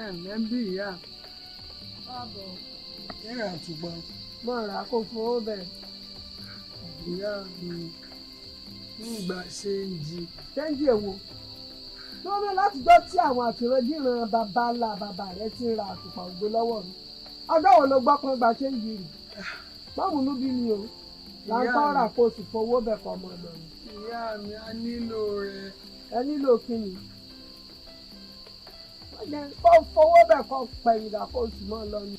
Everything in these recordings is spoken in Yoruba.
Ẹ ǹlẹ́ bí ìyá. Káàbọ̀. Ẹ̀rọ àtùpà. Mo rà kó fowó bẹ̀. Ìyá mi ń gbà ṣéǹjì. Ṣéǹjì èwo? Lórí láti gbọ́ tí àwọn àtìrandíran bàbá ńlá bàbá rẹ ti ń ra àtùpà ògbó lọ́wọ́ mi. Ọjọ́ wo ló gbọ́ pọ́n gba ṣéǹjì rì? Mọ́mùnú bí mi o. Là ń tọ́ rà kó sì fowó bẹ̀ kọ́ ọmọ ọ̀dọ̀ mi. Ìyá mi, a nílò rẹ̀. Ẹ nílò kí ni? Kó fowó bẹ̀ kọ́ pẹ̀yìndà kó sì mọ́ lọ ni.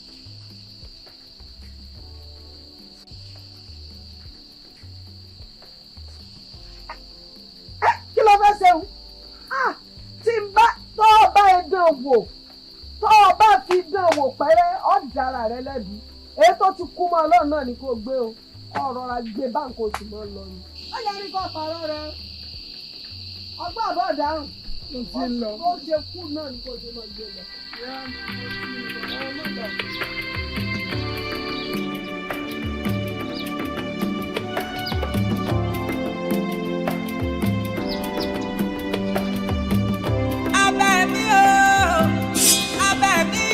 Kí ló fẹ́ ṣeun? Tí n bá tọ́ ọ bá ẹ dán wò, tọ́ ọ bá fi dán wò pẹ́rẹ́, ọ́ dára rẹ lẹ́bi. Èyí tó ti kú mọ́ Ọlọ́run náà ni kò gbé o. Kó rọra gbé báńkì oṣù mọ́ lọ ni. Ó yẹ ní kó parọ́ rẹ. Ọgbọ́n àbọ̀ dáhùn. Mo ti ń lọ. Bó ṣe kú náà ni kò ṣe máa gbé lọ. Ìyá mi, mo ti ń lọ. Abẹ́ mi o, abẹ́ mi,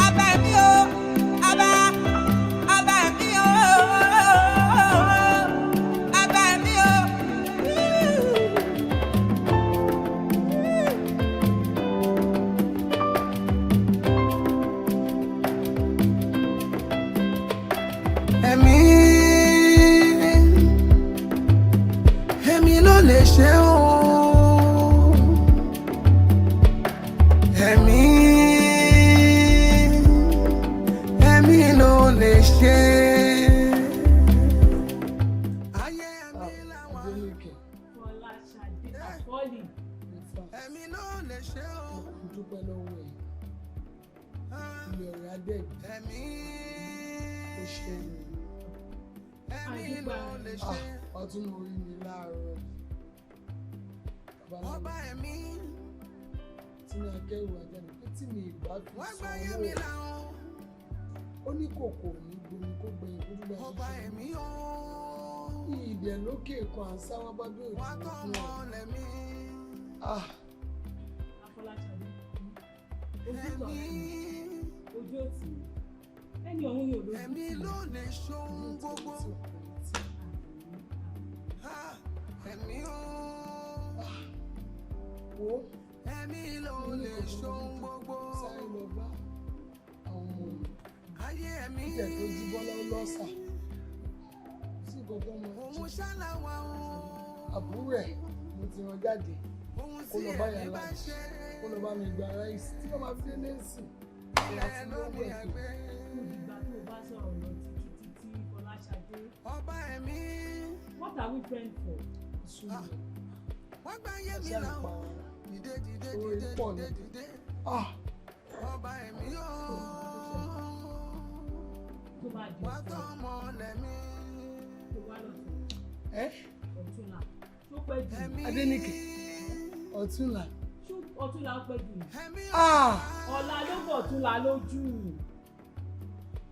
abẹ́ mi o, abẹ́, abẹ́ mi o, abẹ́ mi o. Ẹ̀mí, ẹ̀mí ló lè ṣe o. Ẹ̀mí, ẹ̀mí ló lè ṣe. Ayé ẹ̀mí làwọn. Adélékè. Fọláṣadé Àfọ́lì. Ẹ̀mí ló lè ṣe o. Mo dúpẹ́ lọ́wọ́ ẹ̀. Ilé ọ̀rẹ́ Adẹ́gbẹ́. Ẹ̀mí. Ó ṣe é. Ẹ̀mí ló lè ṣe. Ọtún mo rí mi láàárọ̀. Ọba ẹ̀mí. Tí ní akẹ́rù ajáde pé tí mi ìbá fi Wọ́n san gbá yé owó mi ẹ̀. làwọn. Ó ní kòkò ní gbomi kó gbẹ̀yìn kó dúgbà Ọba ṣoṣo. ẹ̀mí o. Ìdẹ̀ lókè kan à ń sáwá bá bí òjò Wọ́n tọ́ fún ọmọ ọ. lẹ̀mí. Afọláṣadé. Ojú tọ̀ ojú òtì. Ẹni ọ̀hún ni olójú Ẹ̀mí tì. ló lè ṣohun gbogbo. Ẹ̀mí o. Wo. Ẹ̀mí ló lè ṣohun gbogbo. Sáré lọ bá àwọn ọmọ mi. Ayé ẹ̀mí. Ìjẹ́ tó jí bọ́lá lọ́sà. Sí nǹkan tó mọ. Òun ṣáláwa o. Àbúrò ẹ̀ mo ti rán jáde. Ohun Kó tí lọ bá ẹ̀mí yàrá bá ṣe. kó lọ bá mi gba ráìsì tí wọ́n máa fi délé sìn. Ìyá Ẹ fún ló lówó ní ẹ̀ tó. ẹgbẹ́. Ìgbà tó o bá sọ̀rọ̀ lọ títí títí, Fọláṣadé. Ọba ẹ̀mí. What are we friends for? Sùn mi. Wọ́n gbá yé mi Ṣé làwọn. àpá Dìde dìde orí dìde pọ̀ dìde ni? dìde. Ọba ẹ̀mí o. Tó bá di Wọ́n tọ́ ọ̀túnla. ọmọ lẹ̀mí. Tó wá lọ́tún. Ẹ́ Ọ̀túnla. Tó pẹ́ jù. Adéníkè ọ̀túnla. Ṣó ọ̀túnla pẹ́ jù? Ọ̀la ló bọ̀ ọ̀túnla lójú.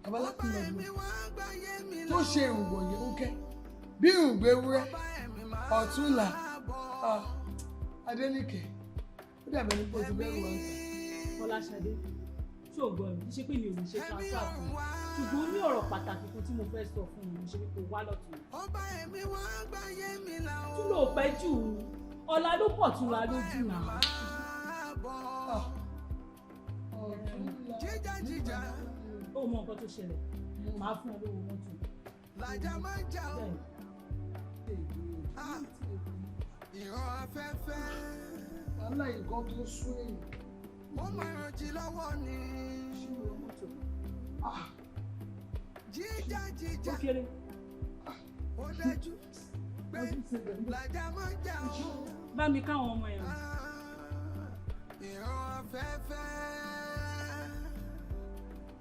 Babalákùnrin ọdún tó ṣe ìrùngbọ̀n yẹn ń kẹ́ bí ìrùngbọ̀n ewúrẹ́ ọ̀túnla. Adéníkè, ó dàbẹ̀ ní pọ̀ ti bẹ́ẹ̀ wá ń tà. Fọláṣadé, ṣé o gbọ́ mi? Kì í ṣe pé mi ò ní ṣe transfer fún un, ṣùgbọ́n ó ní ọ̀rọ̀ pàtàkì kan tí mo fẹ́ sọ fún mi, mo ṣe pé kó wá lọ́tún. Ọba ẹ̀mí wá gbá yé mi làwọn. Tún lò pẹ́ jù, ọ̀la ló pọ̀ tún la lójú náà. Jíjà jíjà. Ó mọ nǹkan tó ṣẹlẹ̀, màá fún ẹ lówó mọ́tò. Làjà máa ń jà o. Ìran afẹ́fẹ́. Wàhálà nǹkan tó sún èyí. Ó máa rànjí lọ́wọ́ ni. Jíjà jíjà. Ó kéré. Ó dájú pé làjà máa ń jà o. Bá mi káwọn ọmọ ẹ̀ rìn. Ìran afẹ́fẹ́.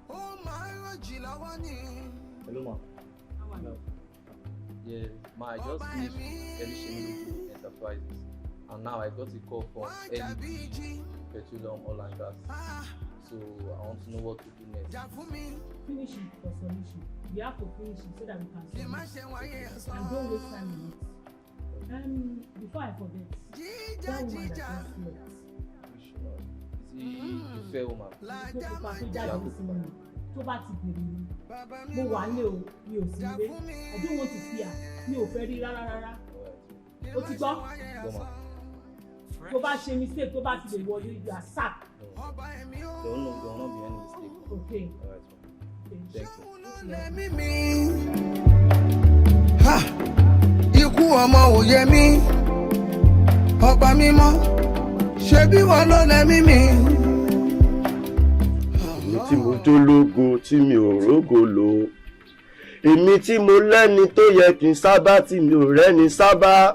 Ó máa rànjí lọ́wọ́ ni. Hello, ma. How are you? Yes, ma, I just finished with Elishemiloju Enterprises, and now I got a call from LEG Petroleum Oil and Gas. So I want to know what to do next. Finish it for solution. We have to finish it so that we can solve it. And don't waste time on it. Before I forget, that woman that just left. Which one? Is he fẹ́ o ma. Tó pupa tó jáde nísìnyí, tó bá ti bèrè mi, mo wà nílé o, mi ò sí nílé. I don't want to see her. Mi ò fẹ́ rí rárá rárá. O ti gbọ́? Gbọ́ ma. Tó bá ṣe mistake, tó bá ti lè wọlé, you are sacked. There will not be any mistake. Okay. All right, ma. Thank you. Lẹ́mí mi. Ha! Ikú ọmọ ò yẹ mí, ọba mímọ́, ṣebí wọn ló lẹ́mí mi. Èmi tí mo jólógo tí mi ò rógo lò, èmi tí mo lẹ́ni tó yẹ kí n sábà tí mi ò rẹ́ni sábà,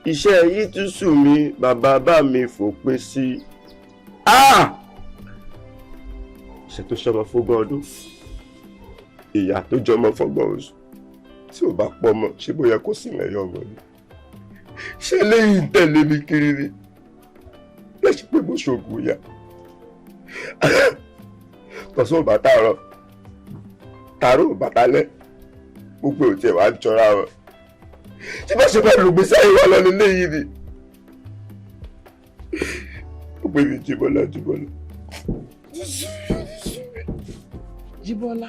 iṣẹ́ yìí tún sù mí, bàbá bá mi fòpin sí i. Ah! Iṣẹ́ tó ṣọmọ fógún ọdún, ìyá tó jọmọ fọ́gbọ̀n oṣù, tí ò bá pọ̀ mọ́, ṣé bóyá kó sì mẹ́yọ̀ ọmọ ni? Ṣé eléyìí ń tẹ̀lé mi kiri ni? Lẹ́sìn pé mo ṣoògùn ìyá tọ̀sán ò bá tààrọ̀, tààrọ̀ ò bá talẹ́, gbogbo ò tiẹ̀ wá ń jọra wọn. Tí bá ṣe bá lùgbé sáyé wà lọ nílé yìí ni ó pè mí Jíbọ́lá, Jíbọ́lá. Jíbọ́lá.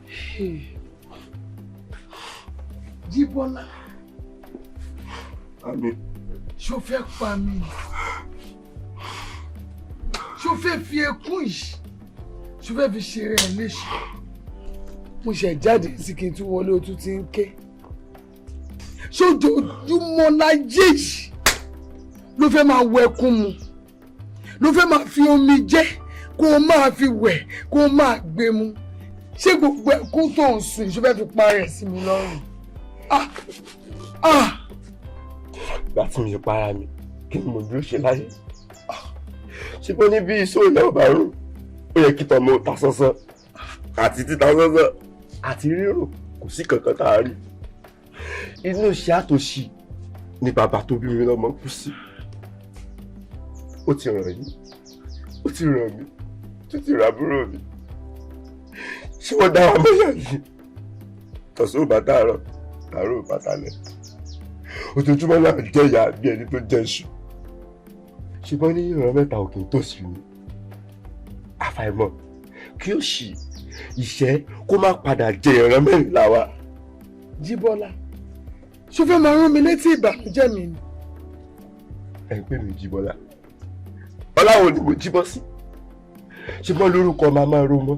Hey. Jíbọ́lá. Àmín. Ṣó fẹ́ pa mí ni? Ṣó fẹ́ fi ẹkún yìí? Ṣó fẹ́ fi ṣeré ẹ léṣe? Mo ṣẹ̀ jáde sí kí n tún wọlé, o tún ti ń ké. Ṣojoojúmọ́ láyé yìí ló fẹ́ máa wọ ẹkún mu, ló fẹ́ máa fi omi jẹ́ kó o máa fi wẹ̀ kó o máa gbé mu? Ṣé gbogbo ẹkún tó ń sùn yìí, ṣó fẹ́ fi parẹ́ sí mi lọ́rùn? Ah ah! Ìgbà tí mi para mi, kí ni mo dúró ṣe láyé? Ṣé bó ní bí iṣó ìyá ọba rò ó yẹ kí tọmọ ta sánsán àti títa sánsán àti rírò, kò sí kankan tá a rí. Inú iṣẹ́ àtòṣì ni bàbá tó bí mi lọ́mọ kú sí. Ó ti ràn yín, ó ti ràn mí, tó ti ràn àbúrò mi. Ṣé wọ́n dá wa mọ́yà yìí? Tọ̀sán ò bá tààrọ̀, tààrọ̀ ò bá talẹ̀, ojoojúmọ́ náà jẹ́ ìyá bí ẹni tó jẹ́ iṣu. Ṣùgbọ́n ní ìran mẹ́ta òkè tó sì ní àfàìmọ̀ kí ó sì ìṣẹ́ kó má padà jẹ ìran mẹ́rin làwa. Jíbọ́lá, ṣó fẹ́ máa rán mi létí ìbànújẹ́ mi ni? Ẹ ń pè mí Jíbọ́lá, ọláwo ni mo jíbọ́ sí? Ṣùgbọ́n lórúkọ máa máa ro mọ́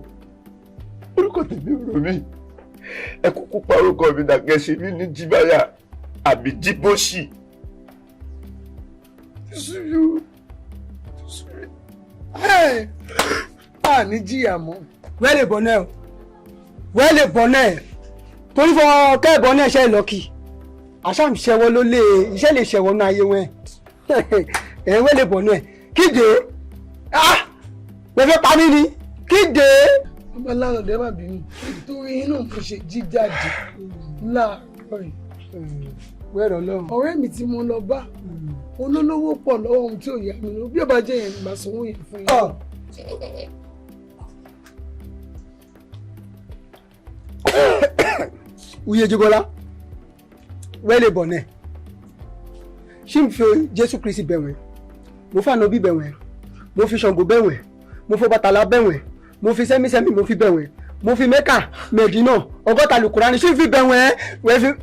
orúkọ tèmi ò rò mí. Ẹ kúkú pa orúkọ mi dàgẹ́, ṣe mí ní Jíbáyà àbí Jíbóṣì. A ní jìyà mọ́. Wẹ́lẹ̀ bọ̀ náà, wẹ́lẹ̀ bọ̀ náà, torí fọ kẹ́ẹ̀bọ̀ náà ṣe lọ́kì àṣàm ṣẹwọ́ ló lé iṣẹ́ lè ṣẹwọ́ náà ayé wọn ẹ̀. Wẹ́lẹ̀ bọ̀ náà, kíde ah, wọ́n fẹ́ pa mí ni, kíde. Bàbá lánàá má bínú, torí inú mo ṣe jíjáde láàárọ̀ yìí. Wẹ́rọ̀ lọ́rùn. Ọ̀rẹ́ mi tí mo lọ bá olólówó pọ̀ lọ́wọ́ ohun tí ò yá mi lọ, bí ó bá jẹ́ yẹn gbà sanwó yẹn fún yín. Uye Jíbọ́lá, wẹ́lẹ̀ bọ̀ náà, ṣé n fi Jésù Kristi bẹ̀wẹ̀, mo fi Ànábì bẹ̀wẹ̀, mo fi Ṣàngó bẹ̀wẹ̀, mo fi Ọbàtálá bẹ̀wẹ̀, mo fi sẹ́mísẹ́mí mo fi bẹ̀wẹ̀, mo fi Mẹ́kà Mẹ̀dínà 60 Lùkùránì ṣé n fi bẹ̀wẹ̀?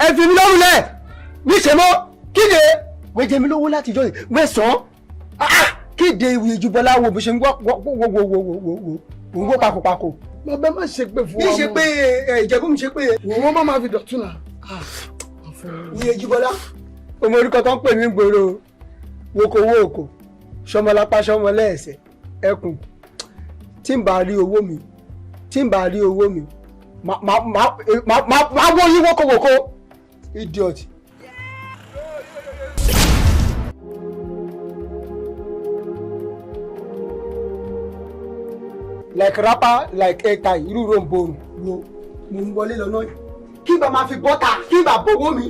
Ẹ fi mi lọ́rùn lẹ̀ mi ṣe mọ́. Kíde wẹ́ jẹ mi lówó láti jọ yìí, wẹ́ sàn án. Kíde Uye Jíbọ́lá, wo bó ṣe ń wọ́ wọ́ wọ́ wọ́ wọ́ wọ́ pakopako. Bàbá má ṣe pé fún wa mọ́. Mi ṣe pé ìjẹ̀bú mi ṣe pé. Wọ́n má máa fi dọ̀tún náà. Uye Jíbọ́lá, ọmọ orúkọ tó ń pè mí gbòòrò, woko woko, sọmọlápá sọmọ lẹ́ẹ̀sẹ̀ ẹkùn. Tí n bá rí owó mi, tí n bá rí owó mi, máa wọ́ yín wókòwòkò, idiot. Like rapper, like airtie, irú romborun wo mo ń wọlé lọ náà, kí bá máa fi bọ́tà, kí bá bọ́wọ́ mi,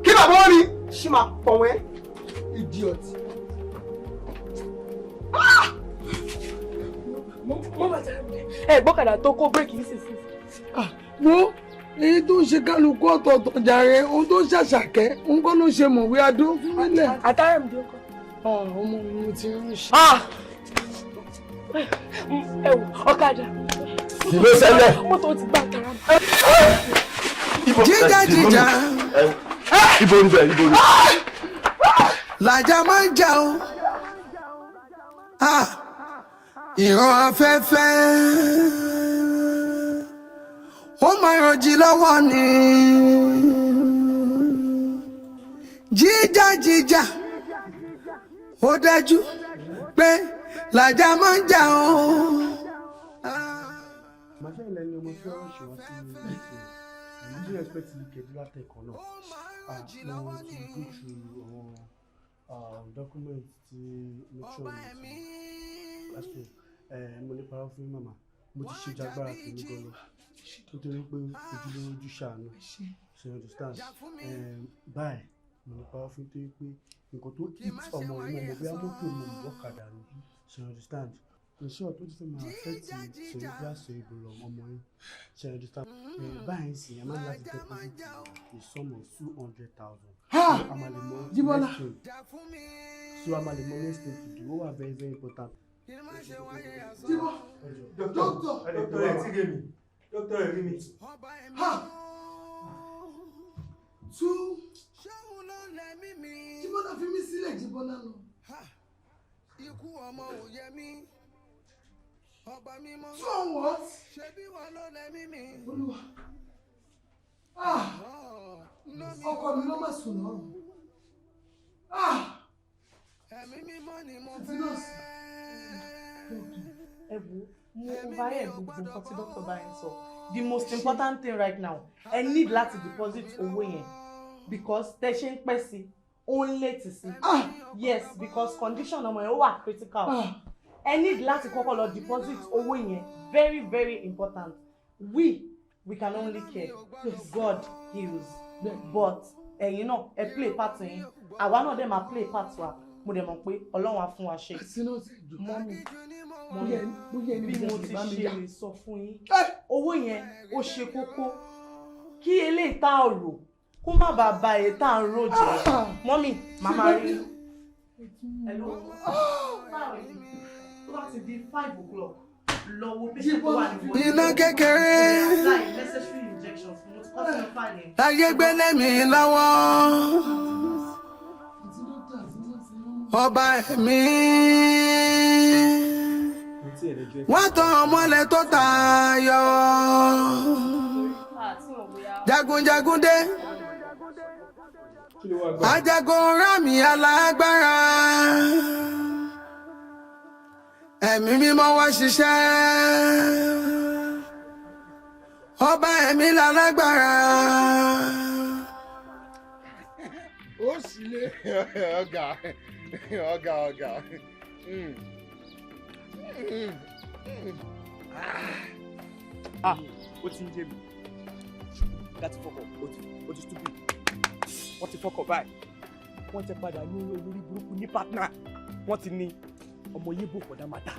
kí bá bọ́wọ́ mi ṣì máa pọ̀ wẹ́, idiot. Mo bàtà ẹ gbọ́kadà tó kó bírèkì nísinsìnyí. Wo Èyí tó ń ṣe kálukú ọ̀tọ̀ọ̀tọ̀ jàre, ohun tó ń ṣàṣàkẹ́ òun kọ́ ló ń ṣe mọ̀wé adó fún mílẹ̀. Àtàrà mi dé kọ́. Ọmọ mi mo ti ń ṣe. Ẹ wò, ọ̀kadà. Kí ló ṣẹlẹ̀? Mọ́tò ti gbà tara mi. Jíjà jíjà. Ibo ń bẹ, ibo ń bẹ. Làjà máa ń jà o. Ah, ìran afẹ́fẹ́ ó máa rànjí lọ́wọ́ ni. Jíjà jíjà ó dájú pé làjà máa ń jà o. Màṣẹ́ ilẹ̀ ni ọmọ fẹ́ ọ̀ṣọ́ wá sí meeting. I didn't expect to get látẹ̀kọ́ náà. Ah, mo ti go through àwọn documents tí matron mi ti last week. Mo lè parọ́ fún màmá, mo ti ṣe jagbára tèmi gan lọ nítorí pé ojúlówó ṣàánú. So you understand? Báyìí mo lè parọ́ fún nítorí pé nǹkan tó hit ọmọ mi, mo mọ̀ bóyá mọ́tò mo mọ̀ ọ̀kadà ni. So you understand? In short, ó ti fẹ́ máa affect cerebral cerebellum ọmọ yín. So you understand? Báyìí sì, ẹ máa ń láti deposit a sum of 200,000. Ha! So a máa lè mọ Jíbọ́lá. next thing. So a máa lè mọ next thing to do. Ó wà very very important. Jíbọ́, doctor. Doctor ẹ ti rí mi. Doctor ẹ rí mi. Ha! Two. Jíbọ́lá fi mí sílẹ̀, Jíbọ́lá lọ. Ikú ọmọ ò yẹ mí. Ọba mímọ́. Two on what? Ṣebí wọn ló lẹ́mí mi. Olúwa. Ah! Ọkọ mi ló má sùn lọ́rùn. Ah! Ẹ̀mí mímọ́ ni mo Àti fẹ́. nọ́ọ̀sì. Ẹ wo, mo overhear gbogbo nǹkan tí doctor bá yín sọ. The most important thing right now, ẹ need láti deposit owó yẹn because tẹ ṣe ń pẹ́ sí, ó ń late sí. Yes, because condition ọmọ yẹn, ó wà critical. Ẹ need láti kọ́kọ́ lọ deposit owó yẹn, very very important. We can only care, God heals, but ẹ̀yin náà, ẹ play part yín, àwa náà dẹ̀ máa play part wa. Mo dẹ̀ mọ̀ pé Ọlọ́run á fún wa ṣe. Àti nọ́ọ̀sì, ẹjọ́. Mummy, Bóyá ẹni bí mo bí ti bá mi ṣe yá. lè sọ fún yín, owó yẹn ó ṣe kókó kí eléyìí tá a rò kó má bàa ba èyí tá à ń rò jẹ́. Mummy, màmá rí. Hello. Tó bá ti di 5 o'clock, lọ wo patient tó wà ní ward. Iná kékeré. Apply necessary injections fún, mo ti kọ́ sínú file yẹn. Láyé gbélé mi lọ́wọ́. Ọba ẹ̀mí. Wọ́n tán ọmọlẹ̀ tó tayọ. Jagunjagun dé. Ajagun rámì alágbára. Ẹ̀mí mímọ́ wá ṣiṣẹ́. Ọba ẹ̀mí lálágbára. Ó sì lé. Ọ̀gá, ọ̀gá, ọ̀gá. Ah, ó ti ń yé mi. Ọ̀gá ti fọkọ̀, ó ti stupid. Wọ́n ti fọkọ̀ báyìí. Wọ́n ti padà ní olórí burúkú ní partner. Wọ́n ti ní ọmọ yíbo for that matter.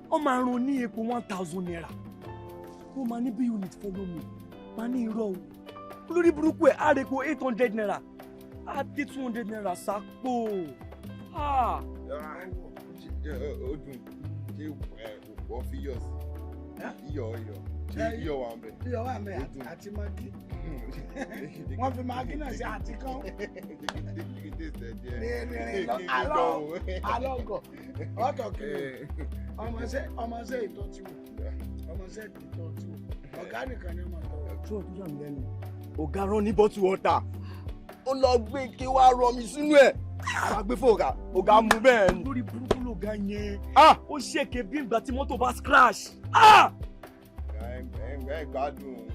Wọ́n máa run ní epo ₦1,000. Wọ́n máa ní bí unit follow me. Máa ní irọ́ o. Olórí burúkú ẹ̀ á repo ₦800. Á dé ₦200 sápò. Ah! Ó dùn. Ṣé wọ́n fi iyọ̀ sí? Iyọ̀, iyọ̀. Ṣé iyọ̀ wà ń bẹ̀? Iyọ̀ wà ń bẹ̀ àti Maggi. Wọ́n fi Maggi náà sí àti kán. Ní alọ́ alọ́gọ̀ ọ̀tọ̀ kiri ọmọọṣẹ́ ọmọọṣẹ́ ìtọ́ ti wò, ọmọọṣẹ́ ìtọ́ ti wò, ọ̀gá nìkan ni ọmọ tọ́. Ṣé o tún yà mí lẹ́nu? Ọ̀gá rán ní bottle water. Ó lọ gbé ike wá rọ mi sínú ẹ̀. Àwa gbé fún ọ̀gá, ọ̀gá mú bẹ́ẹ̀ ni. Lórí burúkú lọ̀gá yẹn. Ó ṣèké bí ìgbà tí mọ́tò bá scratch. Ẹ gbádùn.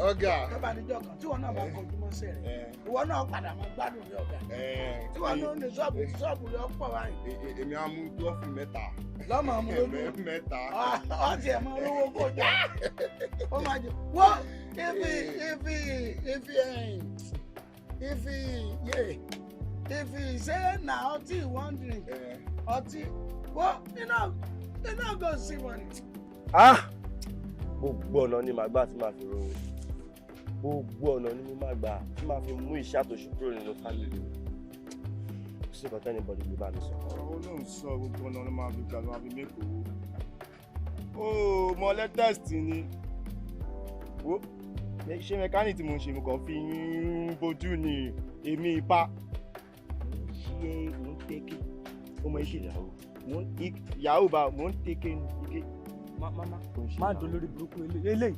Ọ̀gá. Tó bá níjọ́ kan tí wọn náà bá kọjú mọ́ṣẹ́ rẹ̀, ìwọ náà padà máa gbádùn ní ọ̀gá. Tí wọn náà ní ṣọ́ọ̀bù, ṣọ́ọ̀bù rẹ̀ ọ̀pọ̀ báyìí. Èmi á mú trophy mẹ́ta. Lọ́mọ mú lójú. Mẹ́ta. Ọtí ẹ̀ mọ olówó kó jọ. Ó máa jẹ. Wọ́n if if yeah if you say na ọtí you wan drink, ọtí wọ́n. You no go see money. Ah, gbogbo ọ̀nà ni màá gbà tí màá fi rówó, gbogbo ọ̀nà ni mo máa gbà tí màá fi mú iṣẹ́ àtòṣù kúrò nínú family mi. Kò sí nǹkan tí anybody lè bá mi sọ. Ọ̀rọ̀ wo ló ń sọ? Gbogbo ọ̀nà ló máa fi gbà, ló máa fi make owó. Ó mọ latest ni wo ṣé mẹkáníìkì tí mo ń ṣe, mo kàn fi ń bojú ni èmi ipa. Ṣé mò ń tẹ́kẹ̀? Ó mọ ike mò ń yahoo bá mò ń tẹ́kẹ̀ ní ike. Má má má má dùn lórí burúkú eléyìí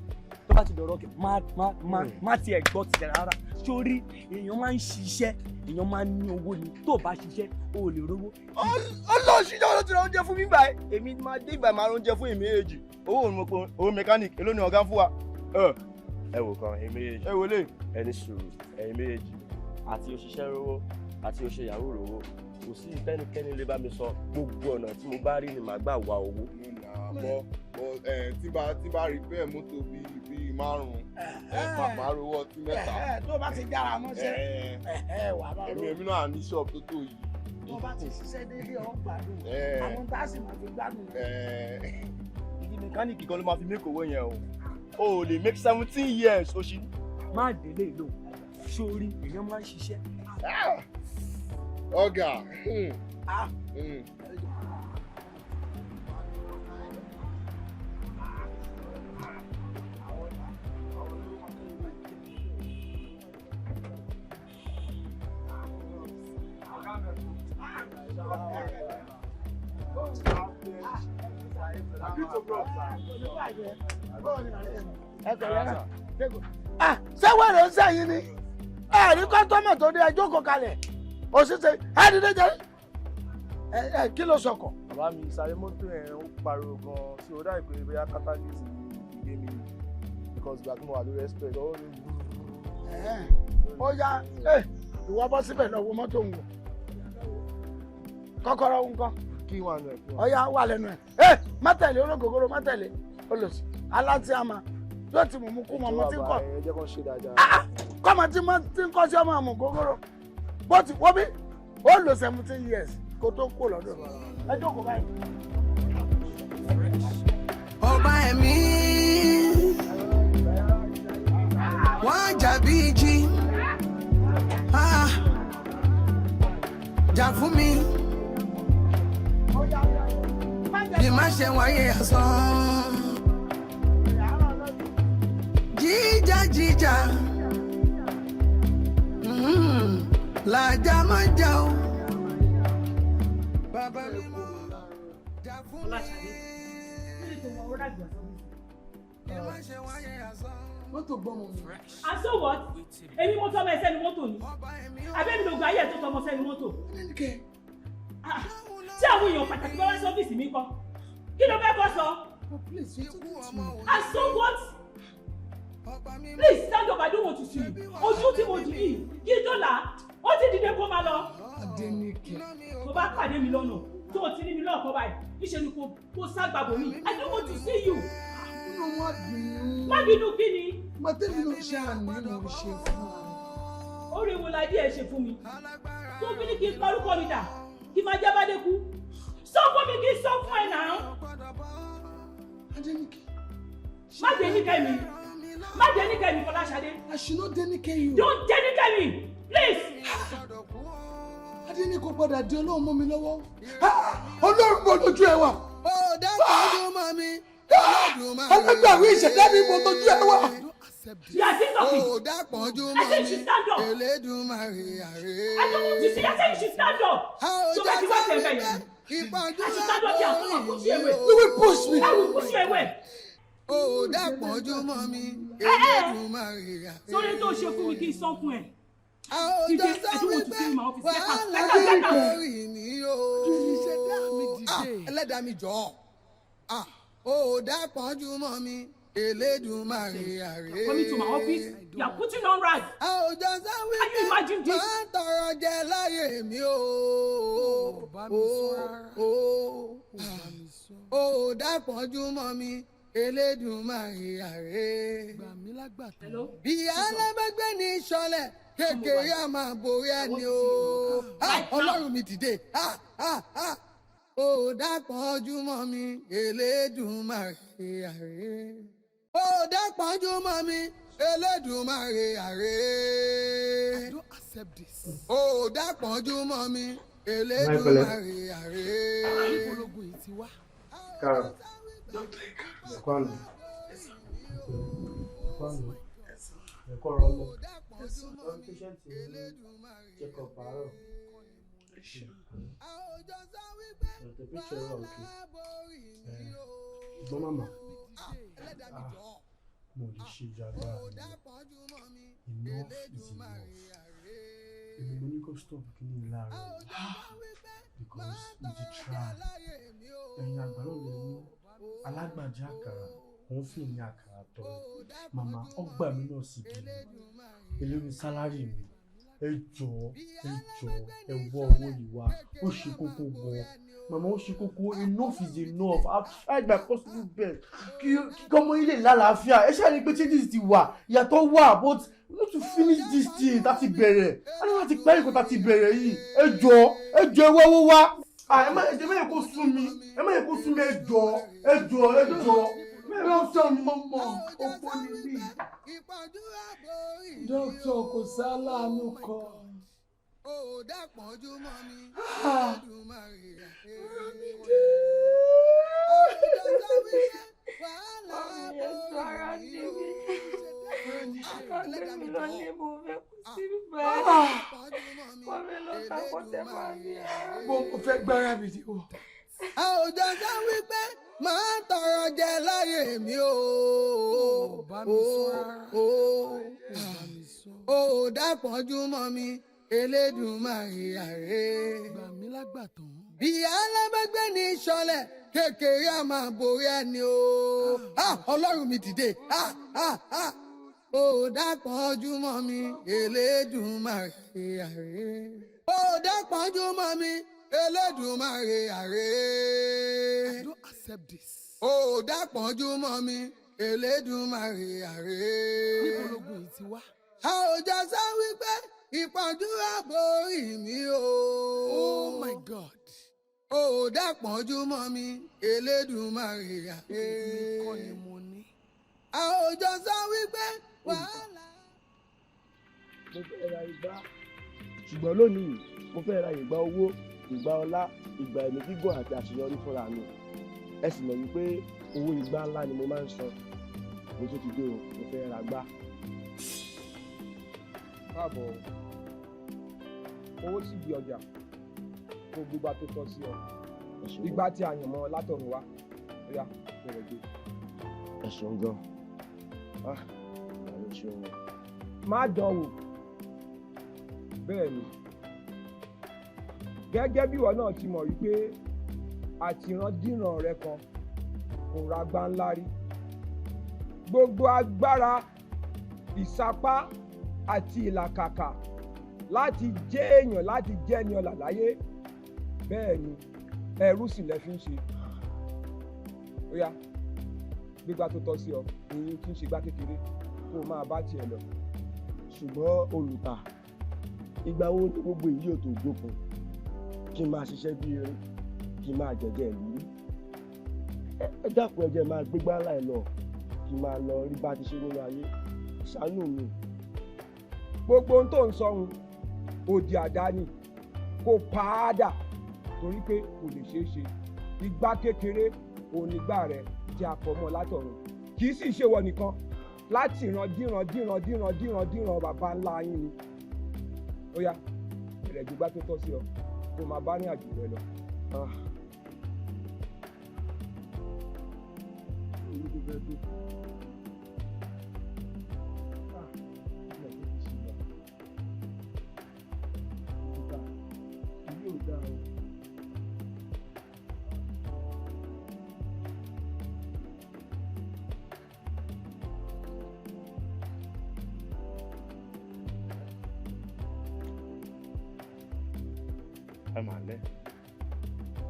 tó bá ti dọ̀rọ̀ kẹ, má má má má tiẹ̀ gbọ́ tiẹ̀ rárá. Sórí, èèyàn máa ń ṣiṣẹ́, èèyàn máa ń ní owó ni. Tó o bá ṣiṣẹ́, o ò lè rówó. Ọlọ́ọ̀ṣì náà ló ti ra oúnjẹ fún mi báyìí. Èmi máa dé ìgbà máa ra oúnjẹ fún èmi èjì. Owó òun mo pe owó mẹkáníìkì, èló ni ọ̀gá ń fún wa? Ẹ wò kan, ẹ̀yin méjèèjì. Ẹ wò lè. Ẹni sùúrù, ẹ̀yin méjèèjì, àti òṣìṣẹ́ rówó àti òṣè yahoo rówó, kò sí ìtẹ́nikẹ́ni lè bá mi sọ. Gbogbo ọ̀nà tí mo bá rí ni màá gbà wá owó. Bọ́ ẹ tí bá repair mọ́tò bíi márùn-ún, ẹ máa rówó ọtí mẹ́ta. Tó bá ti jára mọ́ṣẹ́, wà á bá Èmi èmi náà ní ṣọ́ọ̀bù tó tó yìí. Tó bá ti ṣiṣẹ́ déédéé, ọ̀ gbádùn àwọn tá a sì máa fi gbádùn. Ìdí mẹkáníìkì kan ló máa fi make owó yẹn o. O ò lè make 17 years o ṣì. Má délé lò. Sórí, èèyàn máa ń ṣiṣẹ́. Ọ̀gá. Ah. Ṣé wẹ́rẹ̀ ń sẹ́yìn ni ẹ rí customer tó dé? Ẹ jókòó kalẹ̀, òṣìṣẹ́ ẹ dídé jẹ́ ẹ. Kí ló sọkọ̀? Bàbá mi, ìsàlẹ̀ mọ́tò yẹn ó pariwo gan-an, so ó dà pé bóyá catalyst ni ìgbé mi, because ìgbà tí mo wà lórí express ó ní. Ó yá, ìwọ bọ́ síbẹ̀ lọ wo mọ́tò ń wò. Kọ́kọ́rọ́ ń kọ́? Kí wà nù ẹ̀? Ó yá, wà lẹ́nu ẹ̀. Ẹ má tẹ̀lé ológogoro, má tẹ̀lé olùsí aláti àmà yóò ti mú mú kú mọ́ tí ń kọ́. Ẹ jẹ́ kó ṣe dáadáa. Kọ́mọ tí mo ti ń kọ́ sí ọmọ àmú gógóró bó ti wọ́n bí ó lò 17 years kó tó kú lọ́dọ̀. Ẹ jókòó báyìí. Ọba ẹ̀mí wọ́n jàbí jí. Ah, jà fún mi bí má ṣe wáyé asán, jíjà jíjà làjà máa jà o. Bàbá mi mọ̀ jà fún mi. Fọláṣadé, kí ni tó mọ owó dàgbà sọ́fíìsì? Bí má ṣe wáyé asán. Mọ́tò gbọ́mọ mi. And so what? Èmi mo tọ́mọ ẹ sẹ́nu mọ́tò ni? Àbẹ́mi ló gba ayé ẹ̀ tó tọmọ sẹ́nu mọ́tò? Ah, tí àwọn èèyàn pàtàkì bá wá sọ́fíìsì mi kọ́, kí ló fẹ́ kọ́ sọ? And so what? Please stand up, I don't want to see you. Ojú tí mo dì yìí, kí dọ́là, ó ti dìde kó máa lọ. Adéníkẹ́. Tó bá pàdé mi lọ́nà, tó o ti ní mi lọ́ọ̀kọ́ báyìí, níṣẹ́ ni kò ságbàbọ̀ mi. I don't want to see you. Nínú wọn bínú. Má bínú kí ni? Mọ̀tẹ́mi ló ṣe àní mo ṣe fún ọ. Orí wo la díẹ̀ ṣe fún mi? Tó fi ní kí n parúkọ mi dà, kí n máa jẹ́ Bádékú. Sọ fún mi kí n sọ fún ẹ náà. Adéníkẹ́. Má Déníkẹ́ mi. Má Déníkẹ́ mi, Fọláṣadé. I should not Déníkẹ́ you. Don't Déníkẹ́ mi, please. Adéníkẹ́ padà di Ọlọ́run mọ́ mi lọ́wọ́. Ọlọ́run mọ́ lójú ẹ wà. Ó dákun mọ́ mi. Alágbàwí ìṣẹ̀dá mi, mọ́ lójú ẹ wà. You are still talking. Ó dápọ̀jù I mọ́ said you should mi. stand up. Elédùmarè àrè. I don't want to see. I said you should stand up. So bẹ́ẹ̀ ti wá tẹ̀ bẹ́ẹ̀ yẹn. Ìpọ́njú I should stand up here and come and push you away. You will push me. I will push you away. Ó dápọ̀jù mọ́ mi. Elédùmarè àrè. Sórí tó ṣe fún mi kí n sọ fún ẹ. Àwùjọ Dìde, sọ I don't want to wípé see you in my office. Get out, wàhálà get out, get out. lórí ni o. Ìṣẹ̀dá mi Ah, dìde. Ẹlẹ́dàá mi jọ̀ọ́. Ah, Ó dápọ̀jù mọ́ mi. Elédùmarè àrè. Coming to my office, you are putting on rag. Àwùjọ sọ Can wípé you imagine this? máa ń tọrọ jẹ láyé mi o. Bá mi sọ rárá. O Bá mi sọ. Ó dápọ̀jù mọ́ mi. Elédùmarè àrè. Gbà mí lágbàtà. Hello? Bí alábẹ́gbẹ́ ní sọlẹ̀ kékeré a máa borí ẹni o. Ah, Ọlọ́run mi dìde. Ah, ah, ah. Ó dápọ̀jù mọ́ mi, Elédùmarè àrè. Ó dápọ̀jù mọ́ mi, Elédùmarè àrè. I don't accept this. Ó dápọ̀jù mọ́ mi, Elédùmarè àrè. Ológun yìí ti wá. Káàrọ̀. Ẹ̀kọ́ àná. Ẹ̀kọ́ àná. Ẹ̀kọ́ ọ̀rọ̀ ọmọ. Wọ́n patient ní check up àárọ̀. The picture wà okay. Ṣùgbọ́n màmá, mo lè ṣe ju agbára mi lọ. Enough is enough. Èmi mo ní kó stop kíní láàárọ̀ because we dey try. Ẹ̀yin àgbà náà lè ní alágbàjá àkàrà, òun fi ní àkàrà tọrọ. Màmá, ọgbà mi náà sì bí mi. Èló ni sálárì mi? Ẹ jọ̀ọ́, ẹ jọ̀ọ́, ẹ wọ owó yìí wá. Ó ṣe kókó gan. Màmá, ó ṣe kókó. Enough is enough. I've tried my possible best. Kí ọmọ yín lè lálàáfíà. Ẹ ṣáà ní pé changes ti wà, ìyàtọ̀ wà, but we need to finish this thing tá ti bẹ̀rẹ̀. A ní láti parí nǹkan tá ti bẹ̀rẹ̀ yìí. Ẹ jọ̀ọ́, ẹ jọ̀ọ́, ẹ wá owó wá. Ẹ má yẹ kó sún mi. Ẹ má yẹ kó sún mi, ẹ jọ̀ọ́, ẹ jọ̀ọ́, ẹ jọ̀ọ́. Dókítà mo mọ̀, òpó ni mí. Dókítà kò sáláàánú kan. Mo fẹ́ gbára mi dé wọ̀. A ò jọ sọ wípé máa ń tọrọ jẹ láyé mi o. Ó dápọ̀jù mọ́ mi, Elédùmarè àrè. Gbà mí lágbàtàn. Ìyá alábẹ́gbẹ́ ní ìṣọlẹ̀ kékeré a máa borí ẹni o. Ọlọ́run mi dìde. Ó dápọ̀jù mọ́ mi, Elédùmarè àrè. Ó dápọ̀jù mọ́ mi, Elédùmarè àrè. I don't accept this. Ó dápọ̀jù mọ́ mi, Elédùmarè àrè. Níbo lógun yìí ti wá? A ò jọ sọ wípé ìpọ́njú àborí mi o. Oh my God. Ó dápọ̀jù mọ́ mi, Elédùmarè àrè. Èmi kọ́ ni mo ní. A ò jọ sọ wípé wàhálà. Mo fẹ́ ra igbá, ṣùgbọ́n lónìí mo fẹ́ ra ìgbà owó, ìgbà ọlá, ìgbà ẹ̀mí gígùn àti àṣeyọrí fúnra mi. Ẹ sì mọ̀ wípé owó igbá ńlá ni mo máa ń san. Mo tún ti dé o, mo fẹ́ ra gbá. Káàbọ̀, owó sì di ọjà kó gbogbo tó tọ́ sí ọ. Ìgbà tí a yàn mọ́ látọ̀run wá, ó yá, bẹ̀rẹ̀ gbé. Ẹ ṣeun gan. Ẹ ṣeun. Má dán wò. Bẹ́ẹ̀ ni, gẹ́gẹ́ bí ìwọ náà ti mọ̀ wípé àtìrandíran rẹ kan kò ra gbá ńlá rí. Gbogbo agbára, ìsapá àti ìlàkàkà láti jẹ́ èèyàn, láti jẹ́ ẹni ọlà láyé, bẹ́ẹ̀ ni ẹrú sì lẹ fi ń ṣe. Ó yá, gbígbà tó tọ́ sí ọ, èyí tí ń ṣe gbá kékeré, kó o máa bá tiẹ̀ lọ. Ṣùgbọ́n olùtà, ìgbà wo ni gbogbo èyí ò tó dópin? Kí n máa ṣiṣẹ́ bí erin, kí n máa jẹ̀jẹ̀ ìlú. Ẹ dákun, ẹ jẹ́ máa gbégbá láì lọ, kí n máa lọ rí bá ti ṣe nínú ayé. Ṣàánú mi. Gbogbo ohun tó ń sọhun òdì àdáni kò pàádà torí pé kò lè ṣeé ṣe. Igbá kékeré òun nígbà rẹ tí a kọ mọ́ látọ̀run, kì í sì ṣe wọ nìkan, láti ìran díran díran díran díran díran bàbá ńlá yín ni. Ó yá, bẹ̀rẹ̀ gbígbá tó tọ́ sí ọ, kó máa bá ní àjò rẹ lọ. Ẹ mà lẹ́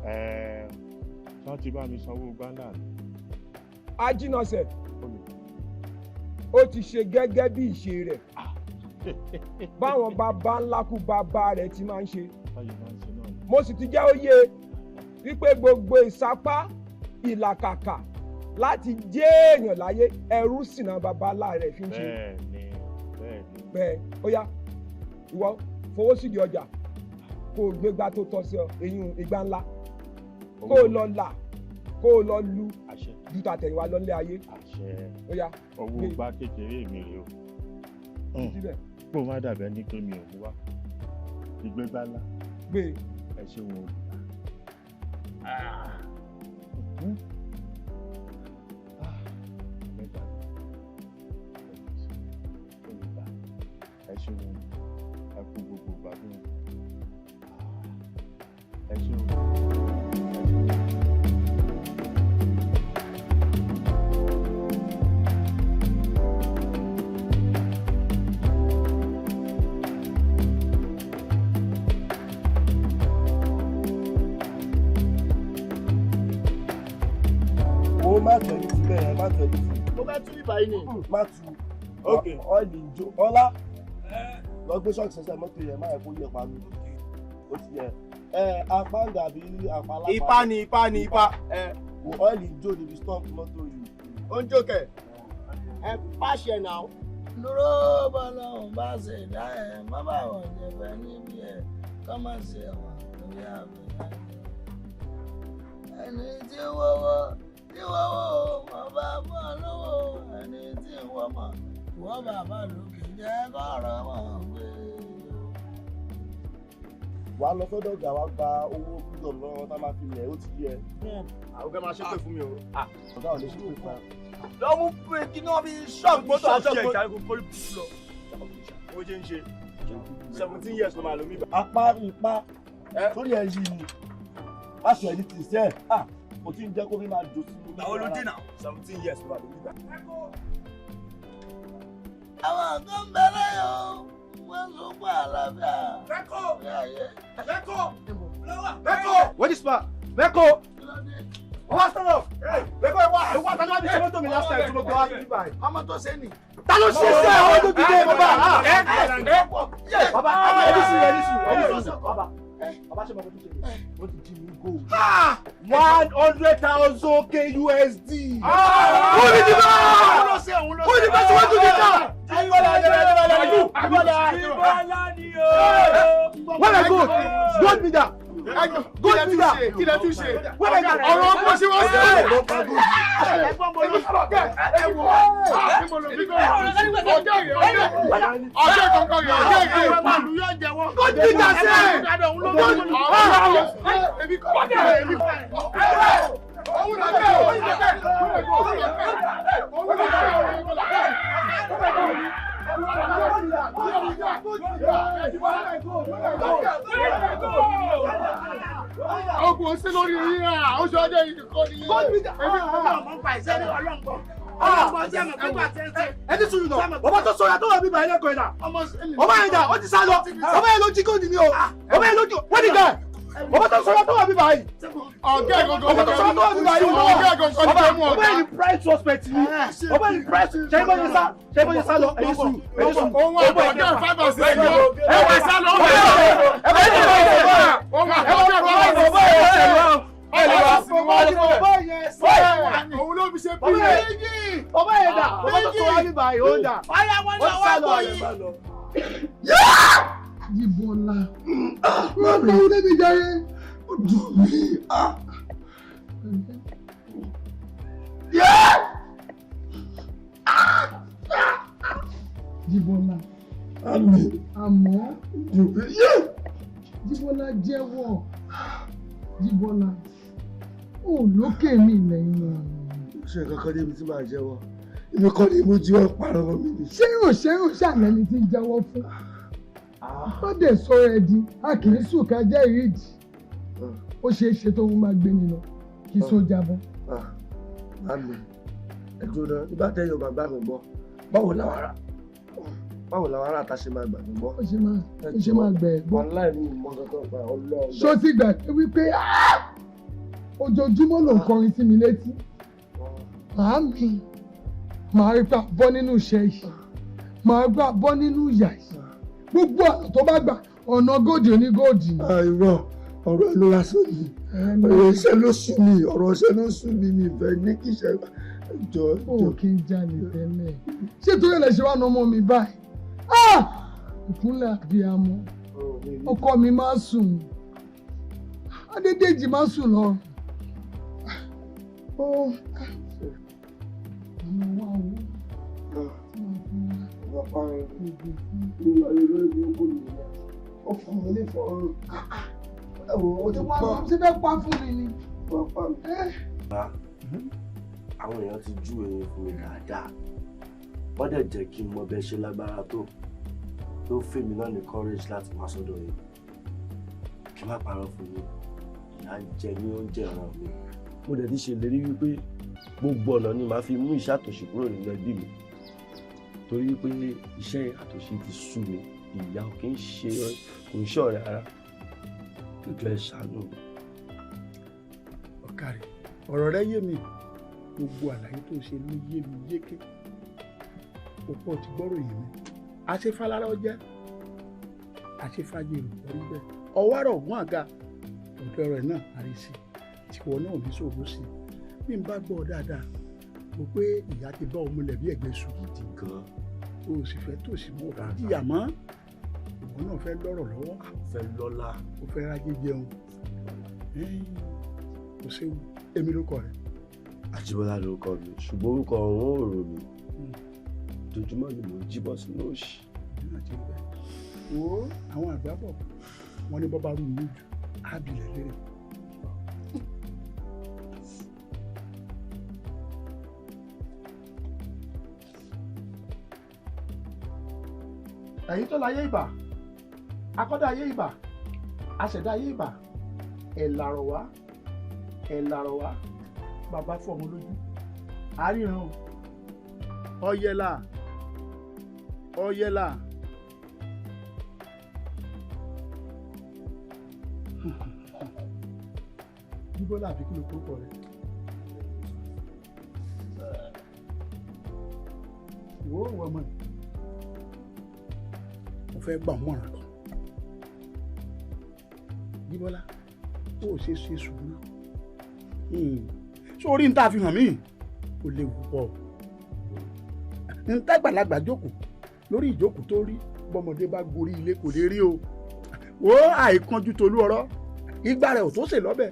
ẹ, wọ́n ti bá mi sanwó gbáńdà mi. Ajínasẹ̀, ó ti ṣe gẹ́gẹ́ bí ìṣe rẹ̀ báwọn bàbá ńlá kú bàbá rẹ̀ ti máa ń ṣe. Mo sì ti jẹ́ ó yé Wípé gbogbo ìsapá ìlàkàkà láti jẹ́ èèyàn láyé, ẹrú sìnà bàbá ńlá rẹ̀ fi ń ṣe. Bẹ́ẹ̀ni, bẹ́ẹ̀ni. Bẹ́ẹ̀, ó yá, ìwọ fowó sídìí ọjà, kó o gbégbá tó tọ́ sí ọ, eyín igbá ńlá, kó o lọ là, kó o lọ lu ju tàtẹ̀yìnwá lọ nílé ayé. Ó yá. Owó gbá kékeré mi rèé o. Síbẹ̀. Kó o má dàbẹ́ ní pé mi ò mú wá ìgbégbá ńlá. Gbé. Ẹ ṣeun o. Ẹ ṣeun, ẹ kú gbogbo gbádùn, ẹ ṣeun. O má tẹ̀lé ti bẹ́ẹ̀, má tẹ̀lé ti. Mo fẹ́ tú ibà yìí ni. Má tu. Ọ́ìlì ń jó. Ọlá, lọ gbé ṣọ́ọ̀kì sẹ́sẹ́ mọ́tò yẹn, má yẹ kó yẹ pa mi. Ó ti yẹ. Ẹ apá ń dàbí apá lápá. Ipá ni, ipá ni, ipá. Wo ọ́ìlì ń jó níbi stop mọ́tò yìí. Ó ń jó kẹ̀. Ẹ pàṣẹ náà. Dúró bọ́lá òun bá ṣe dá ẹ, má bà wọ́n jẹ fẹ́ níbi ẹ̀ kọ́ má ṣe wọ́n lórí àbẹ̀yà. Ẹni tí wọ́wọ́ tí wọ́wọ́ wọ́n bá bọ́ lọ́wọ́, ẹni tí wọ́n mọ̀ wọ́n bàbá lókè jẹ́ kọ́rọ̀ wọ́n gbé. Wà á lọ sọ́dọ̀ ọ̀gá wa gba owó freedom lọ́wọ́ tá a máa fi lẹ̀, ó ti yẹ. Àwọn ọ̀gá máa ṣépè fún mi o. Ọ̀gá ò lè ṣépè fún ẹ. Lọ mú bírèkì náà fi ṣọ́ọ̀bù mọ́tò ṣọ́ọ̀bù ẹ̀ jáde kó kórè bùkún lọ. Ó ṣe ń ṣe 17 years ló máa lò mí. Apá ipá sórí ẹ yìí ni aṣọ ẹni tì sẹ́ẹ̀ kò tí ń jẹ́ kó fi máa jò sí. Ìgbà wo ló dé náà? 17 years ló máa lò mí gbà. Àwọn kan ń bẹ lẹ́yìn o, wọ́n ń sunkún àlàáfíà. Mẹ́kọ̀! Mẹ́kọ̀! Mẹ́kọ̀! What is pa? Mẹ́kọ̀! Wọ́n sọ̀rọ̀! Mẹ́kọ̀ ìwà ìwà tani wá bí ṣe mọ́tò mi last time tí mo gbọ́ wá sí bíbá yìí. Ọmọ tó ṣe nì. Ta ló ṣe iṣẹ́ àwọn tó dìde bàbá? Bàbá ẹni sùn, ẹni sùn, ẹni sùn. Bàbá bàbá ṣe mọ̀ kó tó ṣe lè. Wọ́n ti jí mi gold. 100,000 KUSD. Olùdíbà! Olùdíbà tí wọ́n tún ti ta! Where I go? Gold leader. Gold leader. Kí lẹ tún ṣe? Where I go? Ọ̀rọ̀ ọgbọ́n ṣe wọ́n ṣe. Ọjọ́ kankan yẹn, ọjọ́ ìgbé. Gold leader ṣe. Ọkùnrin sí lórí yín à, ó ṣe ọjọ́ yìí kọ́ ni. Èmi kò mọ̀ mọ́ pa ìṣẹ́lẹ̀ ọlọ́ngbọ̀n. Ẹni sùúrù náà, bàbá tó sọ̀rọ̀ tó wà bíbá ẹlẹ́kọ̀ọ́ yẹn dà. Ọba yẹn dà, ó ti sá lọ. Ọba yẹn ló jí góòdì ni o. Ọba yẹn ló jí, wọ́n ní gẹ̀. Bàbá tó sọ̀rọ̀ tó wà bíbá yìí. Ọ̀gá ìgangan Bàbá tó sọ̀rọ̀ tó wà bíbá yìí. Ọ̀gá ìgangan ni kẹ́ mú ọ̀gá. Ọba yẹn ni prime suspect ni. Ọba yẹn ni prime suspect. Ṣé bó ṣe sá? Ṣé bó ṣe sá lọ? Ẹni sùúrù, ẹni sùúrù. Òun àgbà ọ̀gá five and six lọ. Ẹ wà sá lọ. Ẹ wà Òun àgbà ọ̀gá five and six lọ. Òun ló fi ṣe bí yẹn. Ọba yẹn dà, bàbá tó sọ̀rọ̀ bíbá yìí, ó dà. Ọ̀yá wọn Ó náà sá wá lọ. gbọ́ yìí. Jíbọ́lá, wọ́n lọ wọlé mi jáde. Ó dùn mí. Jíbọ́lá. Àmọ́ Jíbọ́lá jẹ́wọ́. Jíbọ́lá, ó lókè mi lẹ́yìn ọ̀run. Ṣé nǹkan kan débi tí màá jẹ́wọ́? Ibi kan ni mo jí wọn parọ́ mọ́ mi ni. Ṣé yóò ṣe yóò ṣàlẹ́ ni tí ń jẹ́wọ́ fún? Má dẹ̀ sọ̀rọ̀ ẹ̀ di, a kì í sùn ká jẹ́ ìrídìí. Ó ṣeé ṣe tó ń máa gbé ni lọ, kí sójà bọ́. Màmí, ẹ dúró náà, nígbà tẹ́yìn ọba gbà mí gbọ́, báwo làwọn ará ta ṣe máa gbà mí gbọ́? Ó ṣe máa gbẹ̀ ẹ́ gbọ́. Wàláì mi ò mọ kankan pa Ọlọ́run. Ṣó ti gbà wípé ojoojúmọ́ ló ń kọrin sí mi létí? Màámi, màá rí pa bọ́ nínú iṣẹ́ yìí, màá gbà bọ́ nínú ìyà yìí. Gbogbo ọ̀nà tó bá gbà, ọ̀nà góòdì onígóòdì. Irọ́, Ọ̀rọ̀ ẹnu lásán ni, ọ̀rọ̀ iṣẹ́ ló sú mi, ọ̀rọ̀ iṣẹ́ ló sú mi. Mi fẹ́ ní kí iṣẹ́ jọ. Ó kí n jalè tẹ́lẹ̀, ṣé torí ẹ̀ lè ṣe wá nu ọmọ mi báyìí? Ìkúnlẹ̀ àbíamọ, ọkọ mi máa sùn, Adédèjì máa sùn lọ. Ó ọmọ wa wo. Ó fún mi ní fọ́ọ̀rùn. Ẹ wo, ó ti Wọ́n pọ̀. ṣe fẹ́ pa fún mi ni. Bá àwọn èèyàn ti jú eyín fún mi dáadáa, wọ́n dẹ̀ jẹ́ kí n mọ bẹ́ẹ̀ ṣe lágbára tó ló fún mi náà ní courage láti wá sọ́dọ̀ yìí. Kí n má parọ́ fún yín, ìyà ń jẹ ní oúnjẹ ìran mi. Mo dẹ̀ ti ṣèlérí wípé gbogbo ọ̀nà ni màá fi mú iṣẹ́ àtòṣì kúrò nínú ẹbí mi, torí wípé iṣẹ́ àtòṣì ti sú mi. Ìyà ò kí ń ṣe, kò ń ṣọ̀rẹ́ ara. Ìjọ ẹ ṣàánú mi. Ọ̀kàrẹ̀, ọ̀rọ̀ rẹ yé mi. Gbogbo àlàyé tó ṣe ló yé mi yéké. Òpó ti gbọ́rọ̀ yìí mi. Àṣefálára ọjẹ́, àṣefájèrò orí bẹ́ẹ̀, ọwárọ̀ ọ̀gbọ́n àga ọ̀dọ̀ rẹ̀ náà àrísí tiwọ náà ní sòrò sí i. Bí n bá gbọ́ ọ dáadáa, mo pé ìyá ti bá ọmọ lẹ̀ bí ẹ̀gbẹ́ sùn gidi gan. O sì fẹ́ tòsí mọ́, òfin jìyà mọ́. Ìwọ náà fẹ́ lọ́rọ̀ lọ́wọ́, fẹ́ lọ́lá, o fẹ́ rájé jẹun. Kò séwu, èmi ló kọ rẹ. Àjíbọ́lá lórúkọ mi, ṣùgbọ́n orúkọ ọ̀hún ò rò mí. Ojoojúmọ́ ni mò ń jí bọ́ sínú òṣì. Wo, àwọn àgbà bọ̀, wọ́n ní bọ́bá rú mi jù ábìlẹ̀ lérè. Ẹ̀yin tó láyé ìbà, akọ́dá ayé ìbà, aṣẹ̀dá ayé ìbà, ẹ̀ làrọ̀ wá, ẹ̀ làrọ̀ wá, bàbá fọmọ lójú àríran o. Ọ̀yẹ̀là, ọ̀yẹ̀là. Bíbọ́lá, àbí kí ló kókọ rẹ? Wo wọ ọmọ yìí, mo fẹ́ gbà mọ̀ràn kan. Bíbọ́lá, ó ṣe ṣe sùúrù sórí n tá a fi hàn mí, ó léwu pọ̀. N tágbàlagbà jókòó lórí ìjókòó tó rí, bọ́mọdé bá gorí ilé kò lè rí o. Wo, àìkánjú tolú ọ̀rọ̀ ìgbà rẹ̀ ò tó sè lọ́bẹ̀.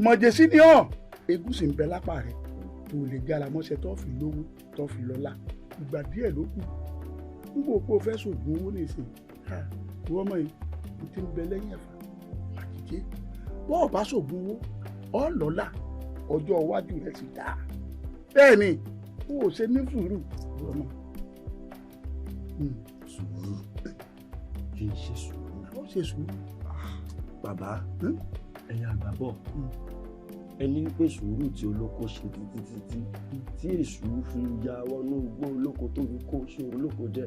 Mọ̀jẹ̀sí ni ọ́, egún sì ń bẹ lápá rẹ̀ tó lè jára mọ́ṣẹ́ tó fi lówó tó fi lọ́lá. Ìgbà díẹ̀ ló kù ń bò pé o fẹ́ sògùn owó nìsín. Ìwọ ọmọ yìí, n ti ń bẹ lẹ́yìn ẹ̀fà àkìjẹ́. Bọ́ọ̀ bá sògùn owó, ọ́ lọ́lá, ọjọ́ iwájú rẹ̀ sì dáa. Bẹ́ẹ̀ ni o ò ṣe ní sùúrù, ìwọ ọmọ. Sùúrù, kí n ṣe sùúrù. Ó ṣe sùúrù. Bàbá, ẹ̀yin àgbà bọ̀, ẹni pé sùúrù tí olóko ṣe títí títí tí èṣù fi ya wọnú igbó olóko tó fi kó ṣe olóko jẹ,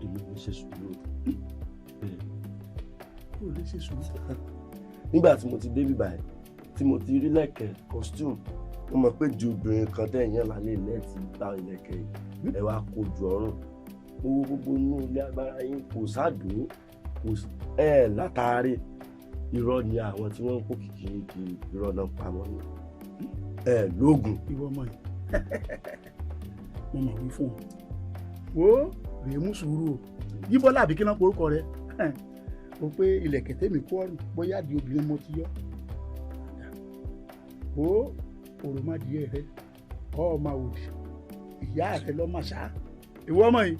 èmi ò lè ṣe sùúrù bẹ́ẹ̀. Ó lè ṣe sùúrù. Nígbà tí mo ti dé bíbáyìí, tí mo ti rí lẹ̀kẹ̀ costume, mo mọ̀ pé ju obìnrin kan tẹ̀yìn lálẹ́ ilẹ̀ ti gba ìlẹ̀kẹ̀ yìí, ẹ wá kojú ọrùn owó gbogbo inú ilé agbára yín kò sádùn kò ẹ látàrí. Irọ́ ni àwọn tí wọ́n ń kó kìkì kiri, irọ́ náà pamọ́ ni ẹ lóògùn. Ìwọ ọmọ yìí, mo mọ̀ wí fún ọ, wo rèé mú sùúrù o. Yíbọ́lá, àbí kí náà porúkọ rẹ? O pé ilẹ̀kẹ̀ tèmi kó ọrùn, bóyá di obìnrin mo ti yọ o. Òròmọdìyẹ rẹ ọ máa wòdì ìyá rẹ lọ́ máa ṣá. Ìwọ ọmọ yìí,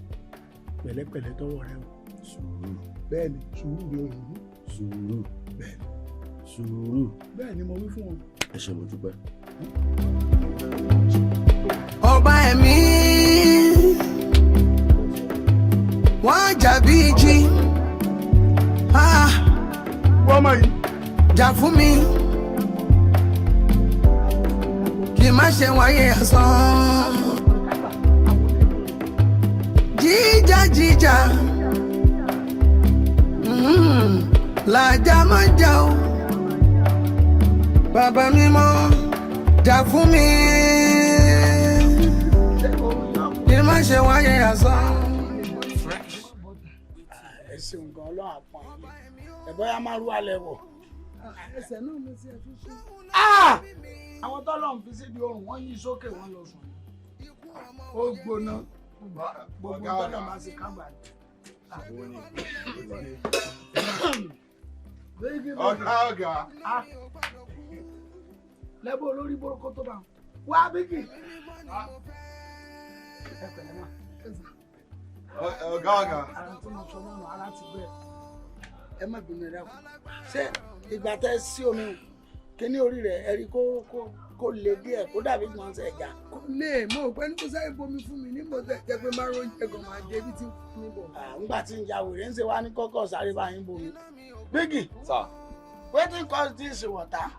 pẹ̀lẹ́pẹ̀lẹ́ tọwọ́ rẹ o. Sùúrù. Bẹ́ẹ̀ ni, sùúrù ni o yìí mú. Sùúrù. Bẹ́ẹ̀ ni. Sùúrù. Bẹ́ẹ̀ ni mo wí fún ọ. Ẹ ṣé, mo dúpẹ́. Ọba ẹ̀mí wọ́n jà bí ìjì. Wọ́n mọ̀ yìí. Jà fún mi kí n má ṣe wáyé asán. Jíjà jíjà làjà máa ń jà o. Bàbá mímọ́, jà fún mi kí n má ṣe wáyé asán. Ẹ ṣeun gan, Ọlọ́run àpọ̀n yìí. Ẹ̀bọ́yá márùwá lẹ́wọ̀. Ẹsẹ̀ náà mo ti ẹ̀ fi ṣe. Àwọn tọ́lọ̀ ń fi síbi oòrùn wọ́n yí sókè wọ́n lọ sùn. Ó gbóná gbogbo tọ́lọ̀ máa ṣe kágbà ní. Ọ̀gá ọ̀gá. Lẹ́bọ̀ olórí boroko tó bá wá bíkì. Ẹ pẹ̀lẹ́ mà. Ọ̀gá ọ̀gá. Ara tí mo sọ náà ara ti bẹ̀. Ẹ má bínú ẹ dákun. Ṣé ìgbà tẹ́ sí omi kíní orí rẹ̀ ẹ rí kó le díẹ̀ kó dàbí gbọ̀nsẹ̀ ẹja. Kò lè mo pẹ́ ní kó sáré bomi fún mi ní mo tẹ̀ jẹ́ pé máa róúnjẹ gan máa jẹ ibi tí ń fún mi bọ̀. Ǹgbà tí ń ja wèrè ń ṣe wá ní kọ́kọ́ sáré bá yín bomi. Bígì. Sir. Wetin cause this water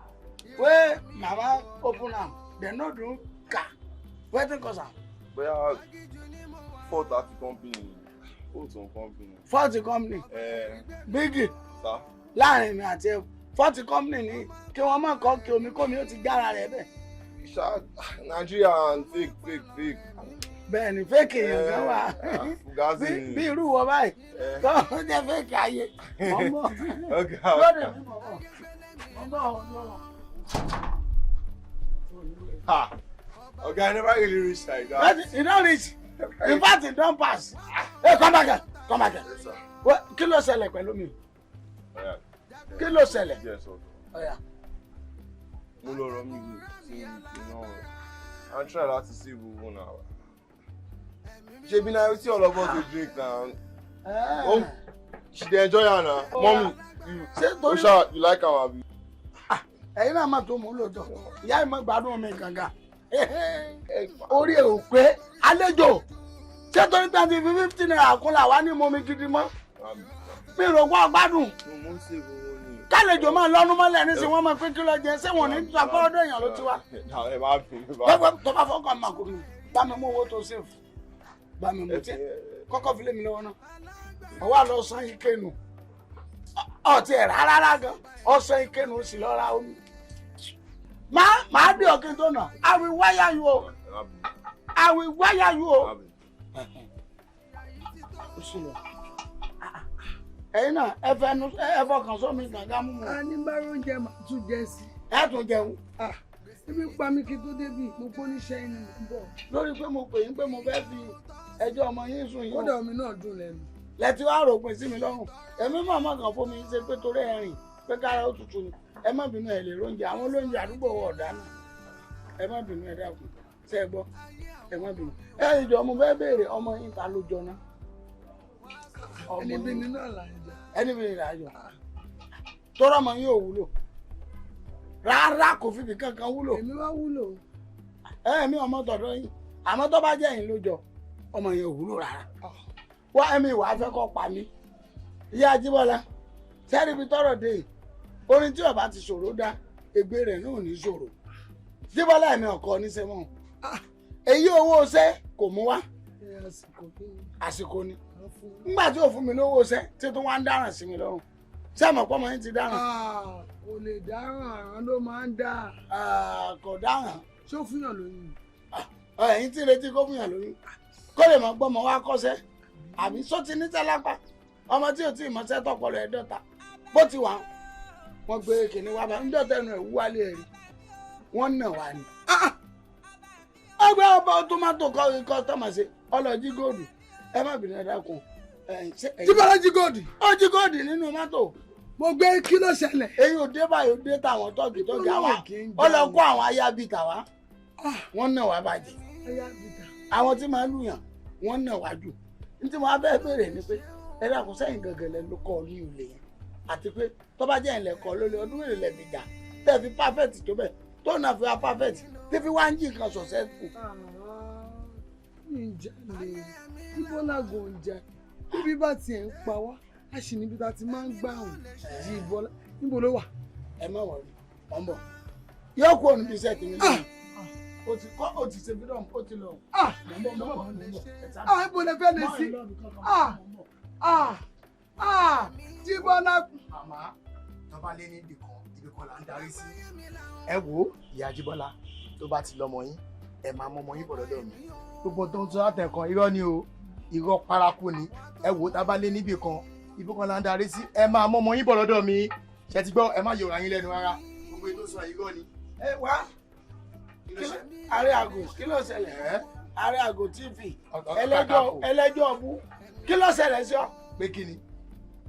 wey mama open am dem no do car, wetin cause am? Bóyá fault àti company, fault on company. Fault company. Bígì. Sir. Láàrin mi àti ẹ fault company ni kí wọ́n má kọ́ kí omi kómi ó ti gbára rẹ̀ bẹ́ẹ̀. Ṣá Nigeria and fake fake fake. Bẹ́ẹ̀ni fake èèyàn kan wà bí irú wọ báyìí tó ń jẹ́ fake ayé. Mọ̀ ń bọ̀ lóde mi mọ̀ bọ̀ mọ̀ ń bọ̀ ọ̀dọ́. Oga, I never really reach like that. You don reach. In fact, you don pass. Hey, come back here. Come back here. Yes, sir. Kí ló ṣẹlẹ̀ pẹ̀lú mi? Kí ló ṣẹlẹ̀? Yes, sir. Oya. Mo lọ rọ mi wò sí iná rẹ̀. I'm trying láti save owó náà. Ṣebí na wetin all of us dey drink na. Oh, she dey enjoy am na. Mommy, you, Osha, you like am abi? Ẹ̀yin náà máa tó mú lóòótọ́. Ìyá ìmọ̀ gbádùn mi gangan. Orí ẹ̀ ò pé àlejò. Ṣé torí pé a ti fi 50 naira kún là wá ní mọ́mi gidi mọ́? Mi rò wá gbádùn. Kálejò máa lọ́nu mọ́lẹ̀ ní sí wọ́n máa pé kí lọ jẹ, ṣé wọ́n ní agbọ́dọ̀ èèyàn ló ti wá. Tó bá fọ́kàn máa kò ní bá mi mú owó tó sèfù. Bá mi mú tí kọ́kọ́ fi lé mi lọ́wọ́ náà. Ọwọ́ àlọ́ san ike nù. Ọtí ẹ̀ rárá gan. Ọ̀sán ike nù sì lọ́ra omi. Màá bí ọ̀kìn tó nà. I will wire you o. I will wire you o. Ẹ̀yin náà ẹ fẹnu ẹ fọkàn sómi gàngán mú mu. A ní bá oúnjẹ màá tún jẹ sí. Ẹ tún jẹun. Ebi pa mí kí tó débi mo kó níṣẹ́ inú mi bọ̀. Lórí pé mo pè yín pé mo fẹ́ fi ẹjọ́ ọmọ yín sùn yín. Kódà omi náà dùn lẹ́nu. Lẹ́tí wàá ròpin sí mi lọ́rùn. Èmi mọ̀ọ́mọ̀ kan fún mi ṣe pé torí ẹ̀rìn pé kára ó tutù ni. Ẹ má bínú ẹ lè róúnjẹ àwọn olóúnjẹ àdúgbò wọ ọ̀dánù. Ẹ má bínú ẹ dákun. Ṣé ẹ gbọ́? Ẹ má bínú. Ẹ ìjọ mo fẹ́ béèrè ọmọ yín ta ló jọ náà. Ẹni bí nínú àlà ìjọ. Ẹni bí nínú àjọ. Tọ́rọ ọmọ yín ò wúlò. Rárá kò fi ibì kankan wúlò. Èmi wá wúlò. Ẹ̀mí ọmọ tọ̀dọ̀ yín. Àmọ́ tó bá jẹ́ yín ló jọ, ọmọ yẹn ò wúlò rárá. Wá ẹ̀mí ìwà fẹ́ kọ́ pa mí. Ìyá Ajíbọ́lá, sẹ́rí ibi tọ́rọ̀ dé yìí. Orin tí ọba ti ṣòro dá, ègbé rẹ̀ náà ò ní ṣòro. Jíbọ́lá ẹ̀mí ọkọ oníṣẹ́ mọ́. Èyí owó ṣẹ́ kò mú wá. Àsìkò ni. Nígbà tí ò fún mi lówó ṣẹ́, tí tó wá ń dáràn sí mi lọ́rùn. Ṣé àmọ̀ pọ́mọ yín ti dáràn? Kò lè dáràn, àrán ló máa ń dá. Kò dáràn. Ṣé ó fúnyàn lóyún? Ẹ̀yin tí ń retí kó fúnyàn lóyún. Kó lè mọ̀ gbọ́mọ wá kọ́ṣẹ́. Àbí só ti níṣẹ́ lápá. Ọmọ tí ò tí ì mọṣẹ́ tọpọlọ ẹ̀ dọ́ta. Bó ti wà, wọ́n gbé kìnní wá bá ń dọ̀tẹ́ ẹnu ẹ̀ wúwálé ẹ̀ rí. Wọ́n nà wá ni. Ọgbẹ́ ọba tomato kọ́sítọ́mà ṣe ọlọ́jí góòdù. Ẹ má bínú ẹ dákun. Jíbọ́lá jí góòdù. Ó jí góòdù nínú mọ́tò. Mo gbé kí ló ṣẹlẹ̀. Èyí ò dé báyìí ó dé táwọn tọ́gì tọ́gì àwa. Ó lọ kó àwọn aya bíi tàwa. Wọ́n nà wá bàjẹ́. Àwọn tí máa ń lùyàn wọ́n nà wá jù. Ní tí mo á bẹ́ẹ̀ béèrè ni pé ẹ dákun sẹ́yìn gàngàn lẹ ló kọ́ ní olè yẹn. Àti pé tó bá jẹ́ ìlẹ̀ kọ́ lólè ọdún mélòó lẹ̀ fi jà tẹ́ fi perfect tó bẹ̀ tó náà fi wá perfect tí fi wá ń jí nǹkan successful. Ìjàlè Jíbọ́lá gò ń jà bíbí bá tiẹ̀ ń pa wá a sì níbi tá a ti máa ń gbà hàn Jíbọ́lá níbo ló wà. Ẹ má wọrí mọ̀ ń bọ̀ yóò kú òun bí iṣẹ́ tèmi lónìí. O ti kọ́ o ti ṣe freedom o ti lọ. Mọ̀ ń bọ̀ mọ̀ ń bọ̀ mọ̀ ń bọ̀. Ibo lẹ fẹ́ lè sí. Jíbọ́lá. Màmá tó bá lé ní ibì kan ibì kan là ń darí sí. Ẹ wo ìyá Jíbọ́lá tó bá ti lọ́mọ yín ẹ máa mọ ọmọ yín bọ̀ lọ́dọ̀ mi. Gbogbo tó ń sọ látẹ̀kan irọ́ ni o, irọ́ paraku ni. Ẹ wo tá a bá lé níbì kan Ibo kan là ń darí sí. Ẹ máa mọ́ ọmọ yín bọ̀ lọ́dọ̀ mi. Ṣé ti gbọ́? Ẹ má yọra yín lẹ́nu rárá. Gbogbo ètò sọ yìí rọ́ ni. Ẹ wá, ààrẹ àgò, kí ló ṣẹlẹ̀? Ààrẹ àgò TV, ẹlẹ́jọ́ ẹlẹ́jọ́ ọbú, kí ló ṣẹlẹ̀ sí ọ? Pé kí ni?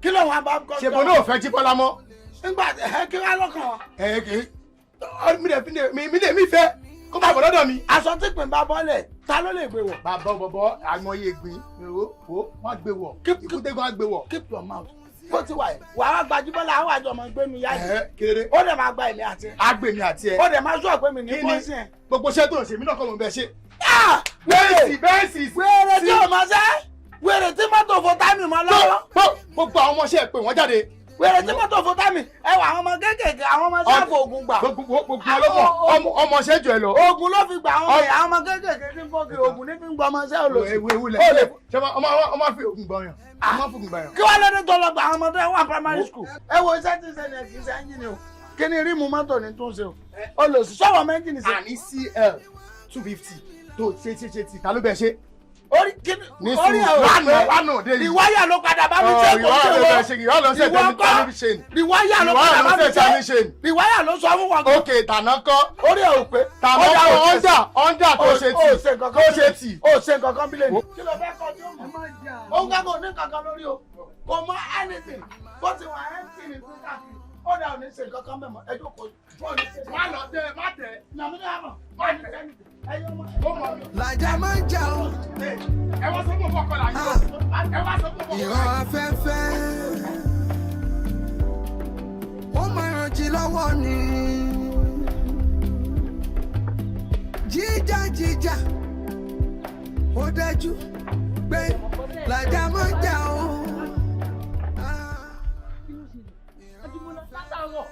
Kí ló wọn bá kọ́? Ṣé mo náà fẹ́ Jíbọ́lá mọ́? Nígbà ẹ kí wàá lọ́kàn wa. Ẹ kì í mi lè mi fẹ́ kó máa bọ̀ lọ́dọ̀ mi. Aṣọ tí pin bá bọ́lẹ̀, ta ló lè gbé wọ̀? Bàbá bọ̀bọ̀ àìmọye ìgbín wo wo wọ́n á gbé wọ̀. Ikú tẹ́gun á gbé wọ̀. Keep your mouth. Bó ti wà yìí, wàá gbajúbọ́lá àwọn àjọ ọmọ gbé mi yá yìí. Kéré. Ó dẹ̀ máa gba èmi àti ẹ. Á gbé mi àti ẹ. Ó dẹ̀ máa sọ pé mi ní Kí ni? pọ́ńsì ẹ̀. Gbogbo iṣẹ́ tó ń ṣe mí náà kọ́ ló ń bẹ ṣe. Wèrè bẹ́ẹ̀sì wèrè tí ò máa ṣe, wèrè tí mọ́tò fo támì mọ́ lọ́wọ́. Gbogbo àwọn ọmọọṣẹ́ ẹ̀ pé wọ́n jáde. Wèrè tí mọ́tò fo támì, ẹ wà àwọn ọmọ kéékèèké, àwọn ọmọ sáfù oògùn gbà. Gbogbo ọlọ́mọ ọmọọṣẹ́ jù ẹ lọ. Oògùn ló fi gbà àwọn ọmọ yẹn, àwọn ọmọ kéékèèké tí ń fọ́ọ̀kì oògùn ní fi ń gbọ́ ọmọọṣẹ́ olóṣù. Ewu ewu lẹ. Ṣé ọmọ fi oògùn gbọ́ yàn? Ọmọ fi oògùn gbọ́ yàn. Kí wàá lóde tó lọ gba àwọn ọmọ tó wà primary school? Ẹ wo iṣẹ́ tí ń ṣe ní ẹ̀ kì í ṣe ẹ́ńjìnì o. Kí ni rímù mọ́tò ní tó ń ṣe o? Olòṣì sọ̀rọ̀ mẹ́ńjìnì ṣe. Àní CL 250 tó ṣe ṣe ṣe ti ta ló bẹ ṣe. Orí kí Ní orí sùúrù ẹ̀ ò lánàá lánàá òde yìí. Ìwáyà ló padà bá mi ṣe kò Ìwáyà ṣe ló bẹ ṣe ìwáyà ló ṣe Ìwọ tẹ̀mí kọ́ tẹ̀mí ṣe ni. Ìwáyà ló padà bá mi Ìwáyà ló ṣe tẹ̀mí ṣe. ṣe ni. Ìwáyà ló sọ fún wọn. Ok, tàná kọ́. Orí ẹ̀ ò pé. Tàná Ó dà, kọ́ ó ọ̀ndà ọ̀ndà tó ṣe tì ó ṣe nǹkan tó ṣe tì. Ó ṣe nǹkan kan bílẹ̀ ni. Kí ló fẹ́ kọ́ tí ó mọ̀? Ó ń kákò ní kankan lórí o. Kò mọ anything. Bó ti wà empty ní fún káàkiri. Ó dà ò ní ṣe nǹkan kan mẹ́mọ́. Ẹ jókòó. Ó ní ṣe. Má lọ tẹ má tẹ. Nàmí ní àmọ̀. Má ní ṣe anything. Ẹyọ ọmọ. Ó mọ̀ mi. Làjà máa ń jà o. Ẹ wá sọ fún ọkọ là yín. Ẹ wá sọ fún ọkọ. Ìran afẹ́fẹ́ ó máa rànjí lọ́wọ́ ni. Jíjà jíjà ó dájú pé làjà máa ń jà o. Látàárọ̀.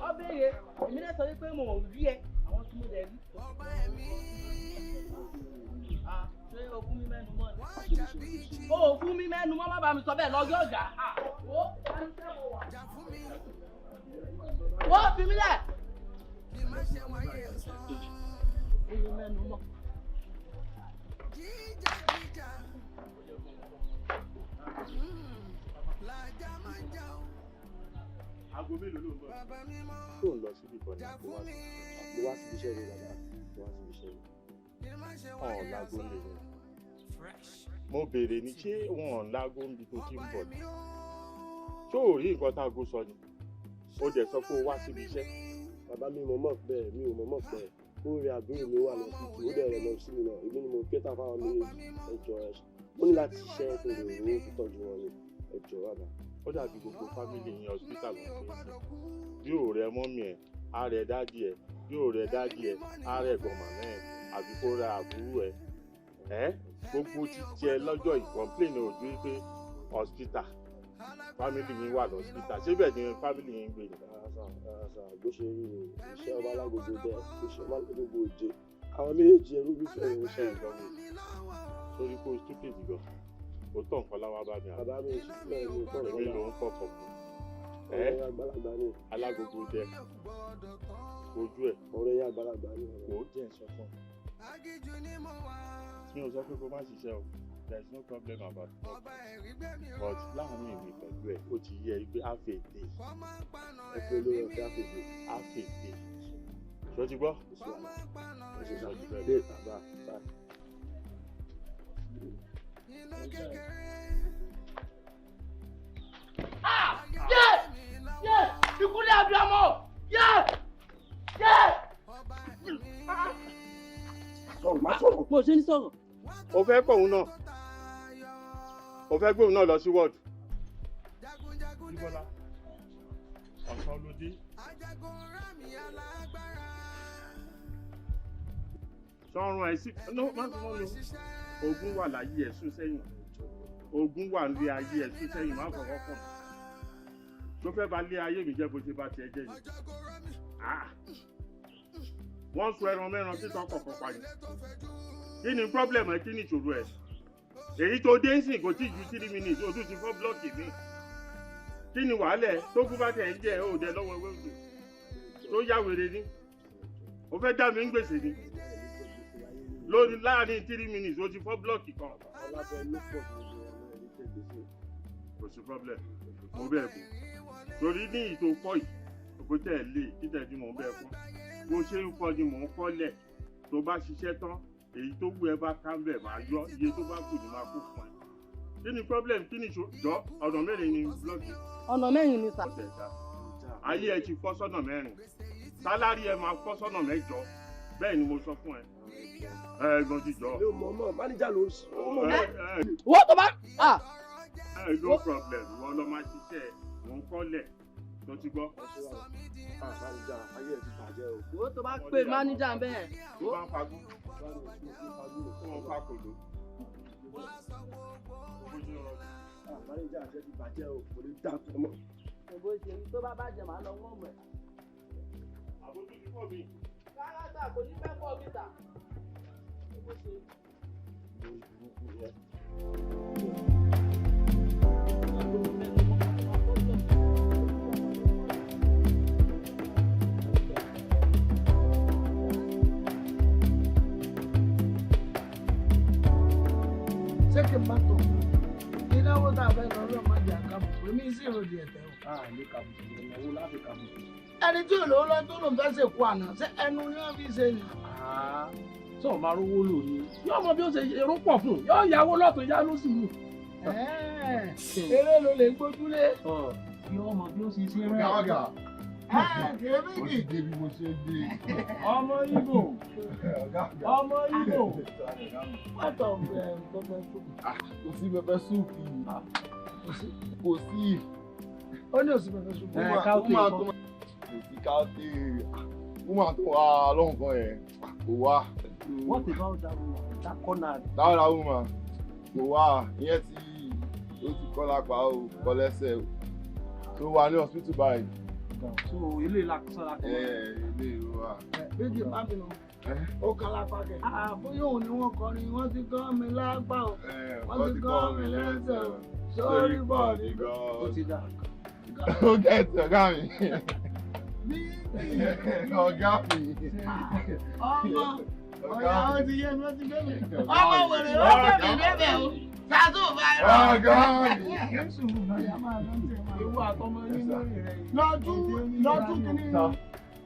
Ọ béèrè, èmi náà sọ wípé mo ò rí ẹ, àwọn tí mo dẹ̀ rí. Ṣé o fún mi mẹ́nu mọ́ ni? O ò fún mi mẹ́nu mọ́, má bàa mi sọ bẹ́ẹ̀ lọ́jọ́ ọ̀gá. Wọ́n fi mí lẹ̀. Fún mi mẹ́nu mọ́. Aago mélòó ló ń bọ̀? Tó ń lọ síbi kan ní àpò wá sí. Mo wá síbi iṣẹ́ mi bàbá. Mo wá síbi iṣẹ́ mi. Ọ̀ láago ń lè rẹ̀. Mo béèrè ní ṣé wọn ò láago ń bi tó ti ń bọ̀ ni? Ṣé ò rí nǹkan táago sọ ni? Ó dẹ̀ sọ pé o wá síbi iṣẹ́. Bàbá mi mọ̀ mọ̀ pẹ́ mi ò mọ̀ mọ̀ pẹ́. Ó rẹ àbúrò mi wà lọ́sibítù, ó dẹ̀ rẹ̀ lọ sí mi náà. Èmi ni mo kẹ́tà fáwọn méjèèjì. Ẹ jọ̀ọ́ ẹ ṣe. Mo ní láti ṣiṣẹ́ kí n lè rówó fi tọ́jú wọn ni. Ẹ jọ̀ọ́ bàbá. Ó dàbí gbogbo fámìlì yín hospital ló ń pè é sí. Yóò rẹ mọ́mì ẹ̀, á rẹ dádì ẹ̀, yóò rẹ dádì ẹ̀, á rẹ ẹ̀gbọ́n màmá ẹ̀, àbí kó ra àbúrò ẹ̀. Ẹ́ gbogbo ti jẹ lọ́jọ́ yìí complain ò ju pé hospital fámìlì yín wà lọ́sítà ṣé bẹ́ẹ̀ ni fámìlì yín ń gbé ni. Rárá sà, rárá sà, bó ṣe rí ni iṣẹ́ ọba alágogo bẹ́ẹ̀, iṣẹ́ ọba alágogo òde. Àwọn méjèèjì ẹrú bí fẹ́rẹ̀ ń ṣe ìlọ́wọ́. Sórí kó stupid gan, ó tọ̀ nǹkan láwá bá mi àná. Bàbá mi bẹ́ẹ̀ ni ó tọ̀ nǹkan Èmi lá. ló ń pọ̀pọ̀ fún. Ọ̀rẹ́ yẹn àgbàlagbà ni. Alágogo jẹ ojú ẹ̀. Ọ̀rẹ́ yẹn àgbàlagbà ni. Kò jẹ́ sọ fún mi. Mi ò sọ pé kó má ṣiṣẹ́ o. There is no problem about work. But láàárín èmi pẹ̀lú ẹ̀, ó ti yẹ pé half a day. Ẹ pé olórí ọ̀fẹ́ half a day. Half a day. Ṣé o ti gbọ́? Ẹ ṣe sọ jù bẹ́ẹ̀ lọ. Bàbá bá. Yé! Yé! Ìkúlẹ̀ abiyamọ! Yé! Yé! Sọ̀rọ̀ má sọ̀rọ̀. Mo ṣe ní sọ̀rọ̀. O fẹ́ kọ̀ òun náà. O fẹ́ gbé òun náà lọ sí wọ́ọ̀dù. Bíbọ́lá, ọ̀sán ló dé. Sọ̀rùn ẹ̀ sí. No, má sọ mọ́ mi. Ogun wà láyé ẹ̀ sún sẹ́yìn. Ogun wà ní ayé ẹ̀ sún sẹ́yìn, má fọwọ́ kàn. Tó fẹ́ ba lé ayé mi jẹ́ bó ṣe bá tiẹ̀ jẹ́ ni. Ah! Wọ́n sọ ẹran mẹ́ran títọ́ kọ̀ọ̀kan pa ni. Kí ni problem ẹ? Kí ni ìṣòro ẹ? Èyí tó dé ń sìn kò tí ju 3 minutes, o tún ti fọ́ blọ́ọ̀kì mi. Kí ni wàhálẹ̀ tó kú bá tẹ̀ ń jẹ́ ò dẹ lọ́wọ́ ewé odò tó yá wèrè ni? O fẹ́ dá mi ń gbèsè ni? Lórí láàrin 3 minutes, o ti fọ́ block kan. Ọlábẹ ló pọ̀ jù lọ ẹni tẹ́ gbèsè. Kò sí problem, mo bẹ́ẹ̀ bò torí ní ìtò kọ́ yìí, kò tẹ̀ lé títẹ̀ tí mò ń bẹ́ẹ̀ fọ́. Bó ṣe ń fọ́ ni mò ń kọ́lẹ̀. Tó bá ṣiṣẹ́ tán, èyí tó wù ẹ́ bá ká ń bẹ̀ máa yọ, iye tó bá kù ni máa kó fún ẹ. Kí ni problem? Kí ni jọ? Ọ̀nà mẹ́rin ni block? Ọ̀nà mẹ́rin ni, sir. Ó tẹ̀ dá. Ayé ẹ ti fọ́ sọ́nà mẹ́rin, salary ẹ máa fọ́ sọ́nà mẹ́jọ. Bẹ́ẹ̀ ni mo sọ fún ẹ. Ẹ gbọ́n ti jọ. Mi ò mọ̀ mọ̀, máníjà ló ń sọ. Ẹ ẹ. Wọ́n tó bá. Ẹ, no problem, ìwọ lọ máa ṣiṣẹ́ ẹ, mò ń kọ́lẹ̀ tó ti gbọ́. Máníjà, ayé ẹ ti bàjẹ́ o. Wo tó bá pè máníjà bẹ́ẹ̀. Tó bá ń fagún, tó ń fa kòló. Máníjà, àṣẹ ti bàjẹ́ o, kò ní dá fún ọmọ. Bó ṣe rí, tó bá bàjẹ́, màá lọ wọ́n mọ̀ ẹ́. Àbójú ti fọ́ mi. Rárá sir, kò ní fẹ́ fọ́ mi, sir. Bó ṣe rí. Burúkú yẹn. Ṣé kí n bá tọ̀ ìnáwó tá a fẹ́ lọ ọlọ́mọdé àkàbùkù, èmi sì ròdì ẹ̀tẹ̀ o. A lè kàbùkù, ìnáwó láti kàbùkù. Ẹni tí ò lówó lọ tó lòun fẹ́ ṣèkú àná, ṣé ẹnu ni wọ́n fi ṣe ni? Sọ ma rówó lò ní yóò mọ bí ó ṣe èrò pọ̀ fún yóò yáwó lọ́tún yá ló sì ní. Eré ló lè gbójúlé. Yóò mọ bí ó ṣe ṣe Ọ̀gá, ọ̀gá. Kèémí. Ó ti dé bí mo ṣe dé. Ọmọ Ìgbò, ọmọ Ìgbò. What of pepper soup? Kò sí pepper soup yìí. Kò sí. Ó ní òsì pepper soup. Woman tó kò sí káwté. Woman tó wà lọ́hùn kan yẹn kò wá. What about that woman, that corner? That woman kò wá. Ìyẹn tí ó ti kọ́ lápá o, kọ́ lẹ́sẹ̀ o. Tó wà ní hospital báyìí. So ilé ìlà sọ́ra kan. Ẹ ilé ìlú wa. Méjì má bínú, ó kan lápá kẹ. Àbóyá òun ni wọ́n kọrin, wọ́n ti kọ́ mi lápá o, wọ́n ti kọ́ mi lẹ́sẹ̀ o, sórí bọ́ọ̀lù gan. Ó ti dà. Ó gẹ̀ẹ́tì ọ̀gá mi. Ọ̀gá mi. Ọmọ ọ̀gá, ó ti yé mi, ó ti gbé mi. Ọmọ wèrè ó gbé mi débẹ̀ o. Sàtú bá rọ. Ọ̀gá mi. Ewu àtọmọ yín lórí rẹ yìí. Lọ́tún kìíní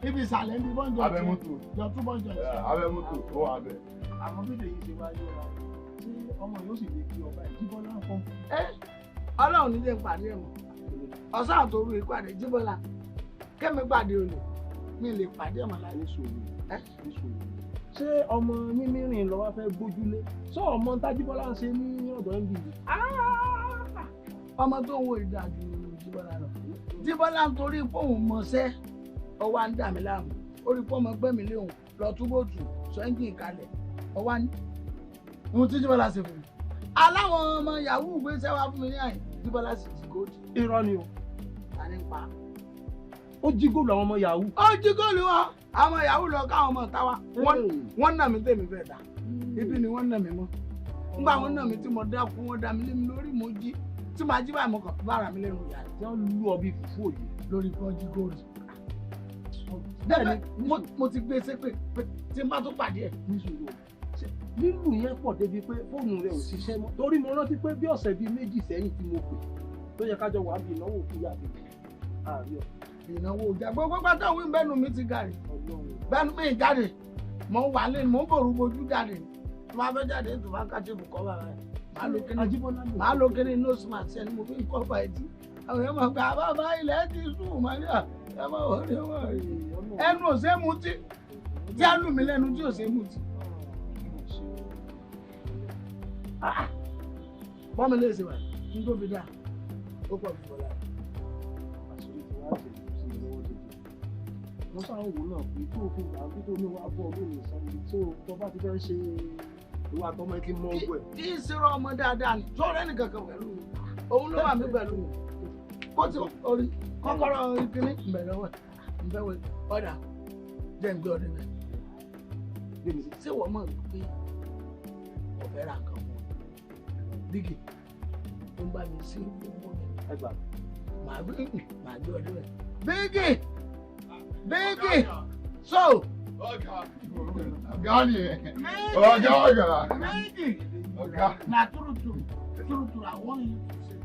ibi ìsàlẹ̀ ní bọ́njọ Abẹ mọ́tò. Lọ́tún bọ́njọ. Abẹ mọ́tò, ó wà bẹ̀. Àmọ́ bí lèyí ṣe wáyé wa, ṣé ọmọ yóò sì lè kí ọba ìjíbọ́lá ń fọ́n? Ẹ Ọlọ́run nílé ń pàdé ẹ̀ mọ́. Ọ̀sán àtòru ìpàdé Jíbọ́lá. Kẹ́mi pàdé olè, mi lè pàdé ẹ̀ mọ́ láyé. Ṣé ọmọ mímírìn lọ wá fẹ́ gbójúlé? Sọ ọmọ Tájíbọ́lá ń ṣe ní ọ̀dọ̀ MB? Ọmọ tó ń wo ìdájú Jíbọ́lá lọ. Jíbọ́lá ń torí pé òun mọṣẹ́, ọwọ́ à ń dà mí láàmú. Ó rí pé ọmọ gbẹ̀mí lé òun lọ túbọ̀tù sọ ẹ́ńjìn kalẹ̀. Ọwọ́ à ń ohun tí Jíbọ́lá ṣe fún mi. Aláwọn ọmọ yahoo gbéṣẹ́ wá fún mi ní àyè, Jíbọ́lá sì jí góòdì. Irọ́ ni o. Ta ni ń pa? Ó jí góòlù àwọn ọmọ yahoo. Ó jí góòlù wọn. Àwọn yahoo lọ káwọn ọmọ táwa. Wọ́n nà mí tèmi fẹ́ dà. Ibi ni wọ́n nà mí mọ́. Nígbà wọ́n nà mí tí mo dákú, wọ́n dá mi lé mi lórí, mo jí. Tí màá jí báyìí, mo kàn bára mi lẹ́nu yàrá. Tí wọ́n lù ọ bí fùfú òye. Lórí kan jí góòlù. Bẹ́ẹ̀ni, mo ti gbé sépè pé tí n bá tó pàdé ẹ̀. Lílù yẹn pọ̀ débi pé fóònù rẹ̀ ò ṣiṣẹ́ mọ́. Torí mo rántí pé bí ọ̀sẹ̀ bíi 2 sẹ́yìn tí mo pè tó yẹ kájọ wà bí ìnáwó òkú yà bèbè àárẹ̀. Ìnáwó ọjà gbogbo pátá òun bẹ́nu mi ti gàrí. Bẹ́nu mi jáde, mo wà lé, mo ń bòrú bojú jáde. Tó bá fẹ́ jáde, tó bá kájí bùkọ́ bàbá rẹ̀. Màá lo kíní nose mask ẹni mo fi ń kọ́ fà etí. Àwọn èèyàn máa ń gba bàbá ilẹ̀ ti sùn màá ní à ẹ máa wọ̀ ọ́ ẹ. Ẹnu ò ṣe é mutí, tí á lù mí lẹ́nu tí ò ṣe é mutí. Bọ́mi lè ṣe wà ní tó fi dá ó pọ̀ jù bọ́lá. Àṣírí ti wá jẹ̀ sí i lọ́wọ́ tètè. Mo sáà ń wò náà pé tó fi wà bí tó ní wàá bọ̀ lónìí sọ́ni tó tó bá ti fẹ́ ṣe ìwà àtọmọ ẹ ti mọ ogun ẹ̀. Kí n ṣeré ọmọ dáadáa ni sọ̀rọ̀ ẹnì kankan pẹ̀lú mi, òun ló wà mí pẹ̀lú mi. Kó ti orí kọ́kọ́rọ́ kíní ńbẹ̀ lọ́wọ́ ńbẹ̀ wẹ̀ ọ̀dà jẹ́ ń gbé ọdún bẹ́ẹ̀. Ṣé wọ́n mọ̀ pé ọ̀fẹ́ ra nǹkan fún ọ? Bígì ó ń bá mi sí owó mi. Màá gbé ọdún bẹ́ẹ̀. Bígì! Bígì! So Ọ̀gá. Ọ̀gá ni ẹ̀. Ọ̀gá ọ̀gá. Méjì. Ọ̀gá. Na true true. True true, I want you to say.